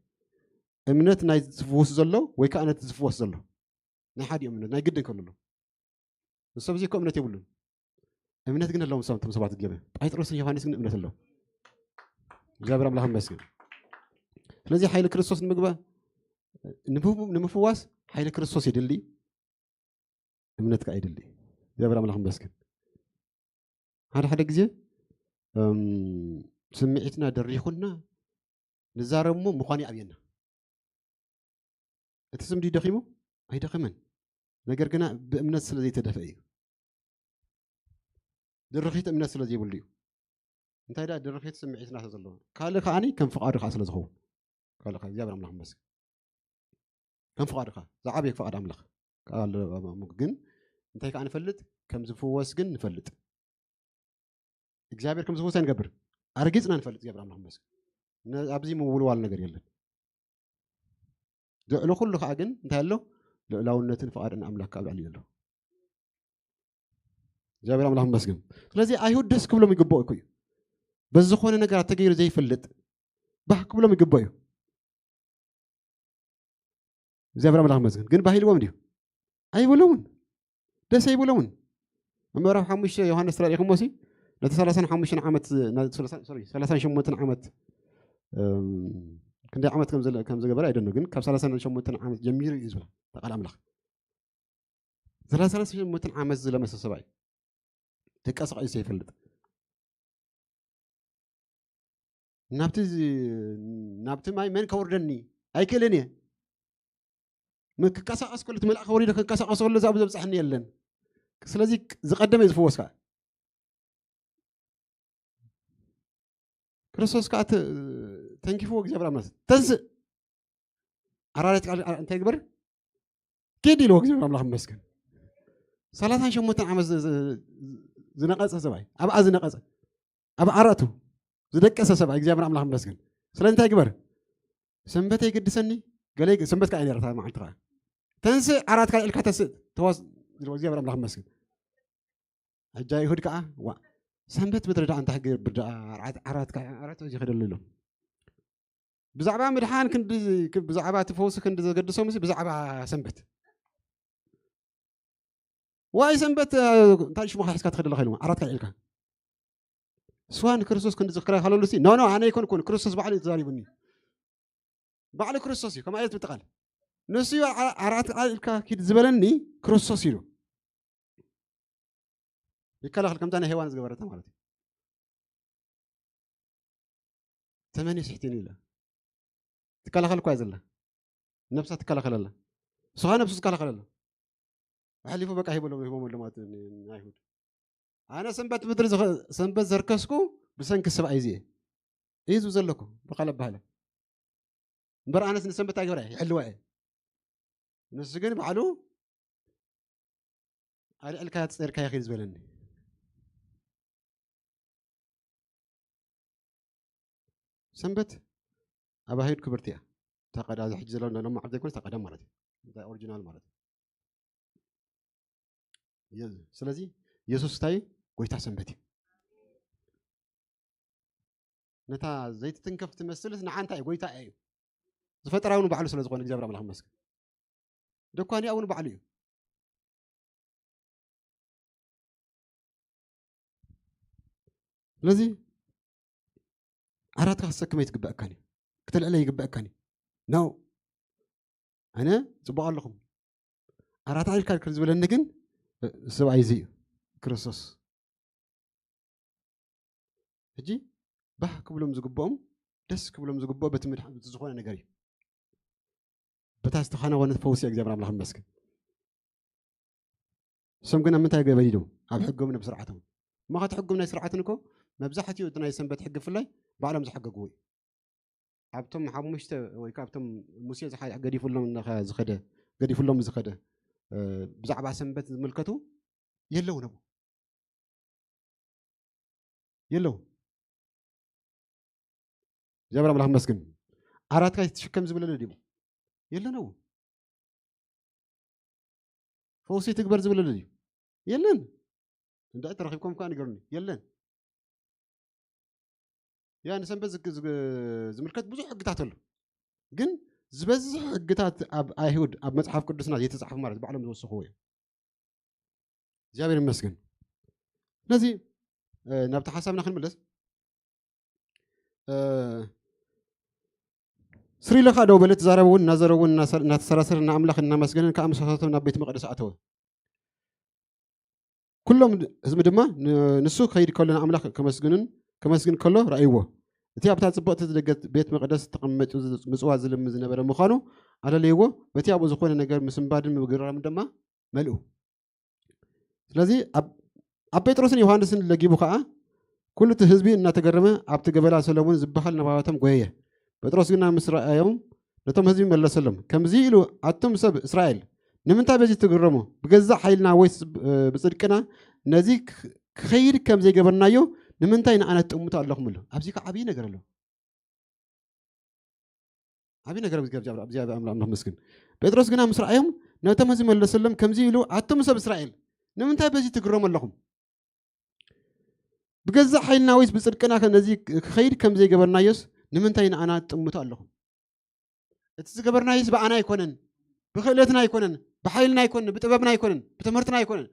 እምነት ናይ ዝፍውስ ዘሎ ወይ ከዓ ነቲ ዝፍወስ ዘሎ ናይ ሓደ እምነት ናይ ግድን ከሎ ንሶም እዚ እኮ እምነት የብሉን። እምነት ግን ኣለዎም። ንሶም እቶም ሰባት ገበ ጳጥሮስን ዮሃንስ ግን እምነት ኣለዎም። እግዚኣብሔር ኣምላኽ ይመስገን። ስለዚህ ሓይሊ ክርስቶስ ንምግባእ ንምፍ- ንምፍዋስ ሓይሊ ክርስቶስ የድሊ፣ እምነት ከዓ የድሊ። እግዚኣብሔር ኣምላኽ ይመስገን። ሓደ ሓደ ግዜ እም፣ ስምዒትና ደሪኹና ንዛረብ እሞ ምዃኑ ይኣብየና። እቲ ስም ድዩ ደኺሙ? ኣይደኸመን። ነገር ግና ብእምነት ስለ ዘይተደፍአ እዩ። ድርኺት እምነት ስለ ዘይብሉ እዩ። እንታይ ደኣ ድርኺት ስምዒትና ስለ ዘለዎ። ካልእ ከዓኒ ከም ፍቓዱ ከዓ ስለ ዝኸውን። ካልእ ከዓ እግዚኣብሔር ኣምላኽ ይመስገን። ከም ፍቓዱ ከዓ ዝዓበየ ፍቓድ ኣምላኽ። ከዓ ኣሎ ኣብ ኣእምሮ ግን እንታይ ከዓ ንፈልጥ? ከም ዝፍወስ ግን ንፈልጥ። እግዚኣብሔር ከም ዝፍወስ ኣይንገብር። ኣርጊጽና ንፈልጥ እግዚኣብሔር ኣምላኽ ይመስገን። ነ- ኣብዚ ምውልዋል ነገር የለን። ልዕሊ ኩሉ ከዓ ግን እንታይ ኣሎ? ልዕላውነትን ፍቓድን ኣምላኽ ኣብ ልዕሊ ኣሎ። እግዚኣብሔር ኣምላኽ ይመስገን። ስለዚ ኣይሁድ ደስ ክብሎም ይግባእ እኮ እዩ። በዝኾነ ነገራት ተገይሩ ዘይፈልጥ ባህ ክብሎም ይግባእ እዩ። እግዚኣብሔር ኣምላኽ ይመስገን። ግን ባህ ኢልዎም ድዩ? ኣይብሎምን። ደስ ኣይብሎምን። ኣብ ምዕራፍ ሓሙሽተ ዮሃንስ ተራእኹሞ ሲ ነቲ ሰላሳን ሓሙሽተን ዓመት ና- ሰላሳ- ሶሪ፣ ሰላሳን ሸሞንተን ዓመት እም፣ ክንደይ ዓመት ከም ዘለ- ከም ዝገበረ ኣይደኖ፣ ግን ካብ ሰላሳን ሸሞንተን ዓመት ጀሚሩ እዩ ዝብል ቃል ኣምላኽ። ሰላሳ ሰላሳ ሸሞንተን ዓመት ዝለመሰ ሰብኣይ ደቀ ሰቃዩ ዘይፈልጥ ናብቲ ዝ- ናብቲ ማይ መን ከወርደኒ ኣይክእልን እየ። ም- ክቀሳቀስ ከሎ እቲ መልኣኽ ወሪዱ ክንቀሳቀስ ከሎ ዛብ ዘብፅሐኒ የለን። ስለዚ ዝቀደመ እዩ ዝፍወስ ከዓ። ክርስቶስ ከዓ ተ- ተንኪፍዎ እግዚኣብሔር ኣምላኽ ተንስእ ኣራራት ቃል እንታይ ግበር ኪድ ኢልዎ እግዚኣብሔር ኣምላኽ ይመስገን። ሰላሳን ሸሞንተን ዓመት ዝ- ዝ- ዝነቐጸ ሰብኣይ ኣብኣ ዝነቐጸ ኣብ ዓራቱ ዝደቀሰ ሰብኣይ እግዚኣብሔር ኣምላኽ ይመስገን። ስለ እንታይ ግበር ሰንበት ኣይገድሰኒ ገለ ሰንበት ከዓ ነረታ መዓልቲ ከዓ ተንስእ ዓራት ካልዕልካ ተስእ ተዋስ እግዚኣብሔር ኣምላኽ ይመስገን። ሕጂ ኣይሁድ ከዓ ዋ ሰንበት ምድሪ ደኣ እንታይ ክገብር ደኣ ዓራት ዓራት ከዓ ዓራት እዚ ከደሉ ኢሎም ብዛዕባ ምድሓን ክንዲ ብዛዕባ እቲ ፈውሲ ክንዲ ዘገድሶም ሲ ብዛዕባ ሰንበት ዋይ ሰንበት እንታይ ሽሞኻ ሒዝካ ትኸደለኻ ኢሎም ዓራት ካልዕልካ ስዋ ንክርስቶስ ክንዲ ዝክራይ ካለሉ ሲ ኖ ኖ ኣነ ይኮንኩን ክርስቶስ ባዕሉ እዩ ተዛሪቡኒ ባዕሉ ክርስቶስ እዩ ከም ኣየት ብትቃል ንሱ እዩ ዓራት ካልዕልካ ኪድ ዝበለኒ ክርስቶስ ኢሉ ይከላኸል ከምታ ናይ ሄዋን ዝገበረታ ማለት እዩ ተመኒ ስሕቲኒ ኢላ ትከላኸል እኳ ዘላ ነብሳ ትከላኸለላ ስኻ ነብሱ ትከላኸለላ ኣሕሊፉ በቃ ሂበሎም ሂቦም ኣለማት ኣይሁድ ኣነ ሰንበት ምድሪ ሰንበት ዘርከስኩ ብሰንኪ ሰብኣይ እዚኤ እዩ ዝብ ዘለኩ ብኻል ኣባህለ እምበር ኣነስ ንሰንበት ኣይገበረ ይሕልዋ እየ ንሱ ግን ባዕሉ ኣልዕልካ ጸርካ ይኺድ ዝበለኒ ሰንበት ኣብ ኣይሁድ ክብርቲ እያ እታ ቀዳ እዚ ሕጂ ዘለና ሎም ዓብዘ ይኮነስ እታ ቀደም ማለት እዩ እንታይ ኦሪጂናል ማለት እዩ ስለዚ የሱስ እንታይ ጎይታ ሰንበት እዩ ነታ ዘይትትንከፍ ትመስልስ ንዓ እንታይ ጎይታ እዩ ዝፈጠራ እውን ባዕሉ ስለ ዝኾነ እግዚኣብሔር ኣምላኽ መስገን ደኳኒ እውን ባዕሉ እዩ ስለዚ ዓራትካ ክትሰክመ ይትግበአካን እዩ ክትልዕለ ይግበአካን እዩ ነው ኣነ ፅቡቅ ኣለኹም ኣራታ ኢልካ ክር ዝበለኒ ግን ሰብኣይ እዚ እዩ ክርስቶስ ሕጂ ባህ ክብሎም ዝግብኦም ደስ ክብሎም ዝግብኦ በቲ ምድሓ ዝኾነ ነገር እዩ በታ ዝተኸናወነት ፈውሲ እግዚኣብሔር ኣምላኽ ይመስገን እሶም ግን ኣብ ምንታይ ገበዲዶም ኣብ ሕጎምን ኣብ ስርዓቶም እሞ ከቲ ሕጎም ናይ ስርዓትን እኮ መብዛሕትኡ እቲ ናይ ሰንበት ሕጊ ብፍላይ ባዕሎም ዝሓገግዎ እዩ ኣብቶም ሓሙሽተ ወይ ከዓ ኣብቶም ሙሴ ገዲፉሎም ዝኸደ ገዲፉሎም ዝኸደ ብዛዕባ ሰንበት ዝምልከቱ የለውን ኣብኡ የለውን እግዚኣብሔር ኣምላኽ መስግን ዓራትካ ትሽከም ዝብለለ ድዩ የለን ኣብኡ ፈውሲ ትግበር ዝብለሉ ድዩ የለን እንዳ ተረኺብኩም ከ ንገሩኒ የለን ያ ንሰንበት ዝምልከት ብዙሕ ሕግታት ኣሎ ግን ዝበዝሕ ሕግታት ኣብ ኣይሁድ ኣብ መፅሓፍ ቅዱስና ዘይተፃሓፉ ማለት ባዕሎም ዝወሰኽዎ እዮም እግዚኣብሔር ይመስገን። ስለዚ ናብቲ ሓሳብና ክንምለስ፣ ስሪለካ ደው በለ፣ ትዛረብ እውን እናዘረቡ እናተሰራሰረ ንኣምላኽ እናመስገንን ከኣ ምሳሳቶም ናብ ቤት መቅደስ ኣተወ። ኩሎም ህዝቢ ድማ ንሱ ከይድ ከሎ ንኣምላኽ ከመስግንን ከመስግን ከሎ ረእይዎ። እቲ ኣብታ ጽብቕቲ ዝደገት ቤት መቅደስ ተቐመጡ ምጽዋ ዝልምን ዝነበረ ምዃኑ ኣለለይዎ። በቲ ኣብኡ ዝኾነ ነገር ምስንባድን ምግርራምን ድማ መልኡ። ስለዚ ኣብ ጴጥሮስን ዮሃንስን ለጊቡ ኸዓ ኩሉ እቲ ህዝቢ እናተገረመ ኣብቲ ገበላ ሰለሙን ዝበሃል ናባባቶም ጎየየ። ጴጥሮስ ግና ምስ ረኣዮም ነቶም ህዝቢ መለሰሎም፣ ከምዚ ኢሉ፣ ኣቱም ሰብ እስራኤል፣ ንምንታይ በዚ ትግረሙ? ብገዛእ ሓይልና ወይስ ብጽድቅና ነዚ ክኸይድ ከም ዘይገበርናዮ ንምንታይ ንኣና ትጥምቱ ኣለኹም? ኣሎ ኣብዚ ከ ዓብዪ ነገር ኣሎ። ዓብዪ ነገር እግዚኣብሔር ኣምላኽ መስግን። ጴጥሮስ ግና ምስ ረኣዮም ነቶም ህዝቢ መለሰሎም፣ ከምዚ ኢሉ፣ ኣቱም ሰብ እስራኤል፣ ንምንታይ በዚ ትግረሙ ኣለኹም? ብገዛእ ሓይልና ወይስ ብጽድቅና ነዚ ክኸይድ ከም ዘይገበርናዮስ ንምንታይ ንኣና ትጥምቱ ኣለኹም? እቲ ዝገበርናዮስ ብኣና ኣይኮነን፣ ብክእለትና ኣይኮነን፣ ብሓይልና ኣይኮነን፣ ብጥበብና ኣይኮነን፣ ብትምህርትና ኣይኮነን።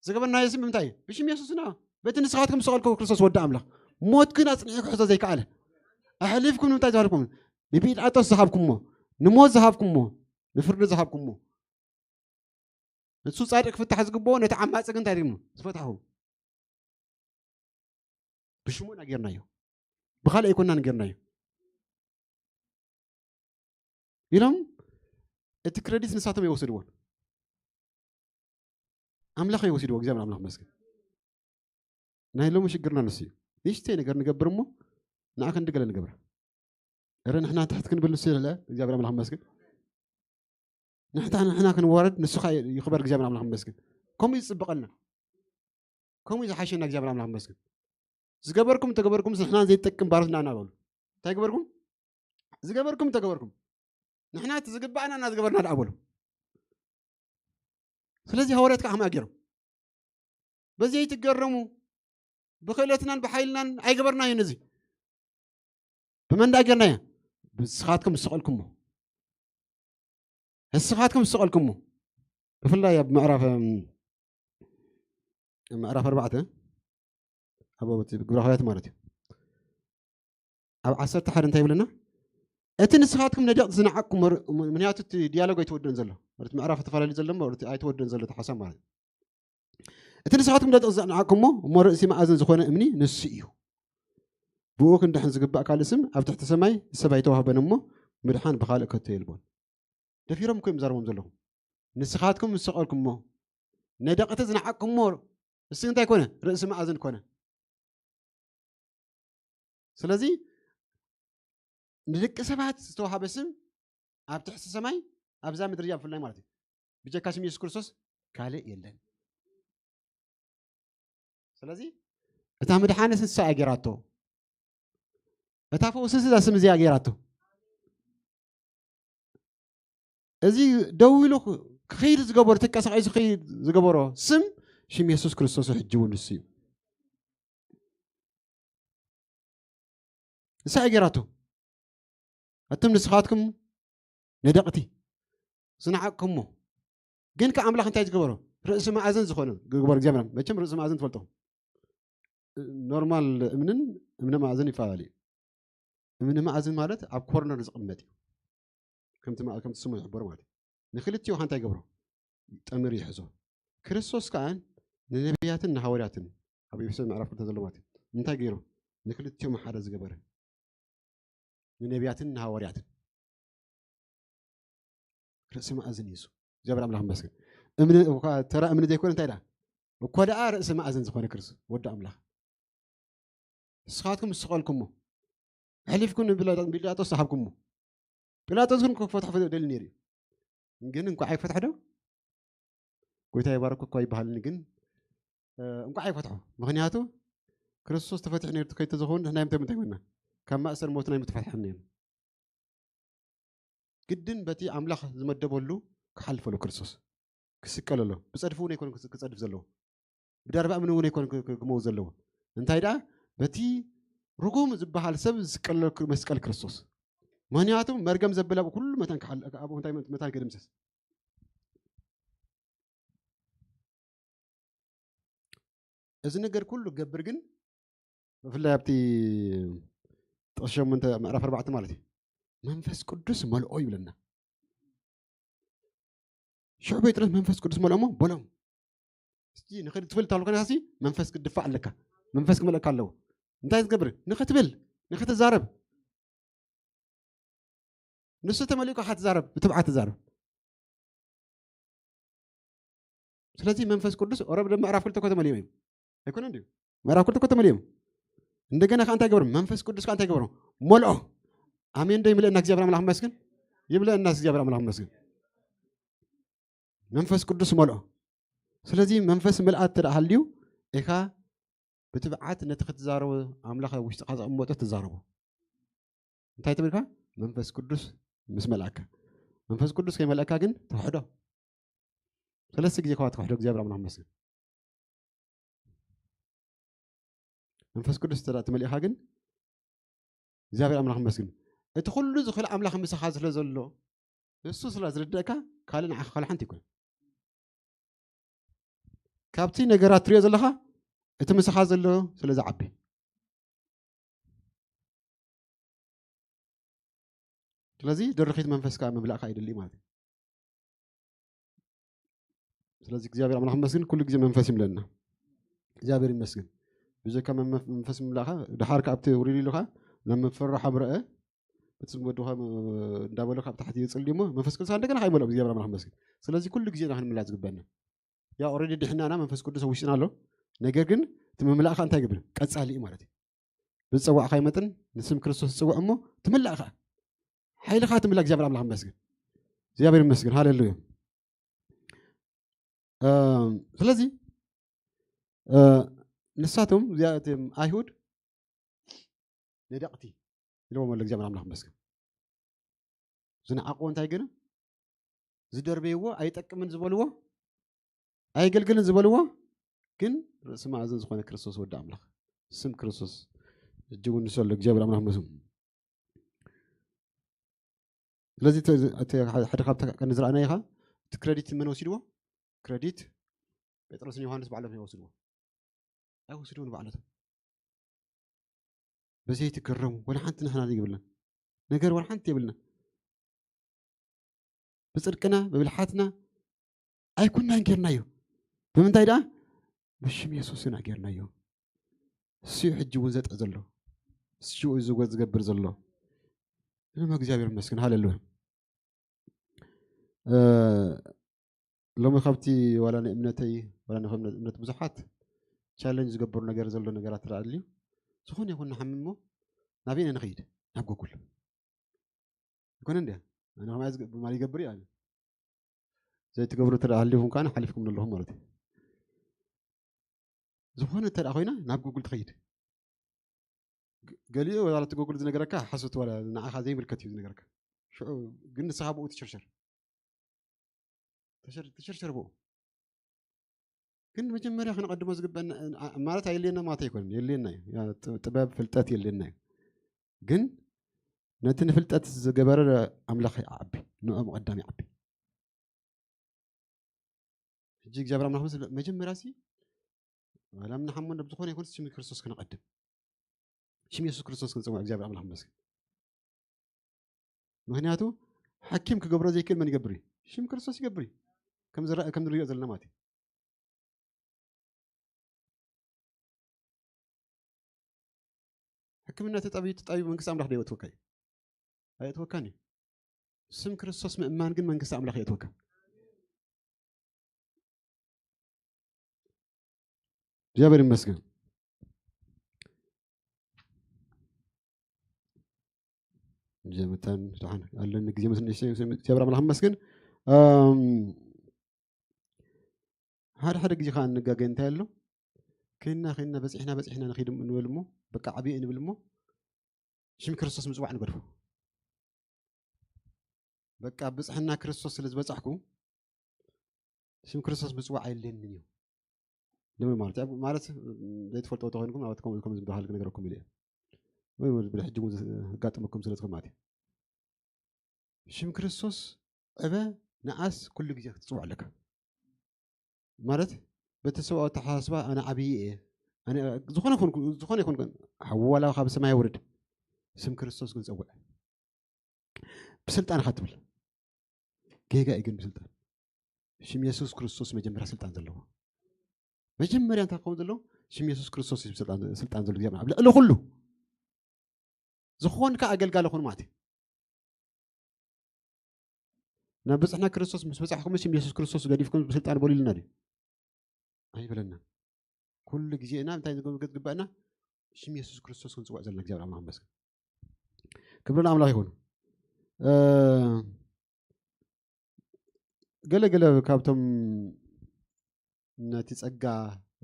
ዝገበርናዮስ ብምንታይ? ብሽም የሱስና፣ በቲ ንስኻትኩም ዝሰቐልኩዎ ክርስቶስ ወዲ ኣምላኽ። ሞት ግን ኣጽኒዑ ክሕዞ ዘይከኣለ፣ ኣሕሊፍኩም ንምንታይ ዝሃብኩም? ንጲላጦስ ዝሃብኩሞ፣ ንሞት ዝሃብኩሞ፣ ንፍርዲ ዝሃብኩሞ። ንሱ ጻድቅ ክፍታሕ ዝግብኦ፣ ነቲ ዓማጺ ግን እንታይ ድግሞ ዝፈታሑ? ብሽሙ ኢና ጌርናዮ፣ ብኻልእ ኣይኮናን ጌርናዮ ኢሎም እቲ ክረዲት ንሳቶም ይወስድዎን ኣምላኽ ይወስድዎ። እግዚኣብሔር ኣምላኽ መስገን። ናይ ሎሚ ሽግርና ንሱ እዩ። ንእሽተይ ነገር ንገብር እሞ ንዓ ክንዲ ገለ ንገብራ። እረ ንሕና ትሕት ክንብል ንሱ ይልለ እግዚኣብሔር ኣምላኽ መስገን። ንሕታ ንሕና ክንወረድ ንሱ ይኽበር እግዚኣብሔር ኣምላኽ መስገን። ከምኡ ይጽብቐና። ከምኡ ዝሓሸና እግዚኣብሔር ኣምላኽ መስገን። ዝገበርኩም ተገበርኩም ንሕና ዘይጠቅም ባሮት ንዓና በሉ። እንታይ ገበርኩም? ዝገበርኩም ተገበርኩም ንሕና እቲ ዝግባኣና እና ዝገበርና ደኣ በሉ። ስለዚ ሃዋርያት ከዓ ከምኣ ገይሮም። በዚ ኣይትገረሙ፣ ብክእለትናን ብሓይልናን ኣይገበርናዮ ነዚ። ብመን ደኣ ጌርናዮ? ንስኻትኩም ዝሰቐልኩሞ፣ ንስኻትኩም ዝሰቐልኩሞ። ብፍላይ ኣብ ምዕራፍ ምዕራፍ ኣርባዕተ ኣብ ግብረ ሃዋርያት ማለት እዩ። ኣብ ዓሰርተ ሓደ እንታይ ይብለና? እቲ ንስኻትኩም ነደቕቲ ዝነዓቅኩም፣ ምክንያቱ እቲ ዲያሎግ ኣይተወደን ዘሎ፣ ምዕራፍ ተፈላለዩ ዘሎ ኣይተወደን ዘሎ፣ እቲ ሓሳብ ማለት እዩ። እቲ ንስኻትኩም ነደቕቲ ዝነዓቅኩሞ እሞ ርእሲ መኣዝን ዝኾነ እምኒ ንሱ እዩ። ብኡ ክንድሕን ዝግባእ ካልእ ስም ኣብ ትሕቲ ሰማይ ሰብ ኣይተዋህበን እሞ ምድሓን ብኻልእ ከቶ የልቦን። ደፊሮም እኮ እዮም ዘረቦም ዘለኹም። ንስኻትኩም ዝሰቐልኩሞ ነደቕቲ ዝነዓቅኩሞ እሱ እንታይ ኮነ? ርእሲ መኣዝን ኮነ። ስለዚ ንደቂ ሰባት ዝተዋሃበ ስም ኣብ ትሕቲ ሰማይ ኣብዛ ምድሪ እያ ብፍላይ ማለት እዩ ብጀካ ስም የሱስ ክርስቶስ ካልእ የለን። ስለዚ እታ ምድሓንስ ንሳ እያ ጌራቶ። እታ ፈውስስ እዛ ስም እዚኣ ጌራቶ። እዚ ደው ኢሉ ክኸይድ ዝገበሮ፣ ተንቀሳቒሱ ክኸይድ ዝገበሮ ስም ሽም የሱስ ክርስቶስ ሕጂ እውን ንሱ እዩ። ንሳ እያ ጌራቶ። ኣቱም ንስኻትኩም ነደቕቲ ዝነዓቅኩሞ ግን ከ ኣምላኽ እንታይ ዝገበሮ? ርእሲ መኣዝን ዝኾነ ግበር እግዚኣብሔር። መቸም ርእሲ መኣዝን ትፈልጦ። ኖርማል እምንን እምኒ መኣዝን ይፈላለ እዩ። እምኒ መኣዝን ማለት ኣብ ኮርነር ዝቕመጥ እዩ። ከምቲ ስሙ ዝሕበሩ ማለት እዩ። ንክልቲኡ እንታይ ገብሮ? ጠምር ይሕዞ። ክርስቶስ ከኣ ንነቢያትን ንሃዋርያትን ኣብ ኤፌሶን ምዕራፍ ክልተ ዘሎ ማለት እዩ እንታይ ገይሩ? ንክልቲኦም ሓደ ዝገበረ። ንነቢያትን ንሃዋርያትን ርእሲ መኣዝን እዩ። እግዚኣብሔር ኣምላኽ ይመስገን። እምኒ ተራ እምኒ ዘይኮነ እንታይ ዳ እኮ ደኣ ርእሲ መኣዝን ዝኾነ ክርስቶስ ወዲ ኣምላኽ። ንስኻትኩም ዝሰቐልኩሞ ኣሕሊፍኩም ንፒላጦስ ዝሃብኩሞ። ፒላጦስ ግን ክፈትሖ ደሊ ነይሩ እዩ። ግን እንኳዕ ኣይፈትሖ ዶ? ጎይታ ይባረክ እኳ ይበሃልኒ ግን እንኳዕ ኣይፈትሖ። ምክንያቱ ክርስቶስ ተፈቲሑ ነይሩ ከይተዝኸውን ንሕና ምንታይ ምንታይ ኮይንና ካብ ማእሰር ሞትና ምትፈትሐን ነይሩ። ግድን በቲ ኣምላኽ ዝመደበሉ ክሓልፈሉ ክርስቶስ ክስቀል ኣሎ። ብጸድፉ እውን ኣይኮነ ክጸድፍ ዘለዎ፣ ብዳርባ እምኒ እውን ኣይኮነ ክግመው ዘለዎ። እንታይ ደኣ በቲ ርጉም ዝበሃል ሰብ ዝስቀለሉ መስቀል ክርስቶስ። ምክንያቱ መርገም ዘበለ ኩሉ መታን ክሓል ኣብኡ እንታይ መታን ክድምሰስ እዚ ነገር ኩሉ ገብር ግን ብፍላይ ኣብቲ ጥቕሲ ሸሞንተ ምዕራፍ ኣርባዕተ ማለት እዩ መንፈስ ቅዱስ መልኦ ይብለና። ሽዑ ጴጥሮስ መንፈስ ቅዱስ መልኦሞ በሎም። እስቲ ንኽድ ትብል ታልኮና ሲ መንፈስ ክድፋዕ ኣለካ። መንፈስ ክመልእካ ኣለዎ። እንታይ ዝገብር ንኽትብል ንኽትዛረብ ንሱ ተመሊኡ ከዓ ትዛረብ ብትብዓት ትዛረብ። ስለዚ መንፈስ ቅዱስ ኦረብ ምዕራፍ ክልተ እኮ ተመሊኦም እዮም ኣይኮነ እንዲዩ ምዕራፍ ክልተ እኮ ተመሊኦም። እንደገና ከዓ እንታይ ገበሩ መንፈስ ቅዱስ ከዓ እንታይ ገበሩ መልኦ። ኣሜን ዶ ይምልእና እግዚኣብሔር ኣምላኽ መስግን። ይምልእና እግዚኣብሔር ኣምላኽ መስግን። መንፈስ ቅዱስ መልኦ። ስለዚ መንፈስ ምልኣት ተደኣ ሃልዩ ኢኻ ብትብዓት ነቲ ክትዛረቦ ኣምላኽ ኣብ ውሽጥኻ ዘቐመጦ ትዛረቦ። እንታይ ትብልካ መንፈስ ቅዱስ ምስ መልኣካ። መንፈስ ቅዱስ ከይመልኣካ ግን ትክሕዶ። ሰለስተ ግዜ ከዋ ትክሕዶ እግዚኣብሔር ኣምላኽ መስግን። መንፈስ ቅዱስ ተዳ ትመሊእኻ ግን እግዚኣብሔር ኣምላኽ መስግን። እቲ ኩሉ ዝኽእል ኣምላኽ ምሳኻ ስለ ዘሎ እሱ ስለ ዝርድእካ ካልእ ንዓኻ ካልእ ሓንቲ ይኮን። ካብቲ ነገራት ትሪኦ ዘለኻ እቲ ምሳኻ ዘሎ ስለ ዝዓቢ። ስለዚ ድርኺት መንፈስካ ምምላእካ ይደሊ ማለት እዩ። ስለዚ እግዚኣብሔር ኣምላኽ መስግን ኩሉ ግዜ መንፈስ ይምለና። እግዚኣብሔር ይመስግን። ብዘካ መንፈስ ምላእካ ድሓር ካብቲ ውሪድ ኢሉካ ናብ መፈራሓ ምረአ እቲ ወድኻ እንዳበለ ካብ ታሕቲ ይጽልሞ መንፈስ ቅዱስ እንደገና ካይመልኦም እግዚኣብሔር ኣምላኽ መስግን። ስለዚ ኩሉ ግዜ ኢና ክንምላእ ዝግበና። ያ ኦረዲ ድሕናና መንፈስ ቅዱስ ኣብ ውሽጥና ኣሎ። ነገር ግን እቲ ምምላእካ እንታይ ግብር ቀጻሊ እዩ ማለት እዩ። ብዝጸዋዕካ ይመጥን ንስም ክርስቶስ ዝጽውዕ እሞ ትምላእካ ሓይልኻ ትምላእ እግዚኣብሔር ኣምላኽ መስግን። እግዚኣብሔር ይመስገን ሃሌሉያ። ስለዚ ንሳቶም እዚኣቶም ኣይሁድ ነደቕቲ ኢልዎም ኣሎ እግዚኣብሔር ኣምላኽ መስገን። ዝነዓቕዎ እንታይ ግን ዝደርበይዎ ኣይጠቅምን ዝበልዎ ኣየገልግልን ዝበልዎ ግን ርእሲ ማእዘን ዝኾነ ክርስቶስ ወዲ ኣምላኽ ስም ክርስቶስ እጅ እውን ንሱ ኣሎ እግዚኣብሔር ኣምላኽ መስገን። ስለዚ እቲ ሓደ ካብ ቀንዲ ዝረኣናዮ ኢኻ እቲ ክረዲት መን ወሲድዎ? ክረዲት ጴጥሮስን ዮሃንስ ባዕሎም እዮም ወሲድዎ። ኣይወስድዎ ንባዕለቶም በዘይ ትገረሙ ወላ ሓንቲ ንሕና ዘይብልና ነገር ወላ ሓንቲ የብልና። ብፅድቅና ብብልሓትና ኣይኩናን ጌርናዮ። ብምንታይ ደኣ ብሽም የሱስ ኢና ጌርናዮ። እሱ ሕጂ እውን ዘጠ ዘሎ እሱ ዝጎ ዝገብር ዘሎ ንመ እግዚኣብሔር መስግን ሃለሉያ። ሎሚ ካብቲ ዋላ ንእምነተይ ዋላ ንእምነት ብዙሓት ቻለንጅ ዝገብሩ ነገር ዘሎ ነገራት ትረኣልዩ። ዝኾነ ይኹን ንሓምሞ ናበይ ንኸይድ ናብ ጎጉል ይኮነ እንዲያ ኣነ ከማይ ብማል ይገብር እዩ። ዘይትገብሩ ተደኣ ሃሊኹም ከኣ ሓሊፍኩም ኣለኹም ማለት እዩ። ዝኾነ እንተ ኮይና ናብ ጉግል ትኸይድ። ገሊኡ ዋላ እቲ ጉግል ዝነገረካ ሓሶት ዋላ ንዓኻ ዘይምልከት እዩ ዝነገረካ። ሽዑ ግን ንስኻ ብኡ ትሽርሸር ትሽርሸር ብኡ። ግን መጀመርያ ክነቐድሞ ዝግበአና ማለት ኣየልየና ማለት ኣይኮነን፣ የልየና እዩ። ጥበብ ፍልጠት የልየና እዩ። ግን ነቲ ንፍልጠት ዝገበረ ኣምላኽ ይዓቢ፣ ንኦም ቀዳም ይዓቢ። ሕጂ እግዚኣብሔር ኣምላኽ ምስ መጀመርያ ሲ ዋላ ምናሓሞ ናብ ዝኾነ ይኹን ሽም ክርስቶስ ክነቐድም ሽም የሱስ ክርስቶስ ክንፅውዕ እግዚኣብሔር ኣምላኽ መስገን። ምክንያቱ ሓኪም ክገብሮ ዘይክእል መን ይገብር እዩ? ሽም ክርስቶስ ይገብር እዩ። ከም ዝረአ ከም ንሪኦ ዘለና ማለት እዩ። ሕክምና ተጠብዩ ተጠብዩ መንግስቲ ኣምላኽ ዶ የእትወካ እዩ? ኣየእትወካን እዩ። ስም ክርስቶስ ምእማን ግን መንግስቲ ኣምላኽ የእትወካ። እግዚኣብሔር ይመስገን። ጀመታን ደሓን ኣለኒ ግዜ መስለኒ እግዚኣብሔር ኣምላኽ ይመስገን። ሓደ ሓደ ግዜ ከዓ እንጋገ እንታይ ኣሎ ከይና ከይና በፂሕና በፂሕና ንኸይድ ንብል እሞ በቃ ዓብየ ንብል እሞ ሽም ክርስቶስ ምፅዋዕ ንገድፎ። በቃ ብፅሕና ክርስቶስ ስለ ዝበፃሕኩ ሽም ክርስቶስ ምፅዋዕ ኣየድልየንን እዩ። ለምን ማለት ማለት ዘይትፈልጦ ተኮይንኩም ናበትኩም ከም ዝበሃል ክነገረኩም ኢለ ወይ ብድሕጂ ዘጋጥመኩም ስለ ዝኾነ ማለት እዩ። ሽም ክርስቶስ ዕበ ንኣስ ኩሉ ግዜ ክትፅውዕ ኣለካ። ማለት በቲ ሰብኣዊ ኣተሓሳስባ ኣነ ዓብዪ እየ ኣነ ዝኾነ ይኹን፣ ዝኾነ ይኹን፣ ሓወላ ካብ ሰማይ ውርድ፣ ስም ክርስቶስ ግን ጸውዕ። ብስልጣን ኢኻ ትብል። ጌጋ እዩ ግን ብስልጣን። ሽም የሱስ ክርስቶስ መጀመርያ ስልጣን ዘለዎ። መጀመርያ እንታይ ክኸውን ዘለዎ? ሽም የሱስ ክርስቶስ እዩ ስልጣን፣ ስልጣን ዘለዎ እግዚኣብሔር ኣብ ልዕሊ ኩሉ። ዝኾንካ ኣገልጋሊ ኹን ማለት እዩ። ናብ ብጽሕና ክርስቶስ ምስ በጻሕኩም ሽም የሱስ ክርስቶስ ገዲፍኩም ብስልጣን በሉ ኢልና ድዩ? ኣይበለና። ኩሉ ግዜ ኢና እንታይ ንገብር ግባእና? ሽም የሱስ ክርስቶስ ክንጽውዕ ዘለና እግዚኣብሔር ኣምላኽ ይመስገን። ክብሪ ንኣምላኽ ይኹን። እ፣ ገለ ገለ ካብቶም ነቲ ጸጋ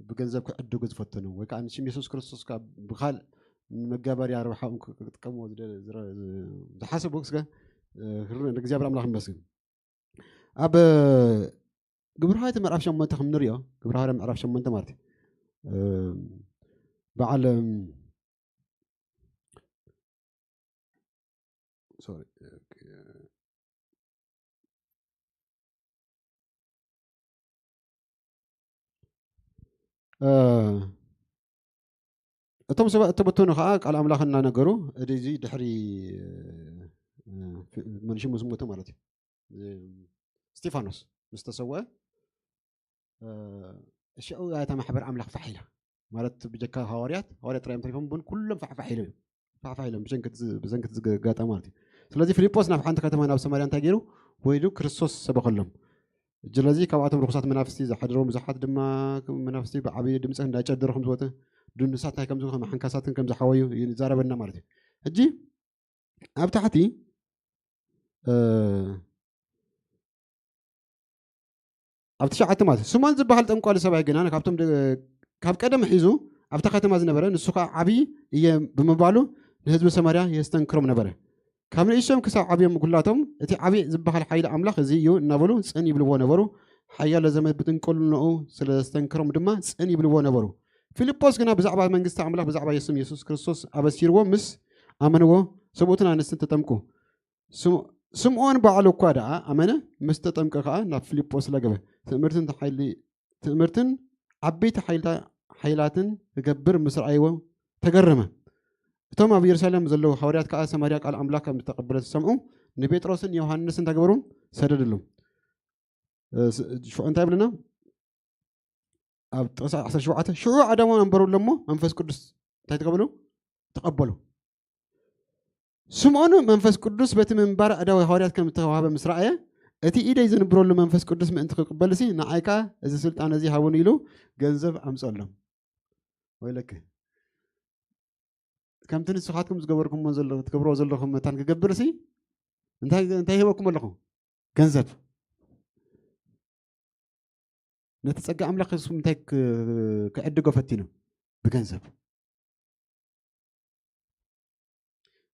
ብገንዘብ ክዕድጉ ዝፈተኑ ወይ ከዓ ንሽም የሱስ ክርስቶስ ካብ ብኻልእ ንመጋበርያ ረብሓኦም ክጥቀምዎ ዝደ-፣ ዝረ-፣ ዝሓሰቡ እስከ፣ እ፣ ክር-፣ ንእግዚኣብሔር ኣምላኽ ይመስገን። ኣብ ግብረ ሃዋርያት ምዕራፍ ሸሞንተ ከም ንሪኦ፣ ግብረ ሃዋርያት ምዕራፍ ሸሞንተ ማለት እዩ። እ፣ በዓል፣ ሶሪ፣ እ፣ እቶም ሰባት እተበተኑ ኸዓ ቃል ኣምላኽ እናነገሩ፣ እዚ ድሕሪ፣ እ፣ መንሽሙ ዝሞተ ማለት እዩ። እ፣ እስጢፋኖስ ምስ ተሰወአ፣ እ፣ ሽዑ እታ ማሕበር ኣምላኽ ፋሕ ኢላ። ማለት ብጀካ ሃዋርያት፣ ሃዋርያት ጥራይ እዮም ተሪፎም፣ ግን ኩሎም ፋሕፋሕ ኢሎም እዮም። ፋሕፋሕ ኢሎም ብሰንኪ እቲ ዝ-፣ ብሰንኪ እቲ ዝገ-፣ ጋጣሚ ማለት እዩ። ስለዚ ፊልጶስ ናብ ሓንቲ ከተማ ናብ ሰማርያ እንታይ ገይሩ? ወይዱ ክርስቶስ ሰበኸሎም። ስለዚ ካብኣቶም ርኹሳት መናፍስቲ ዝሓደሮም ብዙሓት ድማ መናፍስቲ ብዓብዪ ድምፂ እንዳጨደሩ ከም ዝወፀ፣ ድኑሳት እንታይ ከም ዝኾኑ፣ ከም ሓንካሳትን ከም ዝሓወዩ ይዛረበና ማለት እዩ። ሕጂ ኣብ ታሕቲ፣ እ፣ ኣብ ትሽዓተ ማለት እዩ። ስምዖን ዝበሃል ጠንቋሊ ሰብኣይ ግና ካብቶም ደ-፣ ካብ ቀደም ሒዙ ኣብታ ከተማ ዝነበረ፣ ንሱ ኸዓ ዓብዪ እየ ብምባሉ ንህዝቢ ሰማርያ የስተንክሮም ነበረ። ካብ ንእሽቶም ክሳብ ዓብዮም ኩላቶም፣ እቲ ዓብዪ ዝበሃል ሓይሊ ኣምላኽ እዚ እዩ እናበሉ ጽን ይብልዎ ነበሩ። ሓያሎ ዘመድ ብጥንቁልንኡ ስለ ዘስተንክሮም ድማ ጽን ይብልዎ ነበሩ። ፊልጶስ ግና ብዛዕባ መንግስቲ ኣምላኽ፣ ብዛዕባ የሱስ፣ የሱስ ክርስቶስ ኣበሲርዎ ምስ ኣመንዎ፣ ሰብኡትን ኣንስትን ተጠምቁ። ስም-፣ ስምዖን ባዕሉ እኳ ደኣ ኣመነ፣ ምስ ተጠምቀ ከኣ ናብ ፊልጶስ ለገበ። ትእምርትን ተሓይሊ-፣ ትእምርትን ዓበይቲ ሓይልታ-፣ ሓይላትን ክገብር ምስ ረኣይዎ ተገረመ። እቶም ኣብ የሩሳሌም ዘለዉ ሃዋርያት ከኣ ሰማርያ ቃል ኣምላኽ ከም ዝተቐበለት ዝሰምዑ ንጴጥሮስን ዮሃንስን እንታይ ገበሩ? ሰደድሎም። እ፣ ስ-፣ ሽዑ እንታይ ይብለና? ኣብ ጥቕሲ ዓሰርተ ሸውዓተ፣ ሽዑ ኣእዳዎም ኣንበሩሎም እሞ መንፈስ ቅዱስ እንታይ ተቐበሉ? ተቐበሉ። ስምዖን መንፈስ ቅዱስ በቲ ምንባር ኣእዳው ሃዋርያት ከም እተዋህበ ምስ ረኣየ፣ እቲ ኢደይ ዝንብረሉ መንፈስ ቅዱስ ምእንቲ ክቕበልሲ ንዓይ ከኣ እዚ ስልጣን እዚ ሃቡኒ ኢሉ ገንዘብ ኣምጸሎም። ወይለኪ። ከምቲ ንስኻትኩም ዝገበርኩምዎ ዘሎ-፣ ትገብርዎ ዘለኹም መታን ክገብርሲ እንታይ፣ እንታይ ሂበኩም ኣለኹ? ገንዘብ። ነቲ ጸጋ ኣምላኽ ንሱ እንታይ ክ-፣ ክዕድጎ ፈቲኑ? ብገንዘብ።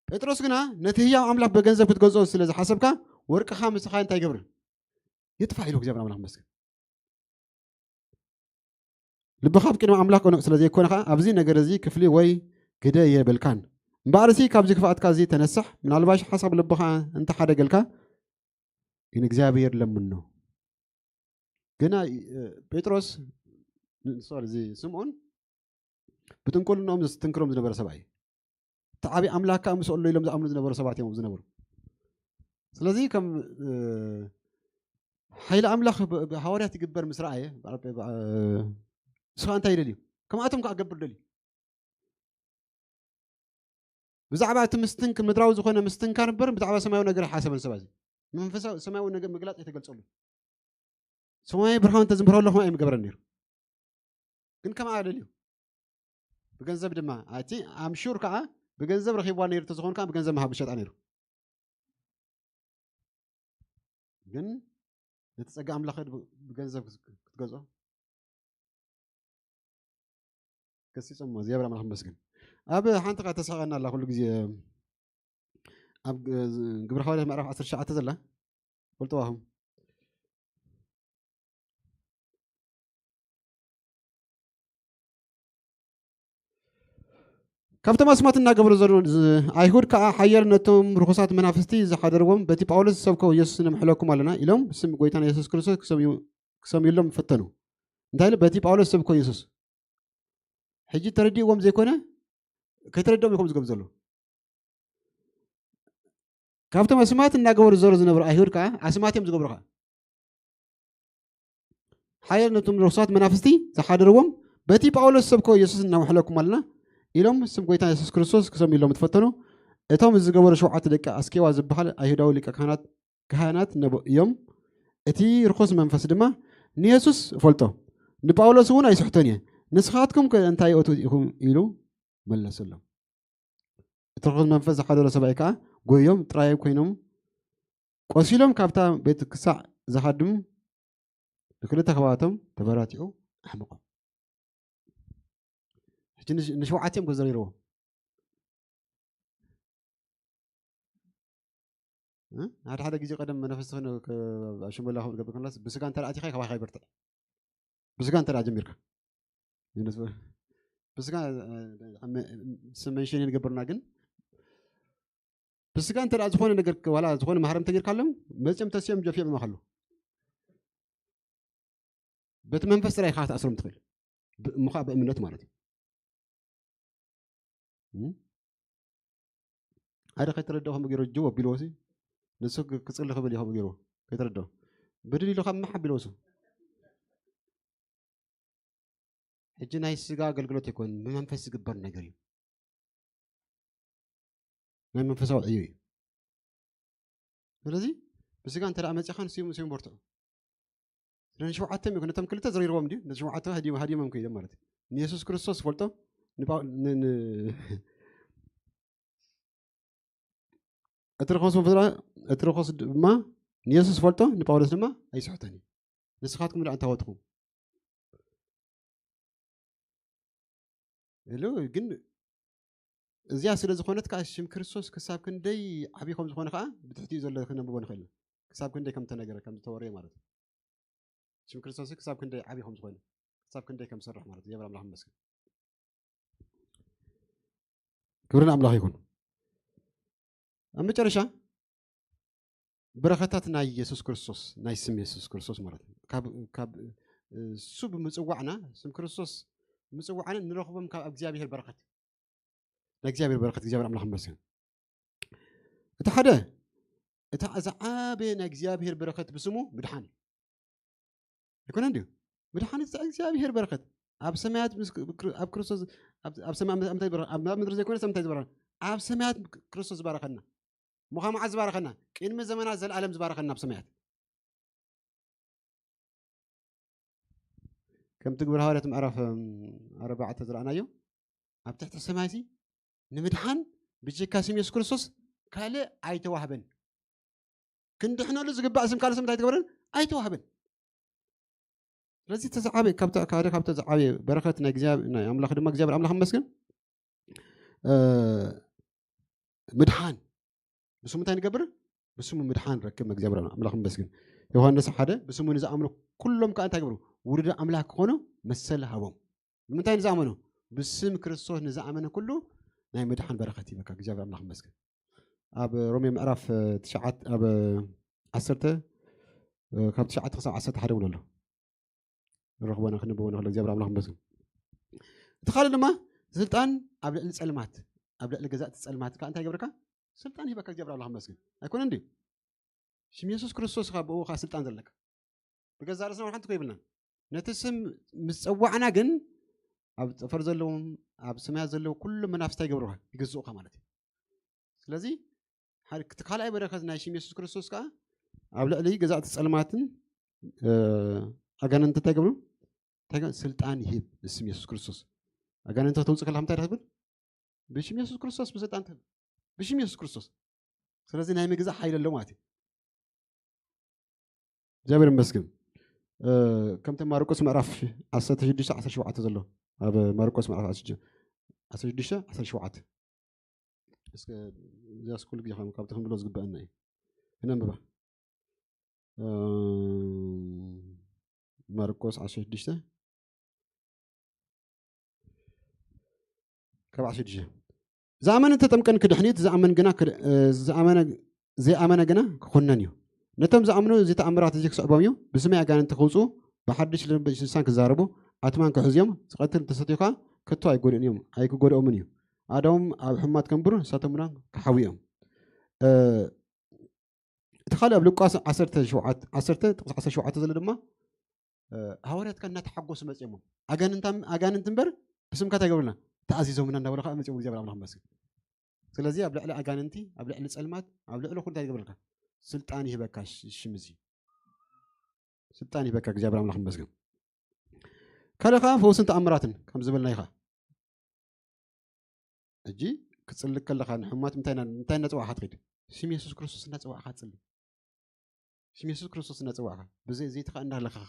ጴጥሮስ ግና ነቲ ህያው ኣምላኽ ብገንዘብ ክትገዝኦ ስለ ዝሓሰብካ፣ ወርቅኻ ምሳኻ እንታይ ይገብር? ይጥፋእ ኢሉ እግዚኣብሔር ኣምላኽ ይመስገን። ልብኻ ኣብ ቅድሚ ኣምላኽ ቅኑዕ ስለ ዘይኮነ ኸዓ፣ ኣብዚ ነገር እዚ ክፍሊ ወይ ግደ የብልካን። እምበኣርሲ ካብዚ ክፍኣትካ እዚ ተነስሕ፣ ምናልባሽ ሓሳብ ልብኻ እንተሓደገልካ፣ ግን እግዚኣብሔር ለምኖ። ግና፣ እ፣ ጴጥሮስ፣ ን-፣ ሶሪ፣ እዚ ስምዖን ብጥንቁልንኦም ዘስትንክሮም ዝነበረ ሰብኣይ እዩ። እቲ ዓብዪ ኣምላኽ ከኣ ምስኡ ኣሎ ኢሎም ዝኣምኑ ዝነበሩ ሰባት እዮም ዝነበሩ። ስለዚ ከም፣ እ፣ ሓይሊ ኣምላኽ ብ-፣ ብሃዋርያት ይግበር ምስ ረኣየ፣ በ-፣ በ-፣ ንስኻ እንታይ ይደልዩ? ከምኣቶም ከኣ ክገብር ደልዩ። ብዛዕባ እቲ ምስትንክ-፣ ምድራዊ ዝኾነ ምስትንካር እምበር ብዛዕባ ሰማያዊ ነገር ኣይሓሰበን ሰብ እዚ። መንፈሳዊ፣ ሰማያዊ ነገር ምግላጽ ኣይተገልጸሉ። ሰማያዊ ብርሃን እንተዝምህሮ ኣለኹም ኣይምገበረን ነይሩ። ግን ከምኣ ደልዩ። ብገንዘብ ድማ፣ እቲ ኣምሹር ከኣ ብገንዘብ ረኺብዋ ነይሩ እንተዝኾን ከኣ ብገንዘብ ምሃብ ምሸጣ ነይሩ። ግን ነቲ ጸጋ ኣምላኽ ብ-፣ ብገንዘብ ክስ-፣ ክትገዝኦ ገሲጾሞ፣ እግዚኣብሔር ኣምላኽ ይመስገን። ኣብ ሓንቲ ኸዓ ተስሕቐና ኣላ ኩሉ ግዜ፣ ኣብ ግ-፣ ግብረ ሃዋርያት ምዕራፍ ዓሰርተ ትሽዓተ ዘላ፣ ፈልጥዋ ኢኹም። ካብቶም ኣስማት እናገበሩ ዘለዉ ዝ-፣ ኣይሁድ ከኣ ሓያል ነቶም ርኹሳት መናፍስቲ ዝሓደርዎም፣ በቲ ጳውሎስ ዝሰብኮ የሱስ ነምሕለኩም ኣለና ኢሎም፣ ስም ጐይታና የሱስ ክርስቶስ ክሰምዩ-፣ ክሰምዩሎም ፈተኑ። እንታይ ኢሉ? በቲ ጳውሎስ ዝሰብኮ የሱስ። ሕጂ ተረዲእዎም ዘይኮነ፣ ከይተረድኦም እዮም ከምኡ ዝገብሩ ዘለዉ። ካብቶም ኣስማት እናገበሩ ዝዞሩ ዝነበሩ ኣይሁድ ከዓ ኣስማት እዮም ዝገብሩ ከዓ። ሓየት ነቶም ርኹሳት መናፍስቲ ዝሓደርዎም፣ በቲ ጳውሎስ ዝሰብኮ ኢየሱስ እናመሐለኩም ኣለና ኢሎም ስም ጐይታ የሱስ ክርስቶስ ክሰምዩ ኢሎም ተፈተኑ። እቶም እዚ ዝገበሩ ሸውዓተ ደቂ ኣስኬዋ ዝበሃል ኣይሁዳዊ ሊቀ ካህናት፣ ካህናት ነበ-፣ እዮም። እቲ ርኹስ መንፈስ ድማ ንየሱስ እፈልጦ፣ ንጳውሎስ እውን ኣይስሕቶን እየ፣ ንስኻትኩም ከ እንታይ እቱ ኢኹም ኢሉ መለሰሎም። እቲ ርኹስ መንፈስ ዝሓደሮ ሰብኣይ ከዓ ጎዮም ጥራይ ኮይኖም ቆሲሎም ካብታ ቤት ክሳዕ ዝሃድሙ ንክልተ ከባቶም ተበራቲዑ ኣሕመቖም። ሕጂ ንሽ-፣ ንሸውዓቲኦም ገዘሪርዎም። እ? ሓደ ሓደ ግዜ ቀደም መነፈስ ዝኾነ ከ-፣ ኣብ ሽመላ ክብል ገብር ከላስ ብስጋ እንተ ደኣ ኣቲኻ ካባኻ ይበርትዕ። ብስጋ እንተ ደኣ ጀሚርካ። ብስጋ፣ እ፣ ስም መንሽን ንገብርና ግን ብስጋ እንተ ደኣ ዝኾነ ነገር ከ-፣ ዋላ ዝኾነ ማህረም ተጌርካሎም መፅዮም ተስዮም ጀፍዮም ይመኻሉ። በቲ መንፈስ ጥራይ ኢኻ ክትኣስሮም ትኽእል። ብ-፣ እሞ ኸዓ ብእምነት ማለት እዩ። እም? ሓደ ከይተረድኦ ከምኡ ገይሩ ጅው ኣቢልዎ ሲ፣ ንሱ ክ-፣ ክጽሊ ክብል እዩ ከምኡ ገይርዎ። ከይተረድኦ። ብድል ኢሉ ካብ መሓ ኣቢልዎ እሱ። ሕጂ ናይ ስጋ ኣገልግሎት ኣይኮን፣ ብመንፈስ ዝግበር ነገር እዩ። ናይ መንፈሳዊ ዕዮ እዩ። ስለዚ ብስጋ እንተ ደኣ መጺኻ ንስዮም፣ ንስዮም በርትዑ። ስለዚ ሸውዓተ እዮም፣ ነቶም ክልተ ዘሪርዎም ድዩ? ነቲ ሸውዓተ ሃዲሞ-፣ ሃዲሞም ከይዶም ማለት እዩ። ንየሱስ ክርስቶስ ዝፈልጦ ንጳው-፣ ን-፣ ን-፣ እቲ ርኹስ መንፈስ፣ እቲ ርኹስ ድማ ንየሱስ ዝፈልጦ ንጳውሎስ ድማ ኣይስሕቶን እዩ። ንስኻትኩም ደኣ እንታይ ወትኹም? ኢሉ ግን እዚኣ ስለ ዝኾነት ከኣ ሽም ክርስቶስ ክሳብ ክንደይ ዓብዪ ከም ዝኾነ ከኣ ብትሕቲኡ ዘሎ ክነንብቦ ንኽእል ኢና። ክሳብ ክንደይ ከም ተነገረ፣ ከም ዝተወረየ ማለት እዩ። ሽም ክርስቶስ ክሳብ ክንደይ ዓብዪ ከም ዝኾነ፣ ክሳብ ክንደይ ከም ዝሰርሕ ማለት እዩ። እግዚኣብሔር ኣምላኽ ይመስገን። ክብሪ ንኣምላኽ ይኹን። ኣብ መጨረሻ በረኸታት ናይ የሱስ ክርስቶስ፣ ናይ ስም የሱስ ክርስቶስ ማለት እዩ። ካብ፣ ካብ፣ እሱ ብምጽዋዕና፣ ስም ክርስቶስ ብምጽዋዕና ንረኽቦም ካብ እግዚኣብሔር በረኸት። ናይ እግዚኣብሔር በረኸት፣ እግዚኣብሔር ኣምላኽ ይመስገን። እቲ ሓደ፣ እታ ዝዓበየ ናይ እግዚኣብሔር በረኸት ብስሙ ምድሓን እዩ። ኣይኮነን ድዩ? ምድሓን እቲ እግዚኣብሔር በረኸት። ኣብ ሰማያት ምስ ክር-፣ ኣብ ክርስቶስ፣ ኣብ፣ ኣብ ሰማይ፣ ኣብ ምድሪ ዘይኮነ፣ ኣብ ምድሪ ዘይኮነ፣ ኣብ ሰማያት ክርስቶስ ዝባረኸና። እሞ ኸዓ መዓዝ ዝባረኸና? ቅድሚ ዘመናት ዘለኣለም ዝባረኸና ኣብ ሰማያት። ከምቲ ግብረ ሃዋርያት ምዕራፍ፣ እም፣ ኣርባዕተ ዝረኣናዮ፣ ኣብ ትሕቲ ሰማይሲ ንምድሓን ብጀካ ስም የሱስ ክርስቶስ ካልእ ኣይተዋህበን። ክንድሕነሉ ዝግባእ ስም ካልእ ስም እንታይ ኣይተገብረን? ኣይተዋህበን። ስለዚ እቲ ዝዓበየ፣ ካብቲ፣ ሓደ ካብቲ ዝዓበየ በረኸት ናይ እግዚኣብ-፣ ናይ ኣምላኽ ድማ እግዚኣብሔር ኣምላኽ ይመስገን። እ፣ ምድሓን። ብስሙ እንታይ ንገብር? ብስሙ ምድሓን ንረክብ። እግዚኣብሔር ኣምላኽ ይመስገን። ዮሃንስ ሓደ፣ ብስሙ ንዝኣምኑ ኩሎም ከኣ እንታይ ይገብሩ? ውሉደ ኣምላኽ ክኾኑ መሰል ሃቦም። ንምንታይ ንዝኣመኑ? ብስም ክርስቶስ ንዝኣመነ ኩሉ ናይ ምድሓን በረኸት ይበካ። እግዚኣብሔር ኣምላኽ ይመስገን። ኣብ ሮሜ ምዕራፍ፣ እ፣ ትሽዓተ፣ ኣብ፣ እ፣ ዓሰርተ፣ እ፣ ካብ ትሽዓተ ክሳብ ዓሰርተ ሓደ እውን ኣሎ። ንረኽቦና ክንብቦ ንኽእል። እግዚኣብሔር ኣምላኽ ይመስገን። እቲ ካልእ ድማ ስልጣን ኣብ ልዕሊ ጸልማት፣ ኣብ ልዕሊ ገዛእቲ ጸልማት ከኣ እንታይ ይገብረካ? ስልጣን ይህበካ እግዚኣብሔር ኣምላኽ ይመስገን። ኣይኮነን ድዩ? ሽም የሱስ ክርስቶስ ኢኻ ብኡ ኸዓ ስልጣን ዘለካ። ብገዛእ ርእስና ሓንቲ እኮ የብልናን። ነቲ ስም ምስ ጸዋዕና ግን ኣብ ጠፈር ዘለዎም ኣብ ሰማያት ዘለዉ ኩሉ መናፍስቲ ይገብሩኻ፣ ይገዝኡኻ ማለት እዩ። ስለዚ ሓደ፣ እቲ ካልኣይ በረኸት ናይ ሽም የሱስ ክርስቶስ ከኣ ኣብ ልዕሊ ገዛእቲ ጸልማትን፣ እ፣ ኣጋንንቲ እንታይ ይገብሩ? እንታይ ይገብሩ? ስልጣን ይህብ ንስም የሱስ ክርስቶስ። ኣጋንንቲ ከተውጽእ ከለኻ እንታይ ትብል? ብሽም የሱስ ክርስቶስ ብስልጣን ትህብ። ብሽም የሱስ ክርስቶስ። ስለዚ ናይ ምግዛእ ሓይሊ ኣለዎ ማለት እዩ። እግዚኣብሔር ይመስገን። እ፣ ከምቲ ማርቆስ ምዕራፍ ዓሰርተ ሽዱሽተ ዓሰርተ ሸውዓተ ዘሎ፣ ኣብ ማርቆስ ምዕራፍ ዓሰርተ ሽዱሽተ ዓሰርተ ሸውዓተ። እስከ እዚኣስ ኩሉ ግዜ ከም-፣ ካብቲ ክንብሎ ዝግበአና እዩ። ክነንብባ። እ፣ ማርቆስ ዓሰርተ ሽዱሽተ ካብ ዓሰርተ ሽዱሽተ። ዝኣመነ ተጠምቀን ክድሕን እዩ፣ እቲ ዝኣመን ግና ክድ-፣ እ፣ ዝኣመነ፣ ዘይኣመነ ግና ክኹነን እዩ። ነቶም ዝኣምኑ እዚ ተኣምራት እዚ ክስዕቦም እዩ፣ ብስመይ ኣጋንንቲ ከውጽኡ፣ ብሓድሽ ልብ-፣ ልሳን ክዛረቡ፣ ኣትማን ክሕዝዮም፣ ዝቐትል እንተሰትዩ ከኣ ከቶ ኣይጎድኡን እዮም፣ ኣይክጎድኦምን እዩ። ኣዳዎም ኣብ ሕማት ከንብሩ፣ ንሳቶም እውን ክሓዊ እዮም። እ፣ እቲ ካልእ ኣብ ሉቃስ ዓሰርተ ሸውዓተ፣ ዓሰርተ ጥቕሲ ዓሰርተ ሸውዓተ ዘሎ ድማ፣ እ፣ ሃዋርያት ከኣ እናተሓጎሱ መጺኦምዎም። ኣጋንንት ኣም-፣ ኣጋንንት እምበር ብስምካ እንታይ ይገብሩልና? ተኣዚዞምና እናበሉ ከኣ መጺኦም እግዚኣብሔር ኣምላኽ ይመስገን። ስለዚ ኣብ ልዕሊ ኣጋንንቲ፣ ኣብ ልዕሊ ጸልማት፣ ኣብ ልዕሊ ኩሉ እንታይ ይገብረልካ? ስልጣን ይህበካ ሽ-፣ ሽም እዚ። ስልጣን ይህበካ እግዚኣብሔር ኣምላኽ ይመስገን። ካልእ ከኣ ፈውስን ተኣምራትን ከም ዝበልና ኢኻ። ሕጂ ክትጽሊ ከለኻ ንሕማት እንታይ እና-፣ እንታይ እናጸዋዕካ ትኸይድ? ስም የሱስ ክርስቶስ እናጸዋዕካ ትጽሊ። ስም የሱስ ክርስቶስ እናጸዋዕካ፣ ብዘይ ዘይትኻ እናለኸኻ።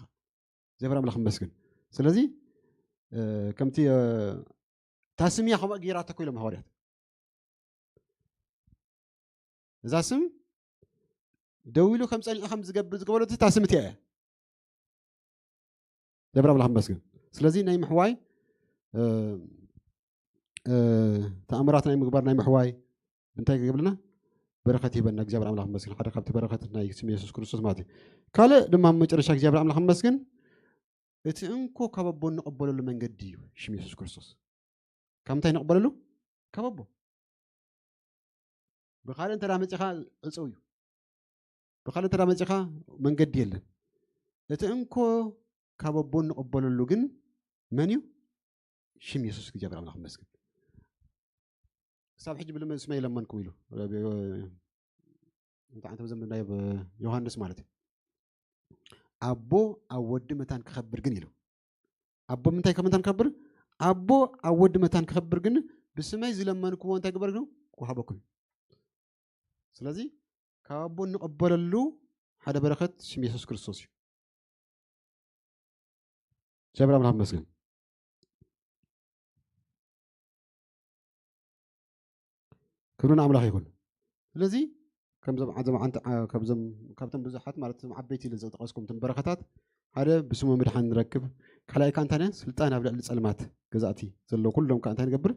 እግዚኣብሔር ኣምላኽ ይመስገን። ስለዚ፣ እ፣ ከምቲ፣ እ፣ እታ ስም እያ ከምኡ ገይራቶ እኮ ኢሎም ሃዋርያት። እዛ ስም ደው ኢሉ ከም ጸኒዑ ከም ዝገብር ዝገበረቱ እታ ስም እቲኣ እያ። እግዚኣብሔር ኣምላኽ ይመስገን። ስለዚ ናይ ምሕዋይ፣ እ፣ እ፣ ተኣምራት ናይ ምግባር ናይ ምሕዋይ እንታይ ክገብርና? በረኸት ይህበና እግዚኣብሔር ኣምላኽ ይመስገን። ሓደ ካብቲ በረኸት ናይ ስም የሱስ ክርስቶስ ማለት እዩ። ካልእ ድማ መጨረሻ እግዚኣብሔር ኣምላኽ ይመስገን፣ እቲ እንኮ ካብ ኣቦ እንቕበለሉ መንገዲ እዩ ሽም የሱስ ክርስቶስ። ካብ ምንታይ ንቕበለሉ? ካብ ኣቦ። ብኻልእ እንተ ደኣ መጺኻ ዕጹው እዩ። ብኻልእ እንተ ደኣ መጺኻ መንገዲ የለን። እቲ እንኮ ካብ ኣቦ እንቕበለሉ ግን መን እዩ? ሽም የሱስ እግዚኣብሔር ኣምላኽ ይመስገን። ክሳብ ሕጂ ብልመ-፣ ስመይ ለመንኩም ኢሉ። እንታይ ዓይነት ዘንብ ናይ ብ-፣ ዮሃንስ ማለት እዩ። ኣቦ ኣብ ወዲ መታን ክኸብር ግን ኢሉ። ኣቦ ምንታይ ከም መታን ክኸብር? ኣቦ ኣብ ወዲ መታን ክኸብር ግን ብስመይ ዝለመንክዎ እንታይ ግበር ግን ክወሃበኩም እዩ። ስለዚ ካብ ኣቦ እንቕበለሉ ሓደ በረኸት ሽም የሱስ ክርስቶስ እዩ። እግዚኣብሔር ኣምላኽ ይመስገን። ክብሪ ንኣምላኽ ይኹን። ስለዚ ከምዞም ዓዘም ዓንተ-፣ ዓ-፣ ካብዞም፣ ካብቶም ብዙሓት ማለት እዞም ዓበይቲ ኢለ ዝጠቐስኩም እቶም በረኸታት ሓደ ብስሙ ምድሓን ንረክብ። ካልኣይ ከኣ እንታይ ስልጣን ኣብ ልዕሊ ጸልማት ገዛእቲ ዘለዉ ኩሎም ከኣ እንታይ ንገብር?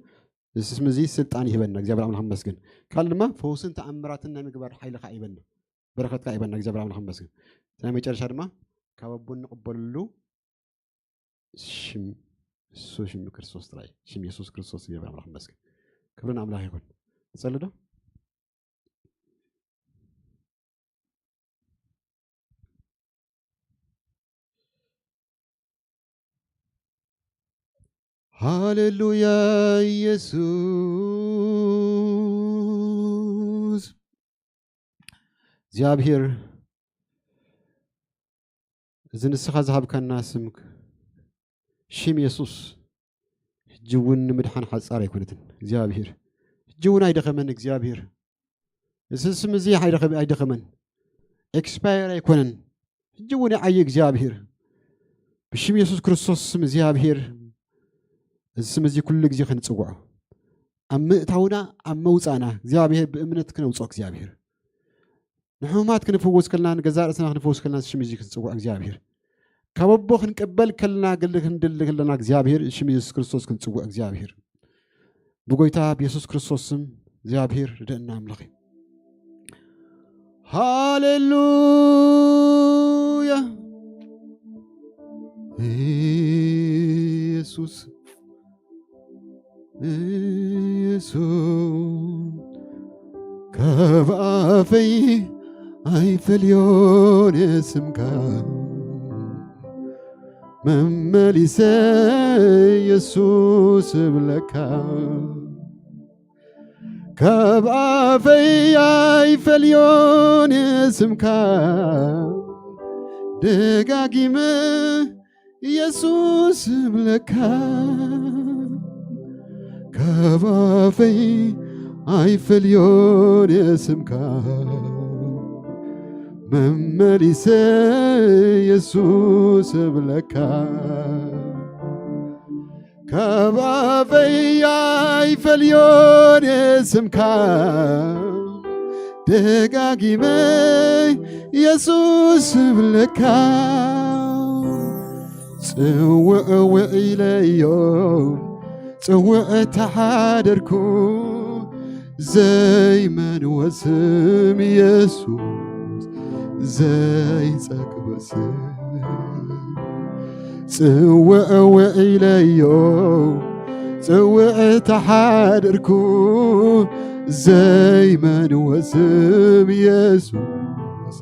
እዚ ስም እዚ ስልጣን ይህበና እግዚኣብሔር ኣምላኽ ይመስገን። ካልእ ድማ ፈውስን ተኣምራትን ናይ ምግባር ሓይሊ ከኣ ይህበና። በረኸት ከኣ ይህበና እግዚኣብሔር ኣምላኽ ይመስገን። እቲ ናይ መጨረሻ ድማ ካብ ኣቦ እንቕበለሉ ሽም፣ እሱ ሽም ክርስቶስ ጥራይ፣ ሽም የሱስ ክርስቶስ እግዚኣብሔር ኣምላኽ ይመስገን። ክብሪ ንኣምላኽ ይኹን። ትጸሊ ዶ? ሃሌሉያ ኢየሱስ። እግዚኣብሔር፣ እዚ ንስኻ ዝሃብካና ስም፣ ሽም የሱስ፣ ሕጂ እውን ንምድሓን ሓጻር ኣይኮነትን እግዚኣብሔር። ሕጂ እውን ኣይደኸመን እግዚኣብሔር። እዚ ስም እዚ ኣይደኸመ-፣ ኣይደኸመን። ኤክስፓየር ኣይኮነን። ሕጂ እውን ይዓዪ እግዚኣብሔር። ብሽም የሱስ ክርስቶስ ስም እግዚኣብሔር፣ እዚ ስም እዚ ኩሉ ግዜ ክንጽውዖ። ኣብ ምእታውና፣ ኣብ መውጻእና እግዚኣብሔር ብእምነት ክነውጽኦ እግዚኣብሔር። ንሕሙማት ክንፍውስ ከለና፣ ንገዛእ ርእስና ክንፍውስ ከለና፣ ሽም እዚ ክንጽውዕ እግዚኣብሔር። ካብ ኣቦ ክንቅበል ከለና፣ ገል ክንድል ከለና እግዚኣብሔር፣ ሽም የሱስ ክርስቶስ ክንጽውዕ እግዚኣብሔር። ብጎይታ ብየሱስ ክርስቶስ ስም እግዚኣብሔር ርደእና ኣምላኽ እዩ። ሃሌሉያ። ኢየሱስ፣ ኢየሱስ፣ ካብ ኣፈይ ኣይፈልዮን ስምካ፣ መመሊሰ ኢየሱስ እብለካ። ካብ ኣፈይ ኣይፈልዮን ስምካ፣ ደጋጊመ ኢየሱስ እብለካ። ካብ ኣፈይ ኣይፈልዮን ስምካ፣ መመሊሰ ኢየሱስ እብለካ። ካብ ኣፈይ ኣይፈልዮን ስምካ፣ ደጋጊመ ኢየሱስ እብለካ። ጽውዕ ውዒለዮ፣ ጽውዕ ተሓደርኩ፣ ዘይመንወ ስም ኢየሱስ፣ ዘይጸግቦ ስም። ጽውዕ ውዒለዮ፣ ጽውዕ ተሓደርኩ ዘይመንዎ ስም የሱስ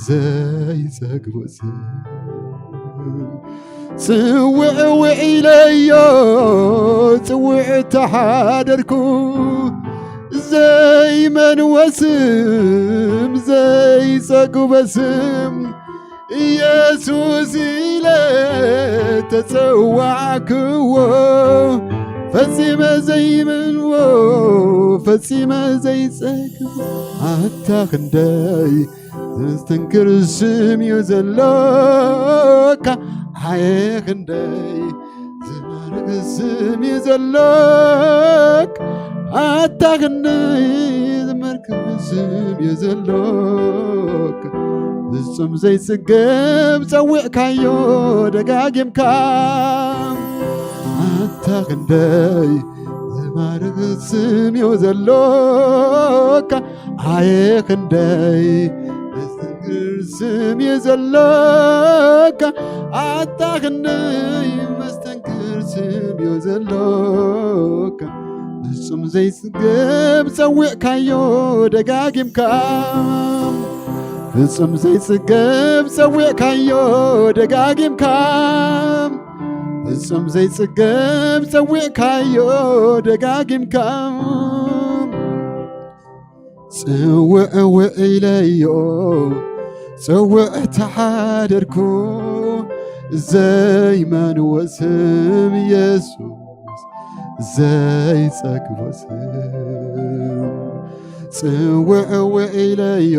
ዘይጸግቦ ስም ጽውዕ ውዒለዮ ጽውዕ ተሓደርኩ ዘይመንዎ ስም ዘይጸግቦ ስም ኢየሱስ ኢለ ተጸዋዕክዎ ፈጺመ ዘይምንዎ ፈጺመ ዘይጸግቦ ኣታ ክንደይ ዘስተንክር ስም እዩ ዘሎካ ኣየ ክንደይ ዝማርክ ስም እዩ ዘሎካ ኣታ ክንደይ ዝመርክ ስም እዩ ዘሎካ ፍጹም ዘይጽገብ ጸዊዕካዮ ደጋጊምካ ኣታ ክንደይ ዝማርክ ስም እዩ ዘሎካ ኣየ ክንደይ መስተንክር ስም እዩ ዘሎካ ኣታ ክንደይ መስተንክር ስም እዩ ዘሎካ ፍጹም ዘይጽገብ ጸዊዕካዮ ደጋጊምካ ፍጹም ዘይጽገብ ጸዊዕካዮ ደጋጊምካ ፍጹም ዘይጽገብ ጸዊዕካዮ ደጋጊምካ ጽውዕ ውዒለዮ ጽውዕ ተሓደርኩ ዘይመንዎ ስም የሱስ ዘይጸግቦ ስም ጽውዕ ውዒለዮ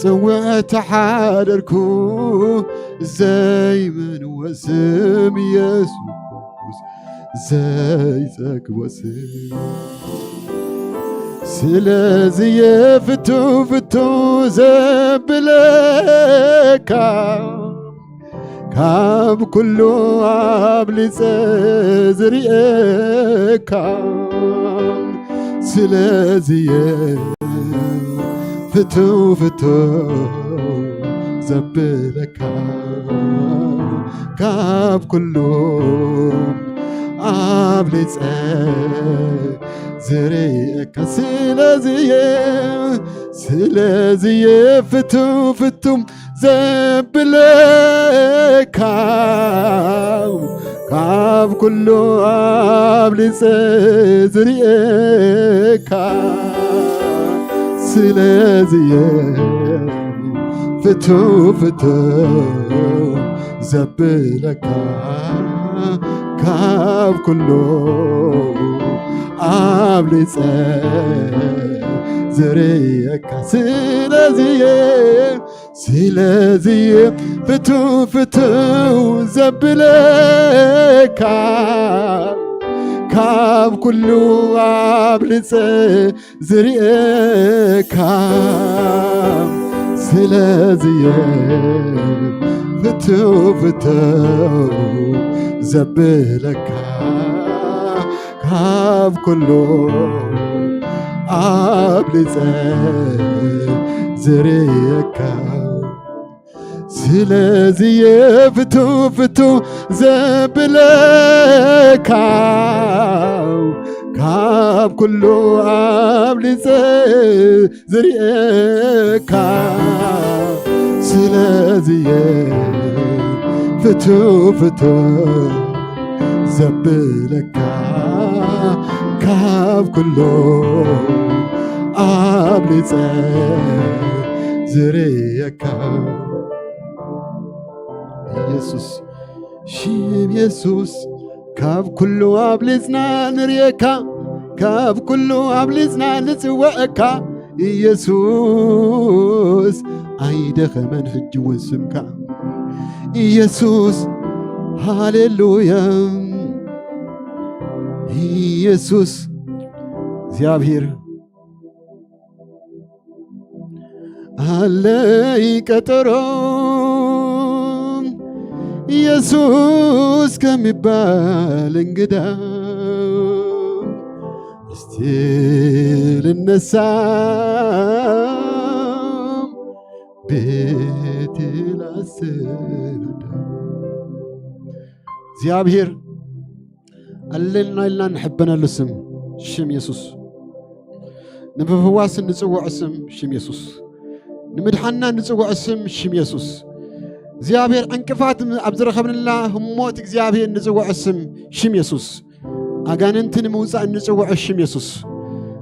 ጽውዕ ተሓደርኩ ዘይመንዎ ስም የሱስ ዘይጸግቦ ስም ስለዚ የፍቱ ፍቱ ዘብለካ ካብ ኩሉ ኣብሊጸ ዝርእየካ ስለዚ ፍቱ ፍቱ ዘብለካ ካብ ኩሉ ኣብሊጸ ዝርእየካ ስለዚየ ስለዚየ ፍቱ ፍቱ ዘብለካ ካብ ኩሉ ኣብሊጸ ዝርእየካ ስለዚየ ፍቱ ፍቱ ዘብለካ ካብ ኩሉ ኣብሊጸ ዝርእየካ ስለዚየ ስለዚየ ፍቱ ፍቱ ዘብለካ ካብ ኩሉ ኣብልጸ ዝርእየካ ስለዚየ ፍቱ ፍቱ ዘብለካ ካብ ኩሉ ኣብልጸ ዝርእየካ ስለዚየ ፍቱ ፍቱ ዘብለካ ካብ ኩሉ ኣብልጸ ዝርእየካ ስለዚየ ፍቱ ፍቱ ዘብለካ ካብ ኩሉ ኣብልጸ ዝርእየካ ኢየሱስ ሽም ኢየሱስ ካብ ኩሉ ኣብሊጽና ንርእየካ ካብ ኩሉ ኣብሊጽና ንጽውዐካ ኢየሱስ ኣይደኸመን ሕጂ እውን ስምካ ኢየሱስ ሃሌሉያ ኢየሱስ እግዚኣብሔር ኣለይ ቀጠሮ ኢየሱስ ከሚባል እንግዳ እስቲ ልነሳ ቤት ላሰናዳ እግዚኣብሔር ኣለና ኢልና ንሕበነሉ ስም፣ ሽም የሱስ። ንምፍዋስ እንጽውዖ ስም፣ ሽም የሱስ። ንምድሓንና እንጽውዖ ስም፣ ሽም የሱስ። እግዚኣብሔር ዕንቅፋት ኣብ ዝረኸብንላ ህሞት እግዚኣብሔር እንጽውዖ ስም፣ ሽም የሱስ። ኣጋንንቲ ንምውጻእ እንጽውዖ ሽም የሱስ።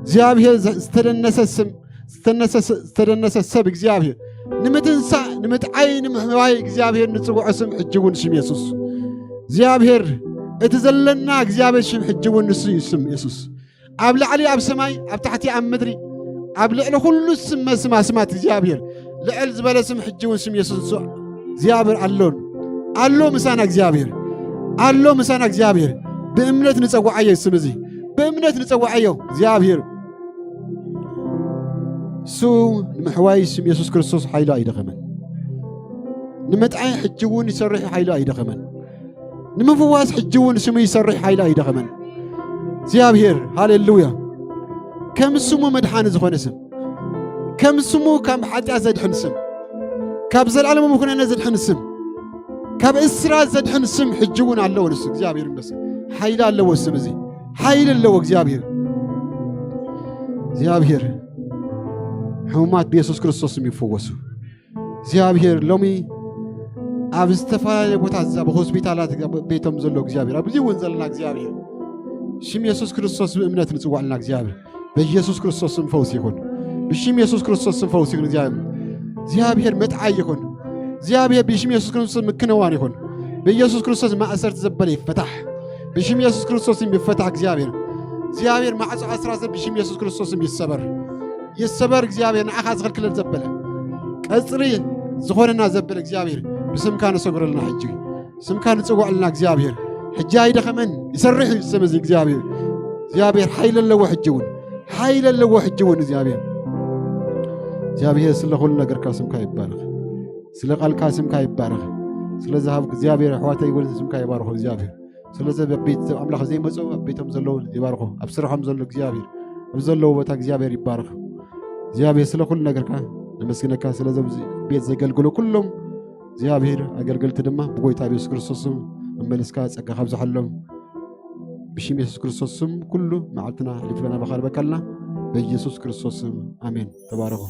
እግዚኣብሔር ዘ-፣ ዝተደነሰ ስም፣ ዝተነሰ-፣ ዝተደነሰ ሰብ እግዚኣብሔር ንምትንሳእ፣ ንምጥዓይ፣ ንምሕዋይ እግዚኣብሔር እንጽውዖ ስም ሕጂ እውን ሽም የሱስ። እግዚኣብሔር እቲ ዘለና እግዚኣብሔር ሽም ሕጂ እውን ንሱ እዩ ስም የሱስ። ኣብ ላዕሊ ኣብ ሰማይ፣ ኣብ ታሕቲ ኣብ ምድሪ፣ ኣብ ልዕሊ ኩሉ ስም መስም ኣስማት እግዚኣብሔር ልዕል ዝበለ ስም ሕጂ እውን ስም የሱስ ንሱ እግዚኣብሔር ኣሎን ኣሎ ምሳና እግዚኣብሔር ኣሎ ምሳና እግዚኣብሔር። ብእምነት ንጸውዓዮ ስም እዚ ብእምነት ንጸውዓዮ እግዚኣብሔር። እሱ ንምሕዋይ ስም የሱስ ክርስቶስ ሓይሉ ኣይደኸመን። ንምጥዓይ ሕጂ እውን ይሰርሕ ሓይሉ ኣይደኸመን። ንምፍዋስ ሕጂ እውን ስሙ ይሰርሕ ሓይሉ ኣይደኸመን። እግዚኣብሔር ሃሌሉያ። ከም ስሙ መድሓኒ ዝኾነ ስም፣ ከም ስሙ ካብ ሓጢኣት ዘድሕን ስም፣ ካብ ዘላለማዊ ኩነነ ዘድሕን ስም፣ ካብ እስራት ዘድሕን ስም ሕጂ እውን ኣለዎ ንሱ። እግዚኣብሔር ይመስገን። ሓይሊ ኣለዎ ስም እዚ። ሓይሊ ኣለዎ እግዚኣብሔር። እግዚኣብሔር ሕሙማት ብየሱስ ክርስቶስ ስም ይፈወሱ። እግዚኣብሔር ሎሚ ኣብ ዝተፈላለየ ቦታ፣ ኣብ ሆስፒታላት፣ ኣብ ቤቶም ዘሎ እግዚኣብሔር፣ ኣብዚ እውን ዘለና እግዚኣብሔር፣ ሽም የሱስ ክርስቶስ ብእምነት ንጽዋዕልና እግዚኣብሔር፣ በኢየሱስ ክርስቶስ ስም ፈውስ ይኹን። ብሽም የሱስ ክርስቶስ ስም ፈውስ ይኹን። እግዚኣብሔር፣ እግዚኣብሔር መጥዓይ ይኹን። እግዚኣብሔር ብሽም የሱስ ክርስቶስ ምክንዋን ይኹን። በኢየሱስ ክርስቶስ ማእሰርት ዘበለ ይፈታሕ። ብሽም የሱስ ክርስቶስ ስም ይፈታሕ። እግዚኣብሔር፣ እግዚኣብሔር ማዕጾ ኣስራ ሰብ ብሽም የሱስ ክርስቶስ ስም ይሰበር። ይሰበር። እግዚኣብሔር ንዓኻ ዝኽልክለል ዘበለ፣ ቀጽሪ ዝኾነና ዘበለ እግዚኣብሔር ብስምካ ንሰግረልና ሕጂ። ስምካ ንጽውዐልና እግዚኣብሔር። ሕጂ ኣይደኸመን፣ ይሰርሕ እዩ ስም እዚ እግዚኣብሔር። እግዚኣብሔር ሓይሊ ኣለዎ ሕጂ እውን። ሓይሊ ኣለዎ ሕጂ እውን እግዚኣብሔር። እግዚኣብሔር ስለ ኩሉ ነገርካ ስምካ ይባረኽ። ስለ ቃልካ ስምካ ይባረኽ። ስለ ዝሃብ እግዚኣብሔር ኣሕዋተይ እውን ስምካ ይባርኹ እግዚኣብሔር። ስለ ዘ-፣ ኣብ ቤት ኣምላኽ ዘይመጹ ኣብ ቤቶም ዘለዉ ይባርኹ። ኣብ ስርሖም ዘሎ እግዚኣብሔር፣ ኣብ ዘለዎ ቦታ እግዚኣብሔር ይባረኽ። እግዚኣብሔር ስለ ኩሉ ነገርካ ነመስግነካ። ስለ ዘ-፣ ቤት ዘገልግሉ ኩሎም እግዚኣብሔር ኣገልገልቲ ድማ ብጎይታ ብየሱስ ክርስቶስ ስም መመልስካ ጸጋ ካብዝሓሎም። ብሽም የሱስ ክርስቶስ ስም ኩሉ መዓልትና ሕሊፍና ባኻርበካልና በኢየሱስ ክርስቶስ ስም ኣሜን። ተባረኹ።